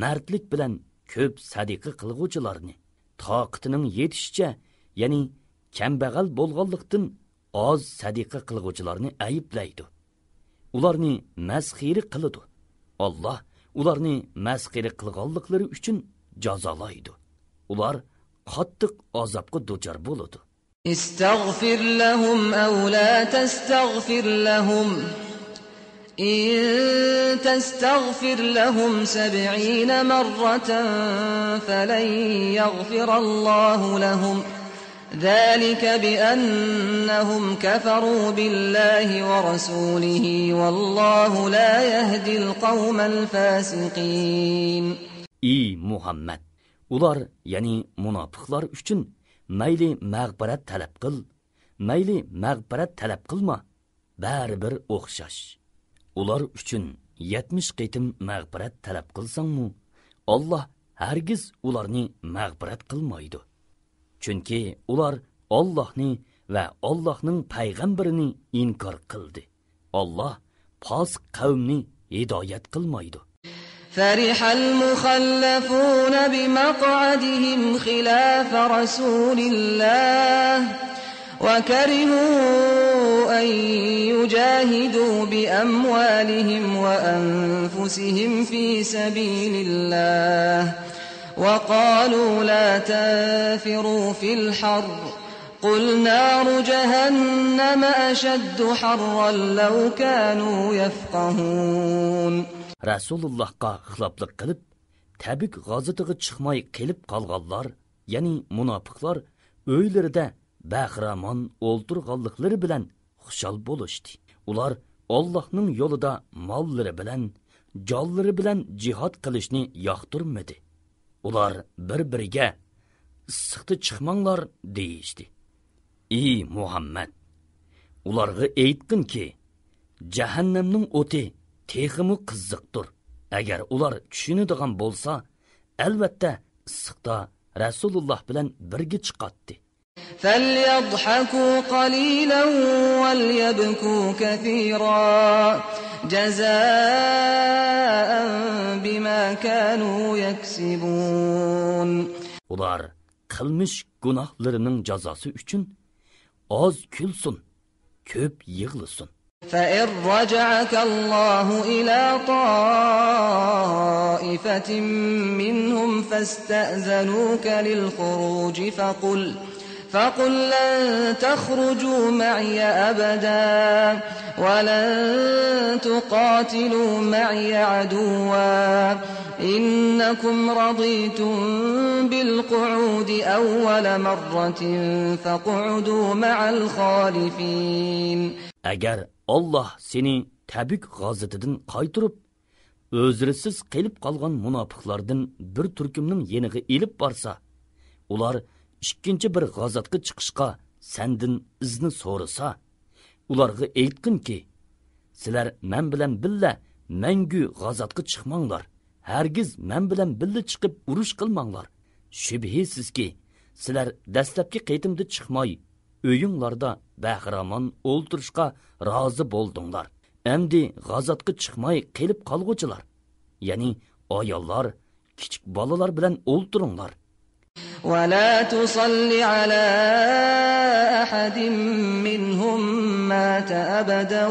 مەردلىك بىلەن كۆپ سەدىقە قىلغۇچىلارنى، تاقىتىنىڭ يېتىشىچە، يەنى كەمبەغەل بولغانلىقتىن ئاز سەدىقە قىلغۇچىلارنى ئەيىبلەيدۇ. ئۇلارنى مەسخىرە قىلىدۇ. ئاللاھ ئۇلارنى مەسخىرە قىلغانلىقلىرى ئۈچۈن جازالايدۇ. ئۇلار قاتتىق ئازابقا دۇچار بولىدۇ. استغفر لهم أو لا تستغفر لهم إن تستغفر لهم سبعين مرة فلن يغفر الله لهم ذلك بأنهم كفروا بالله ورسوله والله لا يهدي القوم الفاسقين. ئى مۇھەممەد، ئۇلار، يەنى مۇناپىقلار ئۈچۈن مەيلى مەغپىرەت تەلەپ قىل، مەيلى مەغپىرەت تەلەپ قىلما، بەرىبىر ئوخشاش. ئۇلار ئۈچۈن يەتمىش قېتىم مەغپىرەت تەلەپ قىلساڭمۇ، ئاللاھ ھەرگىز ئۇلارنى مەغپىرەت قىلمايدۇ. چۈنكى ئۇلار ئاللاھنى ۋە ئاللاھنىڭ پەيغەمبىرىنى ئىنكار قىلدى. ئاللاھ پاسىق قەۋمنى ھىدايەت قىلمايدۇ. فرح المخلفون بمقعدهم خلاف رسول الله وكرهوا أن يجاهدوا بأموالهم وأنفسهم في سبيل الله وقالوا لا تنفروا في الحر قل نار جهنم أشد حرا لو كانوا يفقهون. رەسۇلۇللاھقا خىلاپلىق قىلىپ، تەبۈك غازىتىغا چىقماي قېلىپ قالغانلار، يەنى مۇناپىقلار ئۆيلىرىدە بەخىرامان ئولتۇرغانلىقلىرى بىلەن خۇشال بولۇشتى. ئۇلار ئاللاھنىڭ يولىدا ماللىرى بىلەن، جانلىرى بىلەن جىھاد قىلىشنى ياقتۇرمىدى. ئۇلار بىر-بىرىگە، «ئىسسىقتا چىقماڭلار» دېيىشتى. ئى مۇھەممەد، ئۇلارغا ئېيتقىنكى، جەھەننەمنىڭ ئوتى تېخىمۇ قىزىقتۇر. ئەگەر ئۇلار چۈشىنىدىغان بولسا، ئەلۋەتتە ئىسسىقتا رەسۇلۇللاھ بىلەن بىرگە چىقاتتى. فليضحكوا قليلا وليبكوا كثيرا جزاء بما كانوا يكسبون. ئۇلار قىلمىش گۇناھلىرىنىڭ جازاسى ئۈچۈن ئاز كۈلسۇن، كۆپ يىغلىسۇن. فإن رجعك الله إلى طائفة منهم فاستأذنوك للخروج فقل، فقل لن تخرجوا معي أبدا ولن تقاتلوا معي عدوا إنكم رضيتم بالقعود أول مرة فاقعدوا مع الخالفين. ئەگەر ئاللاھ سېنى تەبۈك غازىتىدىن قايتۇرۇپ، ئۆزرىسىز قېلىپ قالغان مۇناپىقلاردىن بىر تۈركۈمنىڭ يېنىغا ئېلىپ بارسا، ئۇلار ئىككىنچى بىر غازاتقا چىقىشقا سەندىن ئىزنى سورىسا، ئۇلارغا ئېيتقىنكى، سىلەر مەن بىلەن بىللە مەڭگۈ غازاتقا چىقماڭلار، ھەرگىز مەن بىلەن بىللە چىقىپ ئۇرۇش قىلماڭلار. شۈبھىسىزكى، سىلەر دەسلەپكى قېتىمدا چىقماي، ئۆيۈڭلاردا بەخىرامان ئولتۇرۇشقا رازى بولدۇڭلار. ئەمدى غازاتقا چىقماي قېلىپ قالغۇچىلار، يەنى ئاياللار، كىچىك بالىلار بىلەن ئولتۇرۇڭلار. ولا تصل على أحد منهم مات أبدا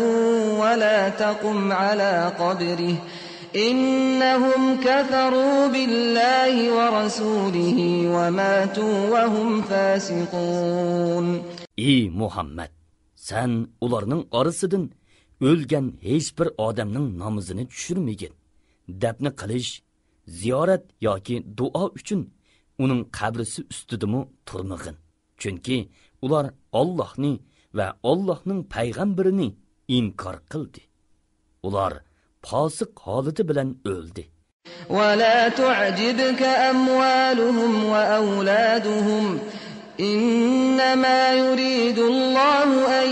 ولا تقم على قبره إنهم كفروا بالله ورسوله وماتوا وهم فاسقون. ئى مۇھەممەد، سەن ئۇلارنىڭ ئارىسىدىن ئۆلگەن ھېچبىر ئادەمنىڭ نامىزىنى چۈشۈرمىگىن. دەپنە قىلىش، زىيارەت ياكى دۇئا ئۈچۈن ئۇنىڭ قەبرىسى ئۈستىدىمۇ تۇرمىغىن. چۈنكى ئۇلار ئاللاھنى ۋە ئاللاھنىڭ پەيغەمبىرىنى ئىنكار قىلدى. ئۇلار پاسىق ھالىتى بىلەن ئۆلدى. ولا تعجبك أموالهم وأولادهم إنما يريد الله أن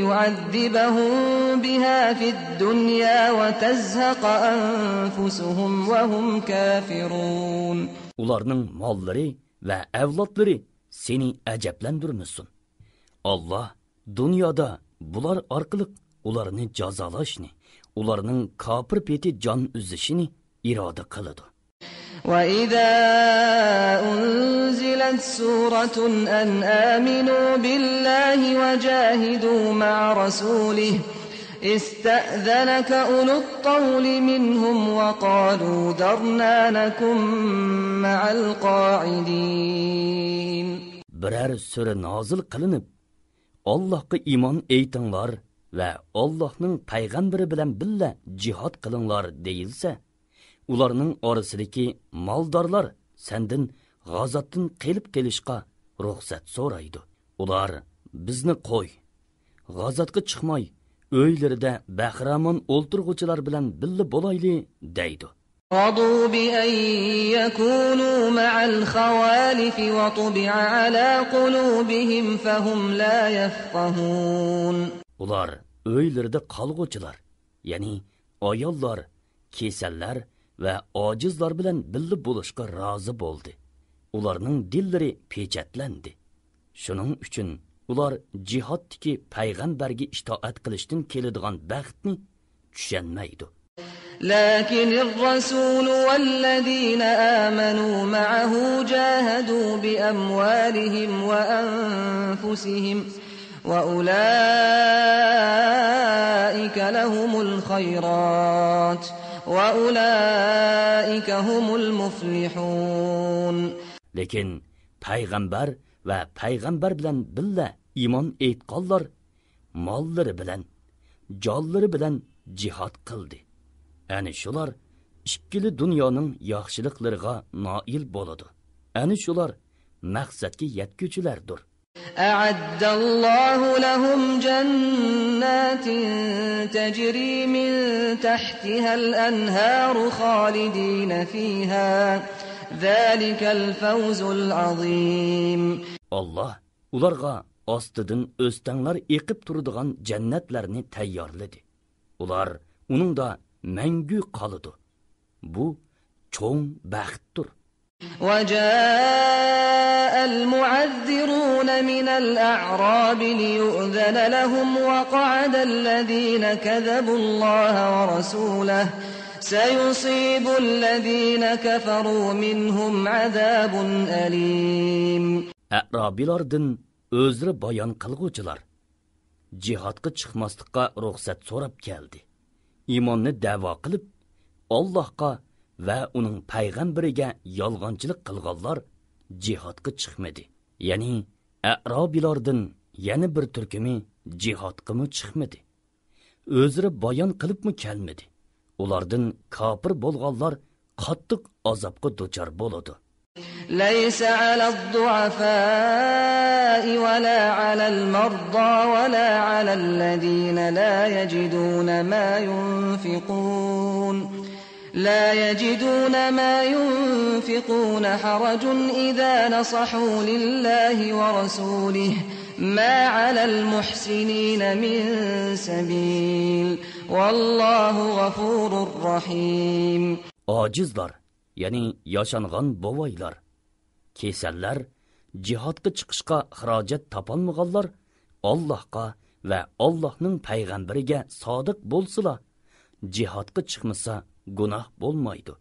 يعذبهم بها في الدنيا وتزهق أنفسهم وهم كافرون. ئۇلارنىڭ ماللىرى ۋە ئەۋلادلىرى سېنى ئەجەبلەندۈرمىسۇن. ئاللاھ دۇنيادا بۇلار ئارقىلىق ئۇلارنى جازالاشنى، ئۇلارنىڭ كاپىر پېتى جان ئۈزۈشىنى ئىرادە قىلىدۇ. وإذا أنزلت سورة أن آمنوا بالله وجاهدوا مع رسوله استأذنك أولو الطول منهم وقالوا ذرنا نكن مع القاعدين. بىرەر سۈرە نازىل قىلىنىپ، ئاللاھقا ئىمان ئېيتىڭلار ۋە ئاللاھنىڭ پەيغەمبىرى بىلەن بىللە جىھاد قىلىڭلار دېيىلسە، ئۇلارنىڭ ئارىسىدىكى مالدارلار سەندىن غازاتتىن قېلىپ قېلىشقا رۇخسەت سورايدۇ. ئۇلار، بىزنى قوي، غازاتقا چىقماي، ئۆيلىرىدە بەخىرامان ئولتۇرغۇچىلار بىلەن بىللە بولايلى دەيدۇ. رضوا بأن يكونوا مع الخوالف وطبع على قلوبهم فهم لا يفقهون. ئۇلار ئۆيلىرىدە قالغۇچىلار، يەنى ئاياللار، كېسەللەر ۋە ئاجىزلار بىلەن بىللە بولۇشقا رازى بولدى. ئۇلارنىڭ دىللىرى پېچەتلەندى. شۇنىڭ ئۈچۈن ئۇلار جىھادتىكى پەيغەمبەرگە ئىتائەت قىلىشتىن كېلىدىغان بەختنى چۈشەنمەيدۇ. لكن الرسول والذين آمنوا معه جاهدوا بأموالهم وأنفسهم وأولئك لهم الخيرات وأولئك هم المفلحون. لېكىن پەيغەمبەر ۋە پەيغەمبەر بىلەن بىللە ئىمان ئېيتقانلار ماللىرى بىلەن، جانلىرى بىلەن جىھاد قىلدى. ئەنە شۇلار ئىككىلا دۇنيانىڭ ياخشىلىقلىرىغا نائىل بولىدۇ. ئەنە شۇلار مەقسەتكە يەتكۈچىلەردۇر. أعد الله لهم جنات تجري من تحتها الأنهار خالدين فيها ذلك الفوز العظيم. ئاللاھ ئۇلارغا ئاستىدىن ئۆستەڭلەر ئېقىپ تۇرىدىغان جەننەتلەرنى تەييارلىدى. ئۇلار ئۇنىڭدا مەڭگۈ قالىدۇ. بۇ چوڭ بەختتۇر. وجاء المعذرون من الأعراب ليؤذن لهم وقعد الذين كذبوا الله ورسوله سيصيب الذين كفروا منهم عذاب أليم. ئەرابىيلاردىن ئۆزرە بايان قىلغۇچىلار، جىھادقا چىقماسلىققا رۇخسەت سوراپ كەلدى. ئىماننى دەۋا قىلىپ، ئاللاھقا ۋە ئۇنىڭ پەيغەمبىرىگە يالغانچىلىق قىلغانلار جىھادقا چىقمىدى. يەنى ئەرابىيلاردىن يەنە بىر تۈركۈمى جىھادقىمۇ چىقمىدى. ئۆزرە بايان قىلىپمۇ كەلمىدى. ئۇلاردىن كاپىر بولغانلار قاتتىق ئازابقا دۇچار بولىدۇ. ليس على الضعفاء ولا على المرضى ولا على الذين لا يجدون ما ينفقون لا يجدون ما ينفقون حرج إذا نصحوا لله ورسوله ما على المحسنين من سبيل والله غفور رحيم. ئاجىزلار، يەنى ياشانغان بوۋايلار، كېسەللەر، جىھادقا چىقىشقا خىراجەت تاپالمىغانلار ئاللاھقا ۋە ئاللاھنىڭ پەيغەمبىرىگە سادىق بولسىلا، جىھادقا چىقمىسا گۇناھ بولمايدۇ.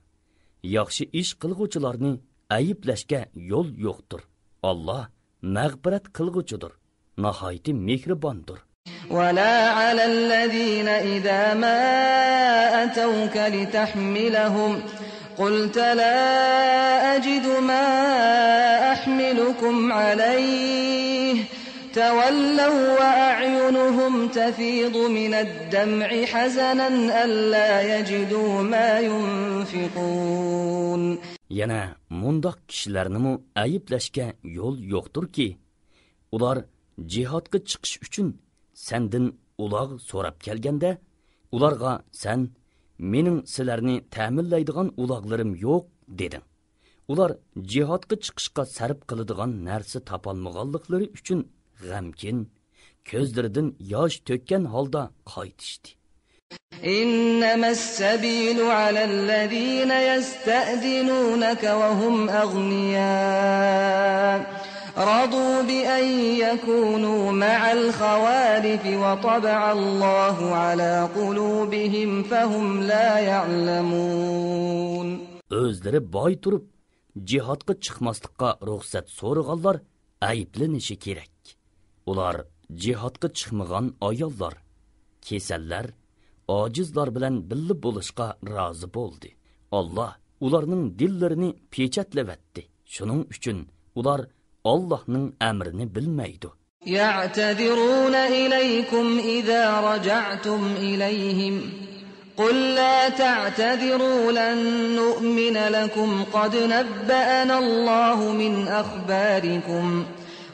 ياخشى ئىش قىلغۇچىلارنى ئەيىبلەشكە يول يوقتۇر. ئاللاھ مەغپىرەت قىلغۇچىدۇر، ناھايىتى مېھرىباندۇر. ولا على الذين إذا ما أتوك لتحملهم قلت لا أجد ما أحملكم عليه تولوا وأعينهم تفيض من الدمع حزنا ألا يجدوا ما ينفقون. يەنە مۇنداق كىشىلەرنىمۇ ئەيىبلەشكە يول يوقتۇركى، ئۇلار جىھادقا چىقىش ئۈچۈن سەندىن ئۇلاغ سوراپ كەلگەندە، ئۇلارغا سەن، «مېنىڭ سىلەرنى تەمىنلەيدىغان ئۇلاغلىرىم يوق» دېدىڭ. ئۇلار جىھادقا چىقىشقا سەرپ قىلىدىغان نەرسە تاپالمىغانلىقلىرى ئۈچۈن غەمكىن، كۆزلىرىدىن ياش تۆككەن ھالدا قايتىشتى. إنما السبيل على الذين يستأذنونك وهم أغنياء رضوا بأن يكونوا مع الخوالف وطبع الله على قلوبهم فهم لا يعلمون. ئۆزلىرى باي تۇرۇپ، جىھادقا چىقماسلىققا رۇخسەت سورىغانلار ئەيىبلىنىشى كېرەك. ئۇلار جىھادقا چىقمىغان ئاياللار، كېسەللەر، ئاجىزلار بىلەن بىللە بولۇشقا رازى بولدى. ئاللاھ ئۇلارنىڭ دىللىرىنى پېچەتلەۋەتتى. شۇنىڭ ئۈچۈن ئۇلار ئاللاھنىڭ ئەمرىنى بىلمەيدۇ. يعتذرون إليكم إذا رجعتم إليهم قل لا تعتذروا لن نؤمن لكم قد نبأنا الله من أخباركم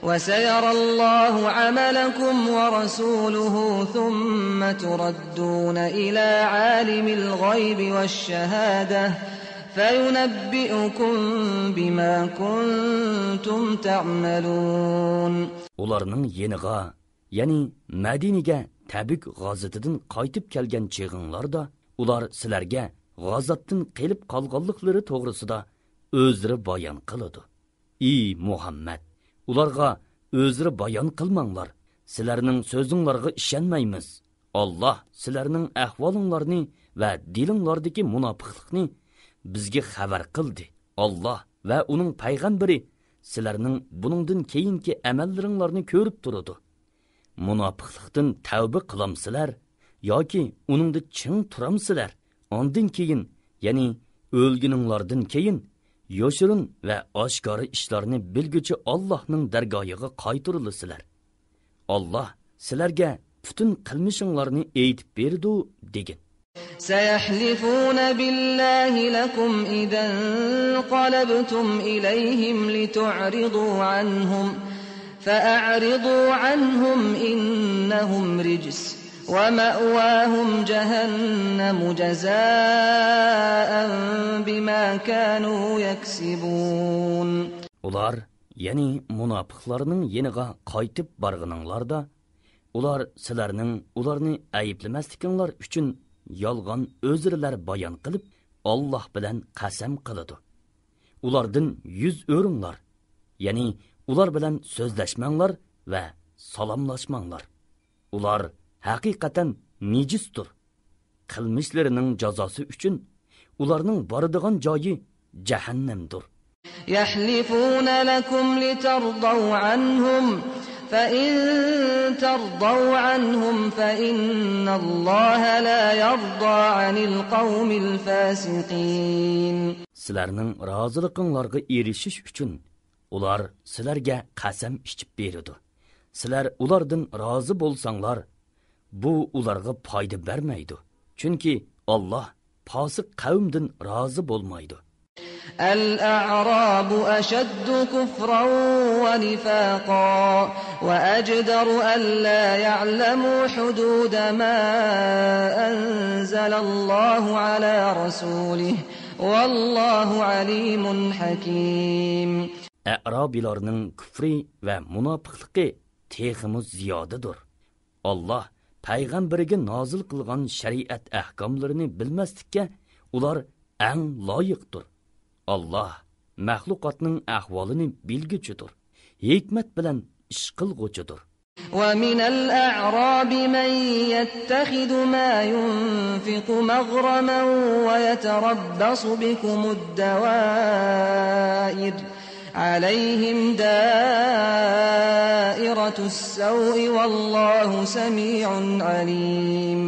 وسيرى الله عملكم ورسوله ثم تردون إلى عالم الغيب والشهادة فينبئكم بما كنتم تعملون. ئۇلارنىڭ يېنىغا، يەنى مەدىنىگە تەبۈك غازىتىدىن قايتىپ كەلگەن چېغىڭلاردا، ئۇلار سىلەرگە غازاتتىن قېلىپ قالغانلىقلىرى توغرىسىدا ئۆزرە بايان قىلىدۇ. ئى مۇھەممەد، ئۇلارغا ئۆزرە بايان قىلماڭلار، سىلەرنىڭ سۆزۈڭلارغا ئىشەنمەيمىز. ئاللاھ سىلەرنىڭ ئەھۋالىڭلارنى ۋە دىلىڭلاردىكى مۇناپىقلىقنى بىزگە خەۋەر قىلدى. ئاللاھ ۋە ئۇنىڭ پەيغەمبىرى سىلەرنىڭ بۇنىڭدىن كېيىنكى ئەمەللىرىڭلارنى كۆرۈپ تۇرىدۇ. مۇناپىقلىقتىن تەۋبە قىلامسىلەر ياكى ئۇنىڭدا چىڭ تۇرامسىلەر؟ ئاندىن كېيىن، يەنى ئۆلگىنىڭلاردىن كېيىن، يوشۇرۇن ۋە ئاشكارا ئىشلارنى بىلگۈچى ئاللاھنىڭ دەرگاھىغا قايتۇرۇلىسىلەر. ئاللاھ سىلەرگە پۈتۈن قىلمىشىڭلارنى ئېيتىپ بېرىدۇ، دېگىن. سيحلفون بالله لكم إذا انقلبتم إليهم لتعرضوا عنهم فأعرضوا عنهم إنهم رجس ومأواهم جهنم جزاء بما كانوا يكسبون. ئۇلار، يەنى مۇناپىقلارنىڭ يېنىغا قايتىپ بارغىنىڭلاردا، ئۇلار سىلەرنىڭ ئۇلارنى ئەيىبلىمەسلىكىڭلار ئۈچۈن يالغان ئۆزرىلەر بايان قىلىپ، ئاللاھ بىلەن قەسەم قىلىدۇ. ئۇلاردىن يۈز ئۆرۈڭلار، يەنى ئۇلار بىلەن سۆزلەشمەڭلار ۋە سالاملاشماڭلار. ئۇلار ھەقىقەتەن نىجىستۇر. قىلمىشلىرىنىڭ جازاسى ئۈچۈن ئۇلارنىڭ بارىدىغان جايى جەھەننەمدۇر. يحلفون لكم لترضوا عنهم فإن ترضوا عنهم فإن الله لا يرضى عن القوم الفاسقين. سىلەرنىڭ رازىلىقىڭلارغا ئېرىشىش ئۈچۈن ئۇلار سىلەرگە قەسەم ئىچىپ بېرىدۇ. سىلەر ئۇلاردىن رازى بولساڭلار، بۇ ئۇلارغا پايدا بەرمەيدۇ. چۈنكى ئاللاھ پاسىق قەۋمدىن رازى بولمايدۇ. الأعراب أشد كفرا ونفاقا وأجدر ألا يعلموا حدود ما أنزل الله على رسوله والله عليم حكيم. ئەئرابىيلارنىڭ كۈفرى ۋە مۇناپىقلىقى تېخىمۇ زىيادىدۇر. ئاللاھ پەيغەمبىرىگە نازىل قىلغان شەرىئەت ئەھكاملىرىنى بىلمەسلىككە ئۇلار ئەڭ لايىقتۇر. ئاللاھ مەخلۇقاتنىڭ ئەھۋالىنى بىلگۈچىدۇر، ھېكمەت بىلەن ئىش قىلغۇچىدۇر. ومن الأعراب من يتخذ ما ينفق مغرما ويتربص بكم الدوائر عليهم دائرة السوء والله سميع عليم.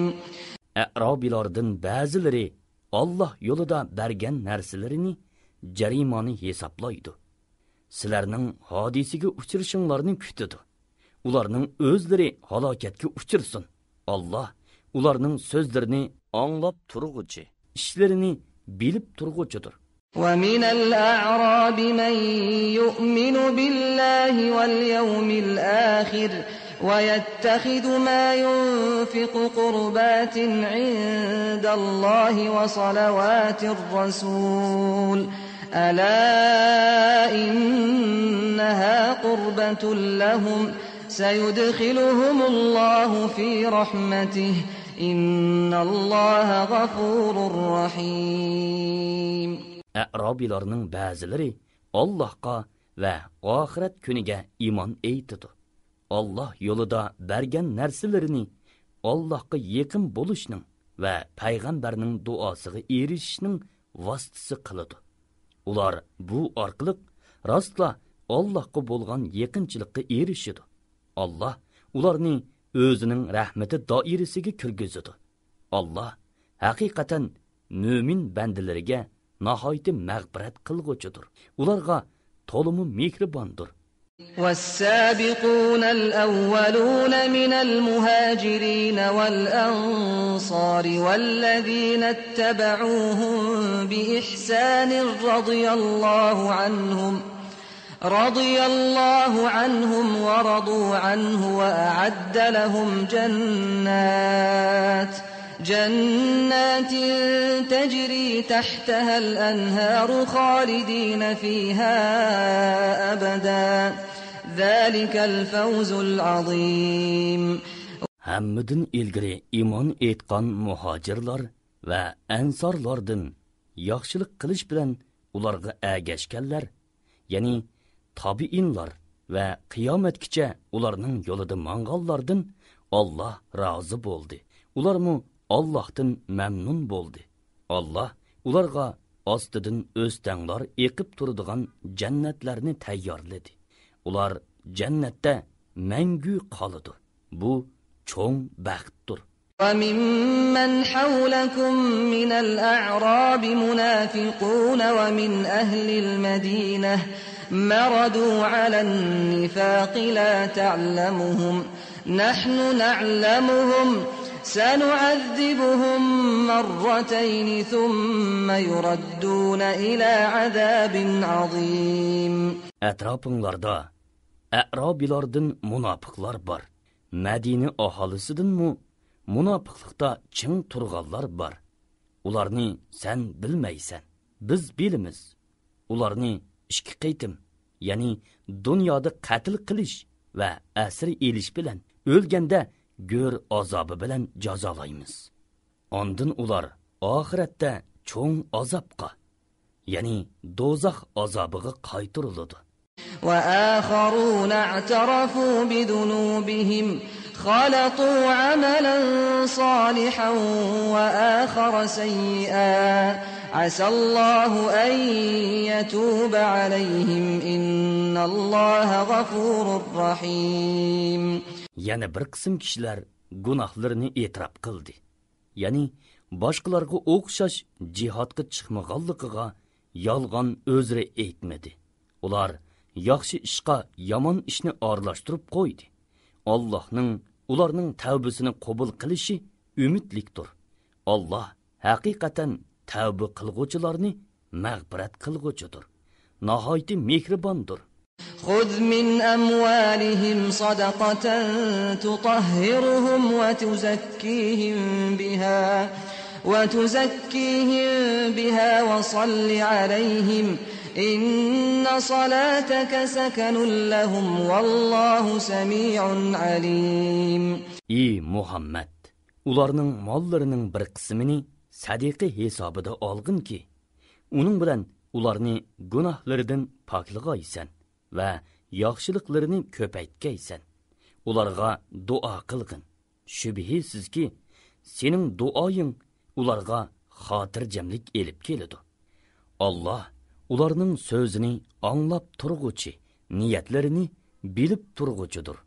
ئەئرابىيلاردىن بەزىلىرى ئاللاھ يولىدا بەرگەن نەرسىلىرىنى جەرىمانە ھېسابلايدۇ. سىلەرنىڭ ھادىسىگە ئۇچرىشىڭلارنى كۈتىدۇ. ئۇلارنىڭ ئۆزلىرى ھالاكەتكە ئۇچرىسۇن. ئاللاھ ئۇلارنىڭ سۆزلىرىنى ئاڭلاپ تۇرغۇچى، ئىشلىرىنى بىلىپ تۇرغۇچىدۇر. ومن الأعراب من يؤمن بالله واليوم الآخر ويتخذ ما ينفق قربات عند الله وصلوات الرسول ألا إنها قربة لهم سيدخلهم الله في رحمته إن الله غفور رحيم. ئەئرابىيلارنىڭ بەزىلىرى ئاللاھقا ۋە ئاخىرەت كۈنىگە ئىمان ئېيتىدۇ. ئاللاھ يولىدا بەرگەن نەرسىلىرىنى ئاللاھقا يېقىن بولۇشنىڭ ۋە پەيغەمبەرنىڭ دۇئاسىغا ئېرىشىشنىڭ ۋاسىتىسى قىلىدۇ. ئۇلار بۇ ئارقىلىق راستلا ئاللاھقا بولغان يېقىنچىلىققا ئېرىشىدۇ. ئاللاھ ئۇلارنى ئۆزىنىڭ رەھمىتى دائىرىسىگە كىرگۈزىدۇ. ئاللاھ ھەقىقەتەن مۆمىن بەندىلىرىگە ناھايىتى مەغپىرەت قىلغۇچىدۇر. ئۇلارغا تولىمۇ مېھرىباندۇر. والسابقون الأولون من المهاجرين والأنصار والذين اتبعوهم بإحسان رضي الله عنهم رضي الله عنهم ورضوا عنه وأعد لهم جنات جنات تجري تحتها الأنهار خالدين فيها أبدا ذلك الفوز العظيم. ھەممىدىن ئىلگىرى ئىمان ئېيتقان مۇھاجىرلار ۋە ئەنسارلاردىن ياخشىلىق قىلىش بىلەن ئۇلارغا ئەگەشكەنلەر، يەنى تابىئىنلار ۋە قىيامەتكىچە ئۇلارنىڭ يولىدا ماڭغانلاردىن ئاللاھ رازى بولدى. ئۇلارمۇ ئاللاھتىن مەمنۇن بولدى. ئاللاھ ئۇلارغا ئاستىدىن ئۆستەڭلار ئېقىپ تۇرىدىغان جەننەتلەرنى تەييارلىدى. ئۇلار جەننەتتە مەڭگۈ قالىدۇ. بۇ چوڭ بەختتۇر. وممن حولكم من الأعراب منافقون ومن أهل المدينة مردوا على النفاق لا تعلمهم نحن نعلمهم سنعذبهم مرتين ثم يردون إلى عذاب عظيم. ئەتراپىڭلاردا ئەئرابىيلاردىن مۇناپىقلار بار. مەدىنە ئاھالىسىدىنمۇ مۇناپىقلىقتا چىڭ تۇرغانلار بار. ئۇلارنى سەن بىلمەيسەن، بىز بىلىمىز. ئۇلارنى ئىككى قېتىم، يەنى دۇنيادا قەتل قىلىش ۋە ئەسىر ئېلىش بىلەن، ئۆلگەندە گۆر ئازابى بىلەن جازالايمىز. ئاندىن ئۇلار ئاخىرەتتە چوڭ ئازابقا، يەنى دوزاخ ئازابىغا قايتۇرۇلىدۇ. وآخرون اعترفوا بذنوبهم خلطوا عملا صالحا وآخر سيئا عسى الله أن يتوب عليهم إن الله غفور رحيم. يەنە بىر قىسىم كىشىلەر گۇناھلىرىنى ئېتىراپ قىلدى. يەنى باشقىلارغا ئوخشاش جىھادقا چىقمىغانلىقىغا يالغان ئۆزرە ئېيتمىدى. ئۇلار ياخشى ئىشقا يامان ئىشنى ئارىلاشتۇرۇپ قويدى. ئاللاھنىڭ ئۇلارنىڭ تەۋبىسىنى قوبۇل قىلىشى ئۈمىدلىكتۇر. ئاللاھ ھەقىقەتەن تەۋبە قىلغۇچىلارنى مەغپىرەت قىلغۇچىدۇر، ناھايىتى مېھرىباندۇر. خذ من أموالهم صدقة تطهرهم وتزكيهم بها، وتزكيهم بها وصل عليهم، إن صلاتك سكن لهم، والله سميع عليم. ئى مۇھەممەد! ئۇلارنىڭ ماللىرىنىڭ بىر قىسمىنى سەدىقە ھېسابىدا ئالغىنكى، ئۇنىڭ بىلەن ئۇلارنى گۇناھلىرىدىن پاكلىغايسەن ۋە ياخشىلىقلىرىنى كۆپەيتكەيسەن. ئۇلارغا دۇئا قىلغىن. شۈبھىسىزكى، سېنىڭ دۇئايىڭ ئۇلارغا خاتىرجەملىك ئېلىپ كېلىدۇ. ئاللاھ ئۇلارنىڭ سۆزىنى ئاڭلاپ تۇرغۇچى، نىيەتلىرىنى بىلىپ تۇرغۇچىدۇر.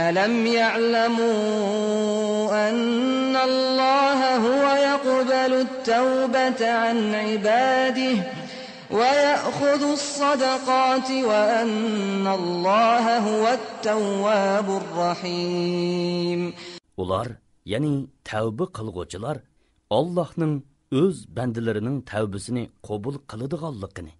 ألم يعلموا أن الله هو يقبل التوبة عن عباده ويأخذ الصدقات وأن الله هو التواب الرحيم. ئۇلار، يەنى تەۋبە قىلغۇچىلار، ئاللاھنىڭ ئۆز بەندىلىرىنىڭ تەۋبىسىنى قوبۇل قىلىدىغانلىقىنى،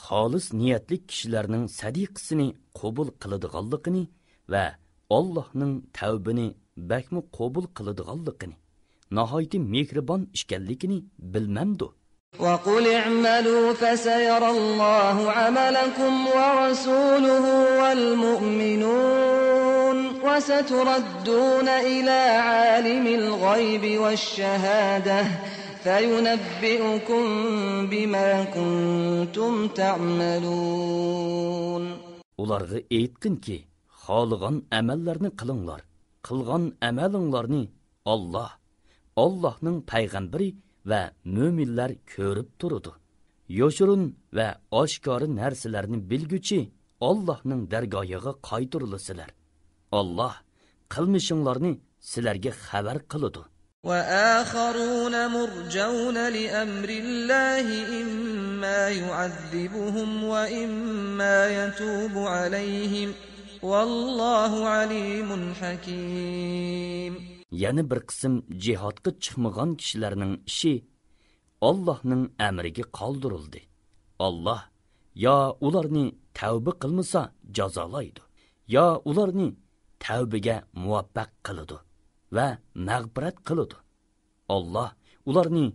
خالىس نىيەتلىك كىشىلەرنىڭ سەدىقىسىنى قوبۇل قىلىدىغانلىقىنى ۋە ئاللاھنىڭ تەۋبىنى بەكمۇ قوبۇل قىلىدىغانلىقىنى، ناھايىتى مېھرىبان ئىكەنلىكىنى بىلمەمدۇ؟ وقل اعملوا فسيرى الله عملكم ورسوله والمؤمنون وستردون إلى عالم الغيب والشهادة فينبئكم بما كنتم تعملون. ئۇلارغا ئېيتقىنكى، خالىغان ئەمەللەرنى قىلىڭلار، قىلغان ئەمەلىڭلارنى ئاللاھ، ئاللاھنىڭ پەيغەمبىرى ۋە مۆمىنلەر كۆرۈپ تۇرىدۇ. يوشۇرۇن ۋە ئاشكارا نەرسىلەرنى بىلگۈچى ئاللاھنىڭ دەرگاھىغا قايتۇرۇلىسىلەر. ئاللاھ قىلمىشىڭلارنى سىلەرگە خەۋەر قىلىدۇ. وآخرون مرجون لأمر الله إما يعذبهم وإما يتوب عليهم والله عليم حكيم. يەنە بىر قىسىم جىھادقا چىقمىغان كىشىلەرنىڭ ئىشى ئاللاھنىڭ ئەمرىگە قالدۇرۇلدى. ئاللاھ يا ئۇلارنى تەۋبە قىلمىسا جازالايدۇ، يا ئۇلارنى تەۋبىگە مۇۋەپپەق قىلىدۇ ۋە مەغپىرەت قىلىدۇ. ئاللاھ ئۇلارنى،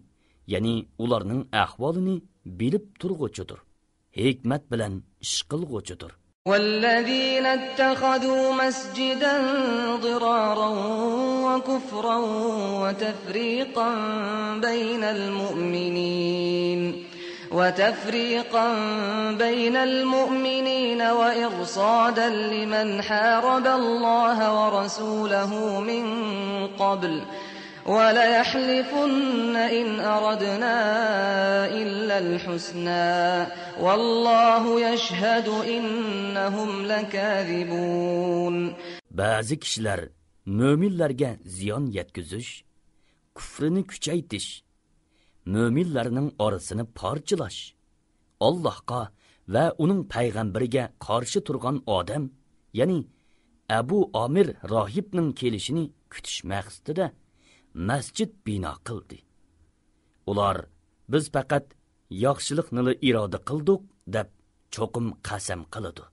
يەنى ئۇلارنىڭ ئەھۋالىنى بىلىپ تۇرغۇچىدۇر، ھېكمەت بىلەن ئىش قىلغۇچىدۇر. والذين اتخذوا مسجدا ضرارا وكفرا وتفريقا بين المؤمنين وتفريقا بين المؤمنين وإرصادا لمن حارب الله ورسوله من قبل وليحلفن إن أردنا إلا الحسنى والله يشهد إنهم لكاذبون. بەزى كىشىلەر مۆمىنلەرگە زىيان يەتكۈزۈش، كۇفرىنى كۈچەيتىش، مۆمىنلەرنىڭ ئارىسىنى پارچىلاش، ئاللاھقا ۋە ئۇنىڭ پەيغەمبىرىگە قارشى تۇرغان ئادەم، يەنى ئەبۇ ئامىر راھىبنىڭ كېلىشىنى كۈتۈش مەقسىتىدە مەسچىت بىنا قىلدى. ئۇلار، بىز پەقەت ياخشىلىقنىلا ئىرادە قىلدۇق، دەپ چوقۇم قەسەم قىلىدۇ.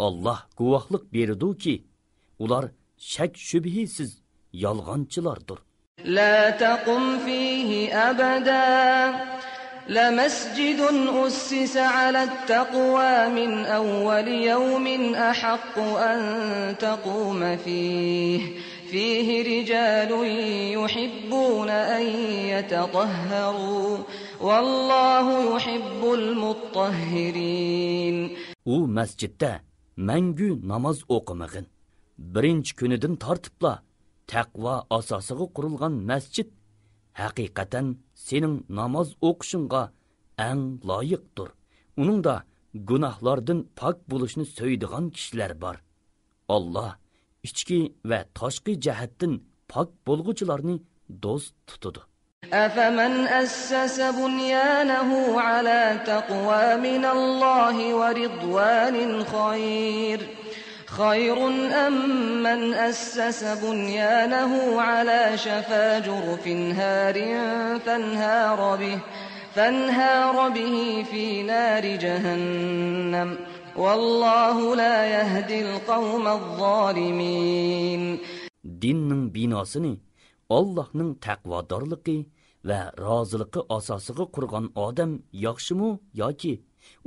ئاللاھ گۇۋاھلىق بېرىدۇكى، ئۇلار شەك-شۈبھىسىز يالغانچىلاردۇر. لا تقم فيه أبدا لمسجد أسس على التقوى من أول يوم أحق أن تقوم فيه فيه رجال يحبون أن يتطهروا والله يحب المطهرين. ئۇ مەسچىتتە مەڭگۈ ناماز ئوقۇمىغىن. بىرىنچى كۈنىدىن تارتىپلا تەقۋا ئاساسىغا قۇرۇلغان مەسچىت ھەقىقەتەن سېنىڭ ناماز ئوقۇشۇڭغا ئەڭ لايىقتۇر. ئۇنىڭدا گۇناھلاردىن پاك بولۇشنى سۆيىدىغان كىشىلەر بار. ئاللاھ ئىچكى ۋە تاشقى جەھەتتىن پاك بولغۇچىلارنى دوست تۇتىدۇ. أفمن أسس بنيانه على تقوى من الله ورضوان خير، خير أم من أسس بنيانه على شفا جرف هار فانهار به، فانهار به في نار جهنم والله لا يهدي القوم الظالمين. دىننىڭ بىناسىنى ئاللاھنىڭ تەقۋادارلىقى ۋە رازىلىقى ئاساسىغا قۇرغان ئادەم ياخشىمۇ ياكى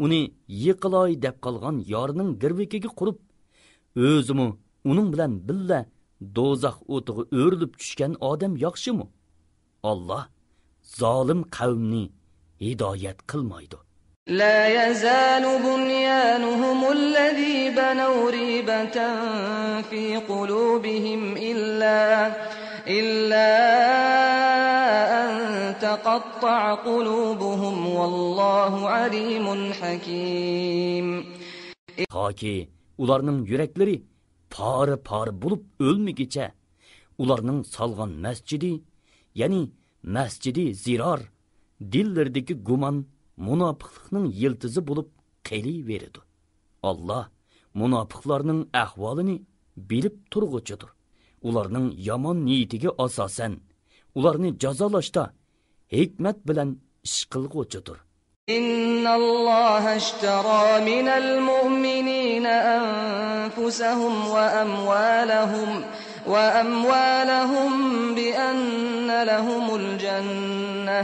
ئۇنى يىقىلاي دەپ قالغان يارنىڭ گىرۋىكىگە قۇرۇپ، ئۆزىمۇ ئۇنىڭ بىلەن بىللە دوزاخ ئوتىغا ئۆرۈلۈپ چۈشكەن ئادەم ياخشىمۇ؟ ئاللاھ زالىم قەۋمنى ھىدايەت قىلمايدۇ. لا يزال بنيانهم الذي بنوا ريبة في قلوبهم إلا، إلا أن تقطع قلوبهم والله عليم حكيم. تاكى ئۇلارنىڭ يۈرەكلىرى پارە-پارە بولۇپ ئۆلمىگۈچە، ئۇلارنىڭ سالغان مەسچىتى، يەنى مەسچىتى زىرار، دىللىرىدىكى گۇمان مۇناپىقلىقنىڭ يىلتىزى بولۇپ قېلىۋېرىدۇ. ئاللاھ مۇناپىقلارنىڭ ئەھۋالىنى بىلىپ تۇرغۇچىدۇر. ئۇلارنىڭ يامان نىيىتىگە ئاساسەن، ئۇلارنى جازالاشتا ھېكمەت بىلەن ئىش قىلغۇچىدۇر. إن الله اشترى من المؤمنين أنفسهم وأموالهم، وأموالهم بأن لهم الجنة،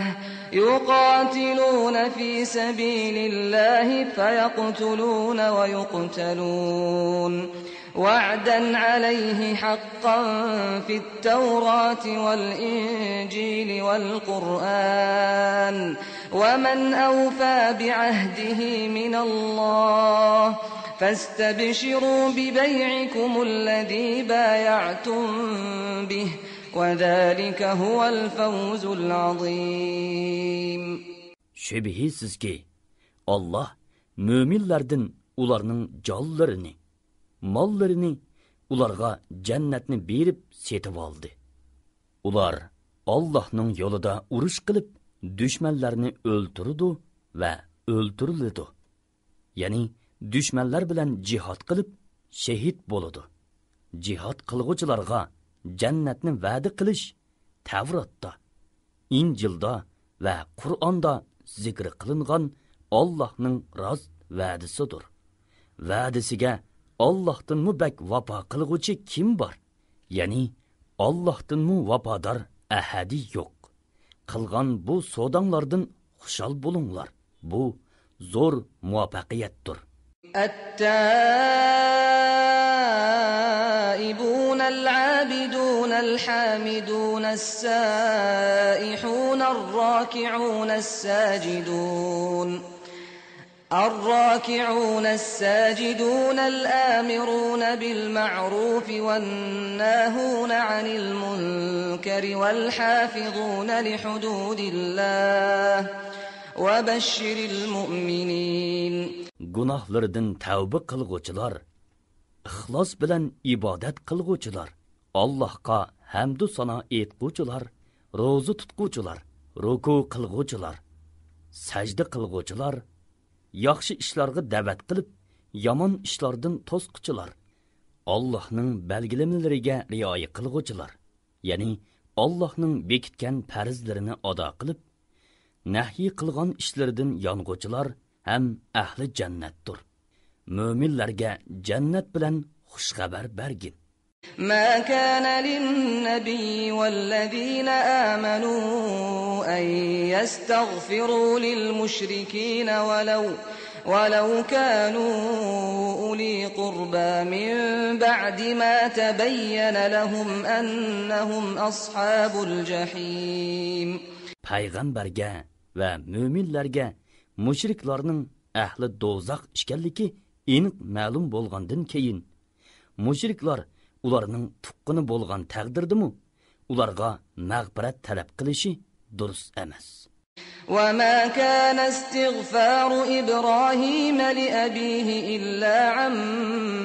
يقاتلون في سبيل الله فيقتلون ويقتلون، وعدا عليه حقا في التوراة والإنجيل والقرآن، ومن أوفى بعهده من الله، فاستبشروا ببيعكم الذي بايعتم به، وذلك هو الفوز العظيم. شۈبھىسىزكى، ئاللاھ مۆمىنلەردىن ئۇلارنىڭ جانلىرىنى، ماللىرىنى ئۇلارغا جەننەتنى بېرىپ سېتىۋالدى. ئۇلار ئاللاھنىڭ يولىدا ئۇرۇش قىلىپ، دۈشمەنلەرنى ئۆلتۈرىدۇ ۋە ئۆلتۈرۈلىدۇ. يەنى دۈشمەنلەر بىلەن جىھاد قىلىپ، شېھىت بولىدۇ. جىھاد قىلغۇچىلارغا جەننەتنى ۋەدە قىلىش تەۋراتتا، ئىنجىلدا ۋە قۇرئاندا زىكىر قىلىنغان ئاللاھنىڭ راست ۋەدىسىدۇر. ۋەدىسىگە ئاللاھتىنمۇ بەك ۋاپا قىلغۇچى كىم بار؟ يەنى ئاللاھتىنمۇ ۋاپادار ئەھەدى يوق. قىلغان بۇ سوداڭلاردىن خۇشال بولۇڭلار. بۇ زور مۇۋەپپەقىيەتتۇر. التائبون العابدون الحامدون السائحون الراكعون الساجدون، الراكعون الساجدون الآمرون بالمعروف والناهون عن المنكر والحافظون لحدود الله، وبشر المؤمنين. گۇناھلىرىدىن تەۋبە قىلغۇچىلار، ئىخلاس بىلەن ئىبادەت قىلغۇچىلار، ئاللاھقا ھەمدۇ سانا ئېيتقۇچىلار، روزا تۇتقۇچىلار، رۇكۇ قىلغۇچىلار، سەجدە قىلغۇچىلار، ياخشى ئىشلارغا دەۋەت قىلىپ، يامان ئىشلاردىن توسقۇچىلار، ئاللاھنىڭ بەلگىلىمىلىرىگە رىئايە قىلغۇچىلار، يەنى ئاللاھنىڭ بېكىتكەن پەرزلىرىنى ئادا قىلىپ، نەھيى قىلغان ئىشلىرىدىن يانغۇچىلار ھەم ئەھلى جەننەتتۇر. مۆمىنلەرگە جەننەت بىلەن خۇش خەۋەر بەرگىن. ما كان للنبي والذين آمنوا أن يستغفروا للمشركين ولو، ولو كانوا أولي قربى من بعد ما تبين لهم أنهم أصحاب الجحيم. پەيغەمبەرگە ۋە مۆمىنلەرگە مۇشرىكلارنىڭ ئەھلى دوزاخ ئىكەنلىكى ئېنىق مەلۇم بولغاندىن كېيىن، مۇشرىكلار ئۇلارنىڭ تۇغقىنى بولغان تەقدىردىمۇ، ئۇلارغا مەغپىرەت تەلەپ قىلىشى دۇرۇس ئەمەس. وما كان استغفار إبراهيم لأبيه إلا عن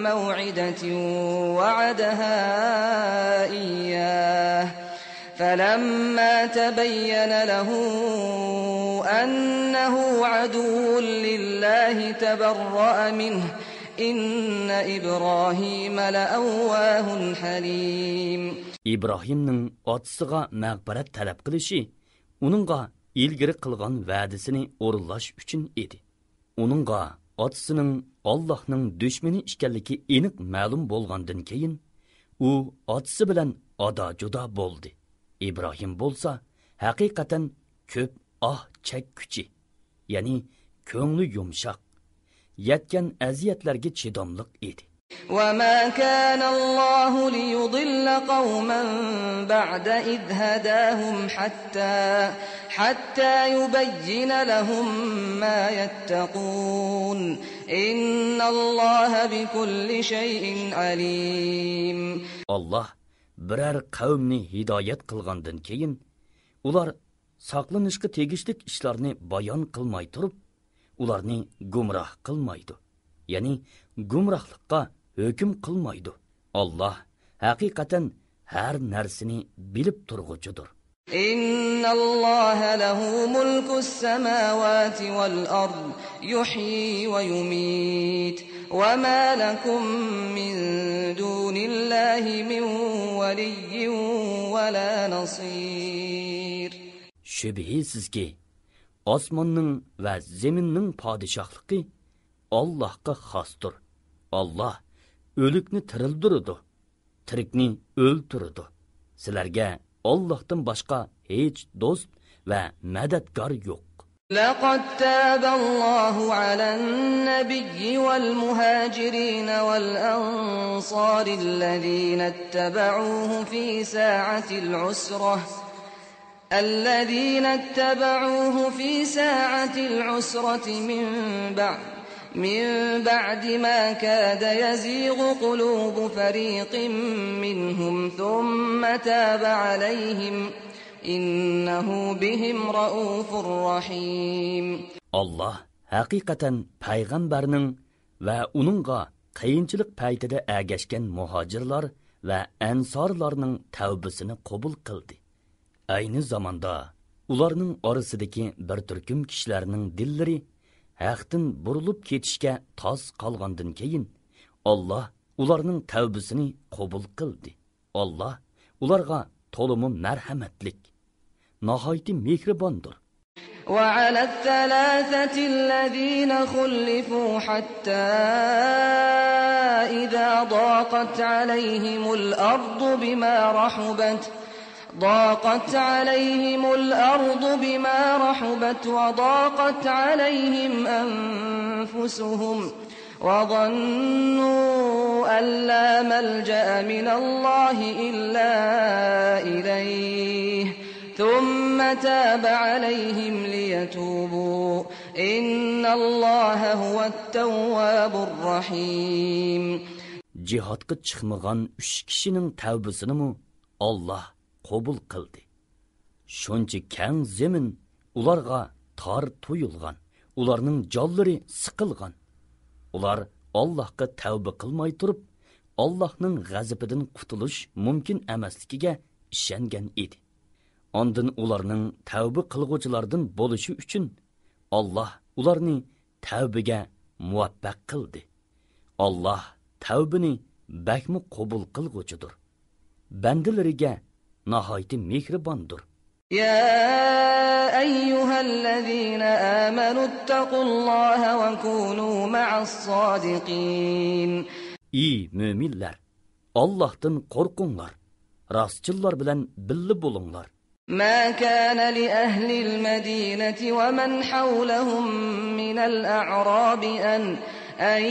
موعدة وعدها إياه، فلما تبين له أنه عدو لله تبرأ منه، إن إبراهيم لأواه حليم. ئىبراھىمنىڭ ئاتىسىغا مەغپىرەت تەلەپ قىلىشى ئۇنىڭغا ئىلگىرى قىلغان ۋەدىسىنى ئورۇنلاش ئۈچۈن ئىدى. ئۇنىڭغا ئاتىسىنىڭ ئاللاھنىڭ دۈشمىنى ئىكەنلىكى ئېنىق مەلۇم بولغاندىن كېيىن، ئۇ ئاتىسى بىلەن ئادا-جۇدا بولدى. ئىبراھىم بولسا ھەقىقەتەن كۆپ ئاھ چەككۈچى، يەنى كۆڭلى يۇمشاق، يەتكەن ئەزىيەتلەرگە چىداملىق ئىدى. وما كان الله ليضل قوما بعد إذ هداهم حتى، حتى يبين لهم ما يتقون. إن الله بكل شيء عليم. ئاللاھ بىرەر قەۋمنى ھىدايەت قىلغاندىن كېيىن، ئۇلار ساقلىنىشقا تېگىشلىك ئىشلارنى بايان قىلماي تۇرۇپ، ئۇلارنى گۇمراھ قىلمايدۇ. يەنى گۇمراھلىققا ھۆكۈم قىلمايدۇ. ئاللاھ ھەقىقەتەن ھەر نەرسىنى بىلىپ تۇرغۇچىدۇر. إن الله له ملك السماوات والأرض يحيي ويميت وما لكم من دون الله من ولي ولا نصير. شۈبھىسىزكى، ئاسماننىڭ ۋە زېمىننىڭ پادىشاھلىقى ئاللاھقا خاستۇر. ئاللاھ ئۆلۈكنى تىرىلدۈرىدۇ، تىرىكنى ئۆلتۈرىدۇ. سىلەرگە ئاللاھتىن باشقا ھېچ دوست ۋە مەدەتكار يوق. لقد تاب الله على النبي والمهاجرين والأنصار الذين اتبعوه في ساعة العسرة، الذين اتبعوه في ساعة العسرة من بعد، من بعد ما كاد يزيغ قلوب فريق منهم ثم تاب عليهم، إنه بهم رءوف رحيم. ئاللاھ ھەقىقەتەن پەيغەمبەرنىڭ ۋە ئۇنىڭغا قىيىنچىلىق پەيتىدە ئەگەشكەن مۇھاجىرلار ۋە ئەنسارلارنىڭ تەۋبىسىنى قوبۇل قىلدى. ئەينى زاماندا ئۇلارنىڭ ئارىسىدىكى بىر تۈركۈم كىشىلەرنىڭ دىللىرى ھەقتىن بۇرۇلۇپ كېتىشكە تاس قالغاندىن كېيىن، ئاللاھ ئۇلارنىڭ تەۋبىسىنى قوبۇل قىلدى. ئاللاھ ئۇلارغا تولىمۇ مەرھەمەتلىك، ناھايىتى مېھرىباندۇر. وعلى الثلاثة الذين خلفوا حتى إذا ضاقت عليهم الأرض بما رحبت، ضاقت عليهم الأرض بما رحبت وضاقت عليهم أنفسهم وظنوا أن لا ملجأ من الله إلا إليه ثم تاب عليهم ليتوبوا إن الله هو التواب الرحيم. جىھادقا چىقمىغان ئۈچ كىشىنىڭ تەۋبىسىنىمۇ ئاللاھ قوبۇل قىلدى. شۇنچە كەڭ زېمىن ئۇلارغا تار تۇيۇلغان، ئۇلارنىڭ جانلىرى سىقىلغان. ئۇلار ئاللاھقا تەۋبە قىلماي تۇرۇپ، ئاللاھنىڭ غەزىپىدىن قۇتۇلۇش مۇمكىن ئەمەسلىكىگە ئىشەنگەن ئىدى. ئاندىن ئۇلارنىڭ تەۋبە قىلغۇچىلاردىن بولۇشى ئۈچۈن، ئاللاھ ئۇلارنى تەۋبىگە مۇۋەپپەق قىلدى. ئاللاھ تەۋبىنى بەكمۇ قوبۇل قىلغۇچىدۇر، بەندىلىرىگە ناھايىتى مېھرىباندۇر. يا أيها الذين آمنوا اتقوا الله وكونوا مع الصادقين. ئى مۆمىنلەر، ئاللاھتىن قورقۇڭلار، راستچىللار بىلەن بىللە بولۇڭلار. ما كان لأهل المدينة ومن حولهم من الأعراب أن، أن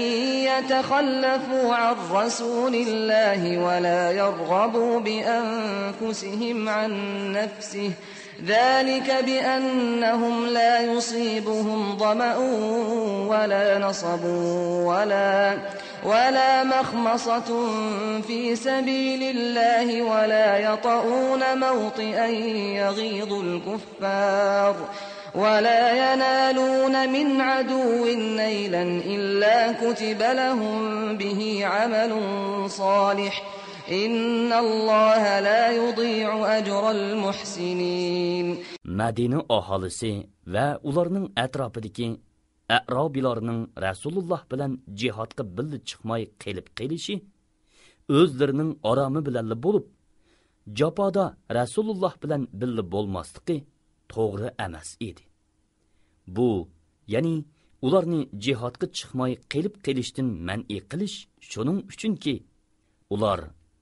يتخلفوا عن رسول الله ولا يرغبوا بأنفسهم عن نفسه، ذلك بأنهم لا يصيبهم ظمأ ولا نصب ولا ولا مخمصة في سبيل الله ولا يطئون موطئا يغيظ الكفار ولا ينالون من عدو نيلا إلا كتب لهم به عمل صالح إن الله لا يضيع أجر المحسنين. مەدىنە ئاھالىسى ۋە ئۇلارنىڭ ئەتراپىدىكى ئەرابىيلارنىڭ رەسۇلۇللاھ بىلەن جىھادقا بىللە چىقماي قېلىپ قېلىشى، ئۆزلىرىنىڭ ئارامى بىلەنلا بولۇپ، جاپادا رەسۇلۇللاھ بىلەن بىللە بولماسلىقى توغرا ئەمەس ئىدى. بۇ، يەنى ئۇلارنى جىھادقا چىقماي قېلىپ قېلىشتىن مەنئى قىلىش شۇنىڭ ئۈچۈنكى، ئۇلار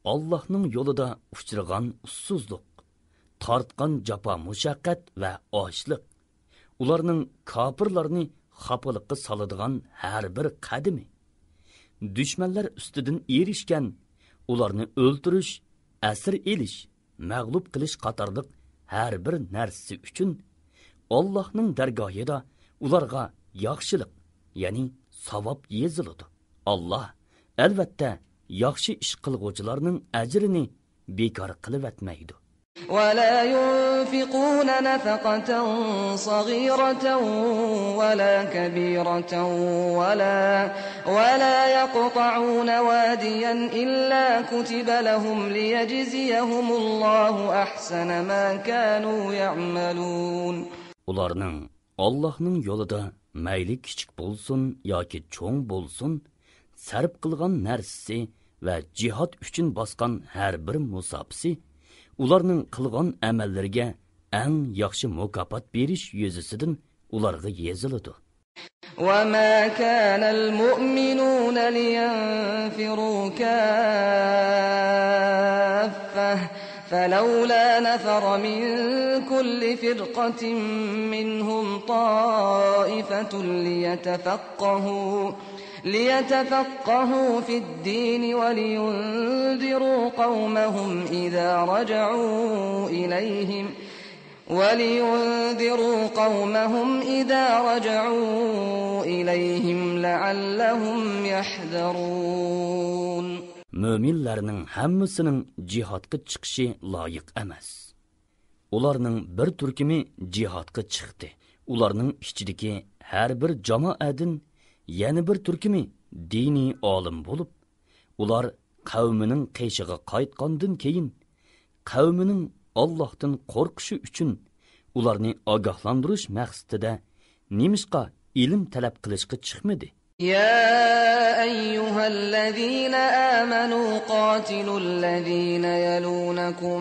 ئاللاھنىڭ يولىدا ئۇچرىغان ئۇسسۇزلۇق، تارتقان جاپا-مۇشەققەت ۋە ئاچلىق، ئۇلارنىڭ كاپىرلارنى خاپىلىققا سالىدىغان ھەر بىر قەدىمى، دۈشمەنلەر ئۈستىدىن ئېرىشكەن، ئۇلارنى ئۆلتۈرۈش، ئەسىر ئېلىش، مەغلۇپ قىلىش قاتارلىق ھەر بىر نەرسىسى ئۈچۈن ئاللاھنىڭ دەرگاھىدا ئۇلارغا ياخشىلىق، يەنى ساۋاب يېزىلىدۇ. ئاللاھ، ئەلۋەتتە، ياخشى ئىش قىلغۇچىلارنىڭ ئەجرىنى بىكار قىلىۋەتمەيدۇ. ولا ينفقون نفقة صغيرة ولا كبيرة ولا، ولا يقطعون واديا إلا كتب لهم ليجزيهم الله أحسن ما كانوا يعملون. ئۇلارنىڭ ئاللاھنىڭ يولىدا مەيلى كىچىك بولسۇن ياكى چوڭ بولسۇن، سەرپ قىلغان نەرسىسى ۋە جىھاد ئۈچۈن باسقان ھەر بىر مۇساپىسى ئۇلارنىڭ قىلغان ئەمەللىرىگە ئەڭ ياخشى مۇكاپات بېرىش يۈزىسىدىن ئۇلارغا يېزىلىدۇ. وما كان المؤمنون لينفروا كافة فلولا نفر من كل فرقة منهم طائفة ليتفقهوا، ليتفقهوا في الدين ولينذروا قومهم إذا رجعوا إليهم، ولينذروا قومهم إذا رجعوا إليهم لعلهم يحذرون. مۆمىنلەرنىڭ ھەممىسىنىڭ جىھادقا چىقىشى لايىق ئەمەس. ئۇلارنىڭ بىر تۈركۈمى جىھادقا چىقتى. ئۇلارنىڭ ئىچىدىكى ھەر بىر جامائەدىن يەنە بىر تۈركۈمى دىنىي ئالىم بولۇپ، ئۇلار قەۋمىنىڭ قېشىغا قايتقاندىن كېيىن، قەۋمىنىڭ ئاللاھتىن قورقۇشى ئۈچۈن ئۇلارنى ئاگاھلاندۇرۇش مەقسىتىدە نېمىشقا ئىلىم تەلەپ قىلىشقا چىقمىدى؟ يا أيها الذين آمنوا قاتلوا الذين يلونكم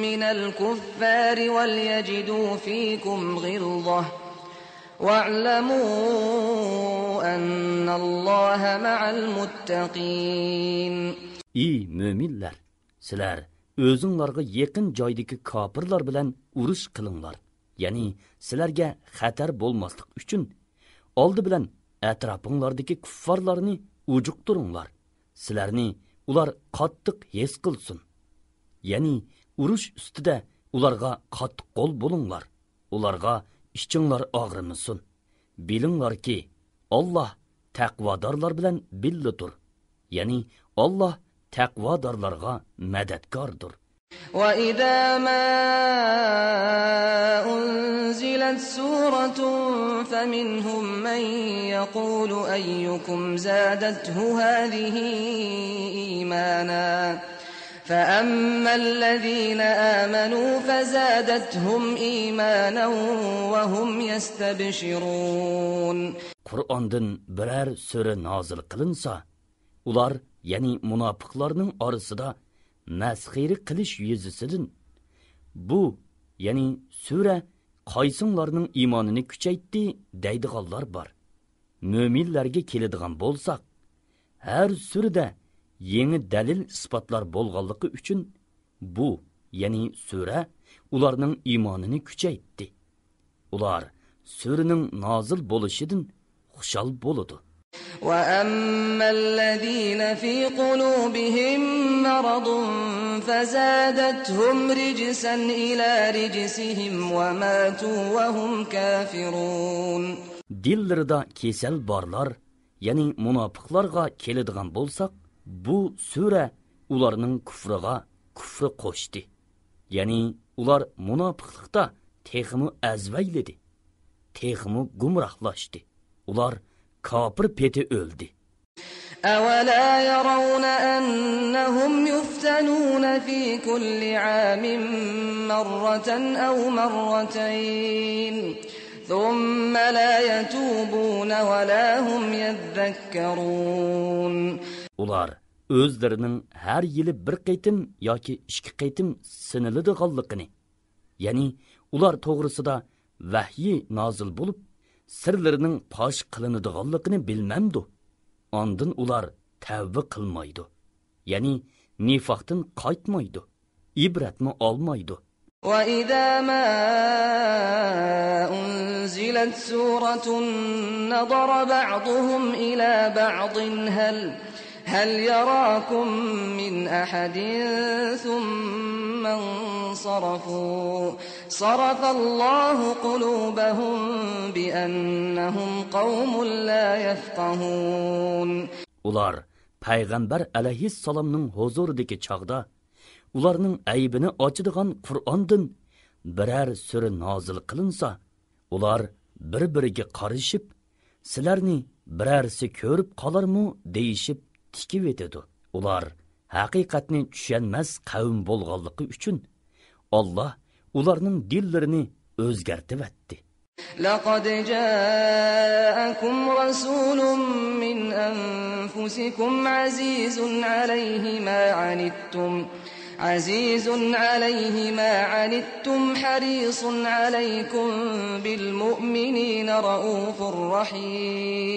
من الكفار وليجدوا فيكم غلظة واعلموا أن الله مع المتقين. ئى مۆمىنلەر! سىلەر ئۆزۈڭلارغا يېقىن جايدىكى كاپىرلار بىلەن ئۇرۇش قىلىڭلار. يەنى سىلەرگە خەتەر بولماسلىق ئۈچۈن ئالدى بىلەن ئەتراپىڭلاردىكى كۇففارلارنى ئۇجۇقتۇرۇڭلار. سىلەرنى ئۇلار قاتتىق ھېس قىلسۇن. يەنى ئۇرۇش ئۈستىدە ئۇلارغا قاتتىق قول بولۇڭلار. ئۇلارغا ئىچىڭلار ئاغرىمىسۇن. بىلىڭلاركى، ئاللاھ تەقۋادارلار بىلەن بىللىدۇر. يەنى ئاللاھ تەقۋادارلارغا مەدەتكاردۇر. وإذا ما أنزلت سورة فمنهم من يقول أيكم زادته هذه إيمانا فأما الذين آمنوا فزادتهم إيمانا وهم يستبشرون. قۇرئاندىن بىرەر سۈرە نازىل قىلىنسا، ئۇلار، يەنى مۇناپىقلارنىڭ ئارىسىدا مەسخىرە قىلىش يۈزىسىدىن، بۇ، يەنى سۈرە قايسىڭلارنىڭ ئىمانىنى كۈچەيتتى دەيدىغانلار بار. مۆمىنلەرگە كېلىدىغان بولساق، ھەر سۈرىدە يېڭى دەلىل-ئىسپاتلار بولغانلىقى ئۈچۈن، بۇ، يەنى سۈرە ئۇلارنىڭ ئىمانىنى كۈچەيتتى. ئۇلار سۈرىنىڭ نازىل بولۇشىدىن خۇشال بولىدۇ. وأما الذين في قلوبهم مرض فزادتهم رجسا إلى رجسهم وماتوا وهم كافرون. دىللىرىدا كېسەل بارلار، يەنى مۇناپىقلارغا كېلىدىغان بولساق، بۇ سۈرە ئۇلارنىڭ كۇفرىغا كۇفرى قوشتى. يەنى ئۇلار مۇناپىقلىقتا تېخىمۇ ئەزۋەيلىدى، تېخىمۇ گۇمراھلاشتى. ئۇلار كاپىر پېتى ئۆلدى. أولا يرون أنهم يفتنون في كل عام مرة أو مرتين ثم لا يتوبون ولا هم يذكرون. ئۇلار ئۆزلىرىنىڭ ھەر يىلى بىر قېتىم ياكى ئىككى قېتىم سىنىلىدىغانلىقىنى، يەنى ئۇلار توغرىسىدا ۋەھيى نازىل بولۇپ، سىرلىرىنىڭ پاش قىلىنىدىغانلىقىنى بىلمەمدۇ؟ ئاندىن ئۇلار تەۋبە قىلمايدۇ، يەنى نىفاقتىن قايتمايدۇ، ئىبرەتمۇ ئالمايدۇ. وإذا ما أنزلت سورة نظر بعضهم إلى بعض هل هل يراكم من أحد ثم انصرفوا صرف الله قلوبهم بأنهم قوم لا يفقهون. ئۇلار پەيغەمبەر ئەلەيھىسسالامنىڭ ھۇزۇرىدىكى چاغدا، ئۇلارنىڭ ئەيىبىنى ئاچىدىغان قۇرئاندىن بىرەر سۈرە نازىل قىلىنسا، ئۇلار بىر-بىرىگە قارىشىپ، سىلەرنى بىرەرسى كۆرۈپ قالارمۇ دېيىشىپ تىكىۋېتىدۇ. ئۇلار ھەقىقەتنى چۈشەنمەس قەۋم بولغانلىقى ئۈچۈن، ئاللا ئۇلارنىڭ دىللىرىنى ئۆزگەرتىۋەتتى. لقد جاءكم رسول من أنفسكم عزيز عليه ما عنتم عزيز عليه ما عنتم حريص عليكم بالمؤمنين رءوف رحيم.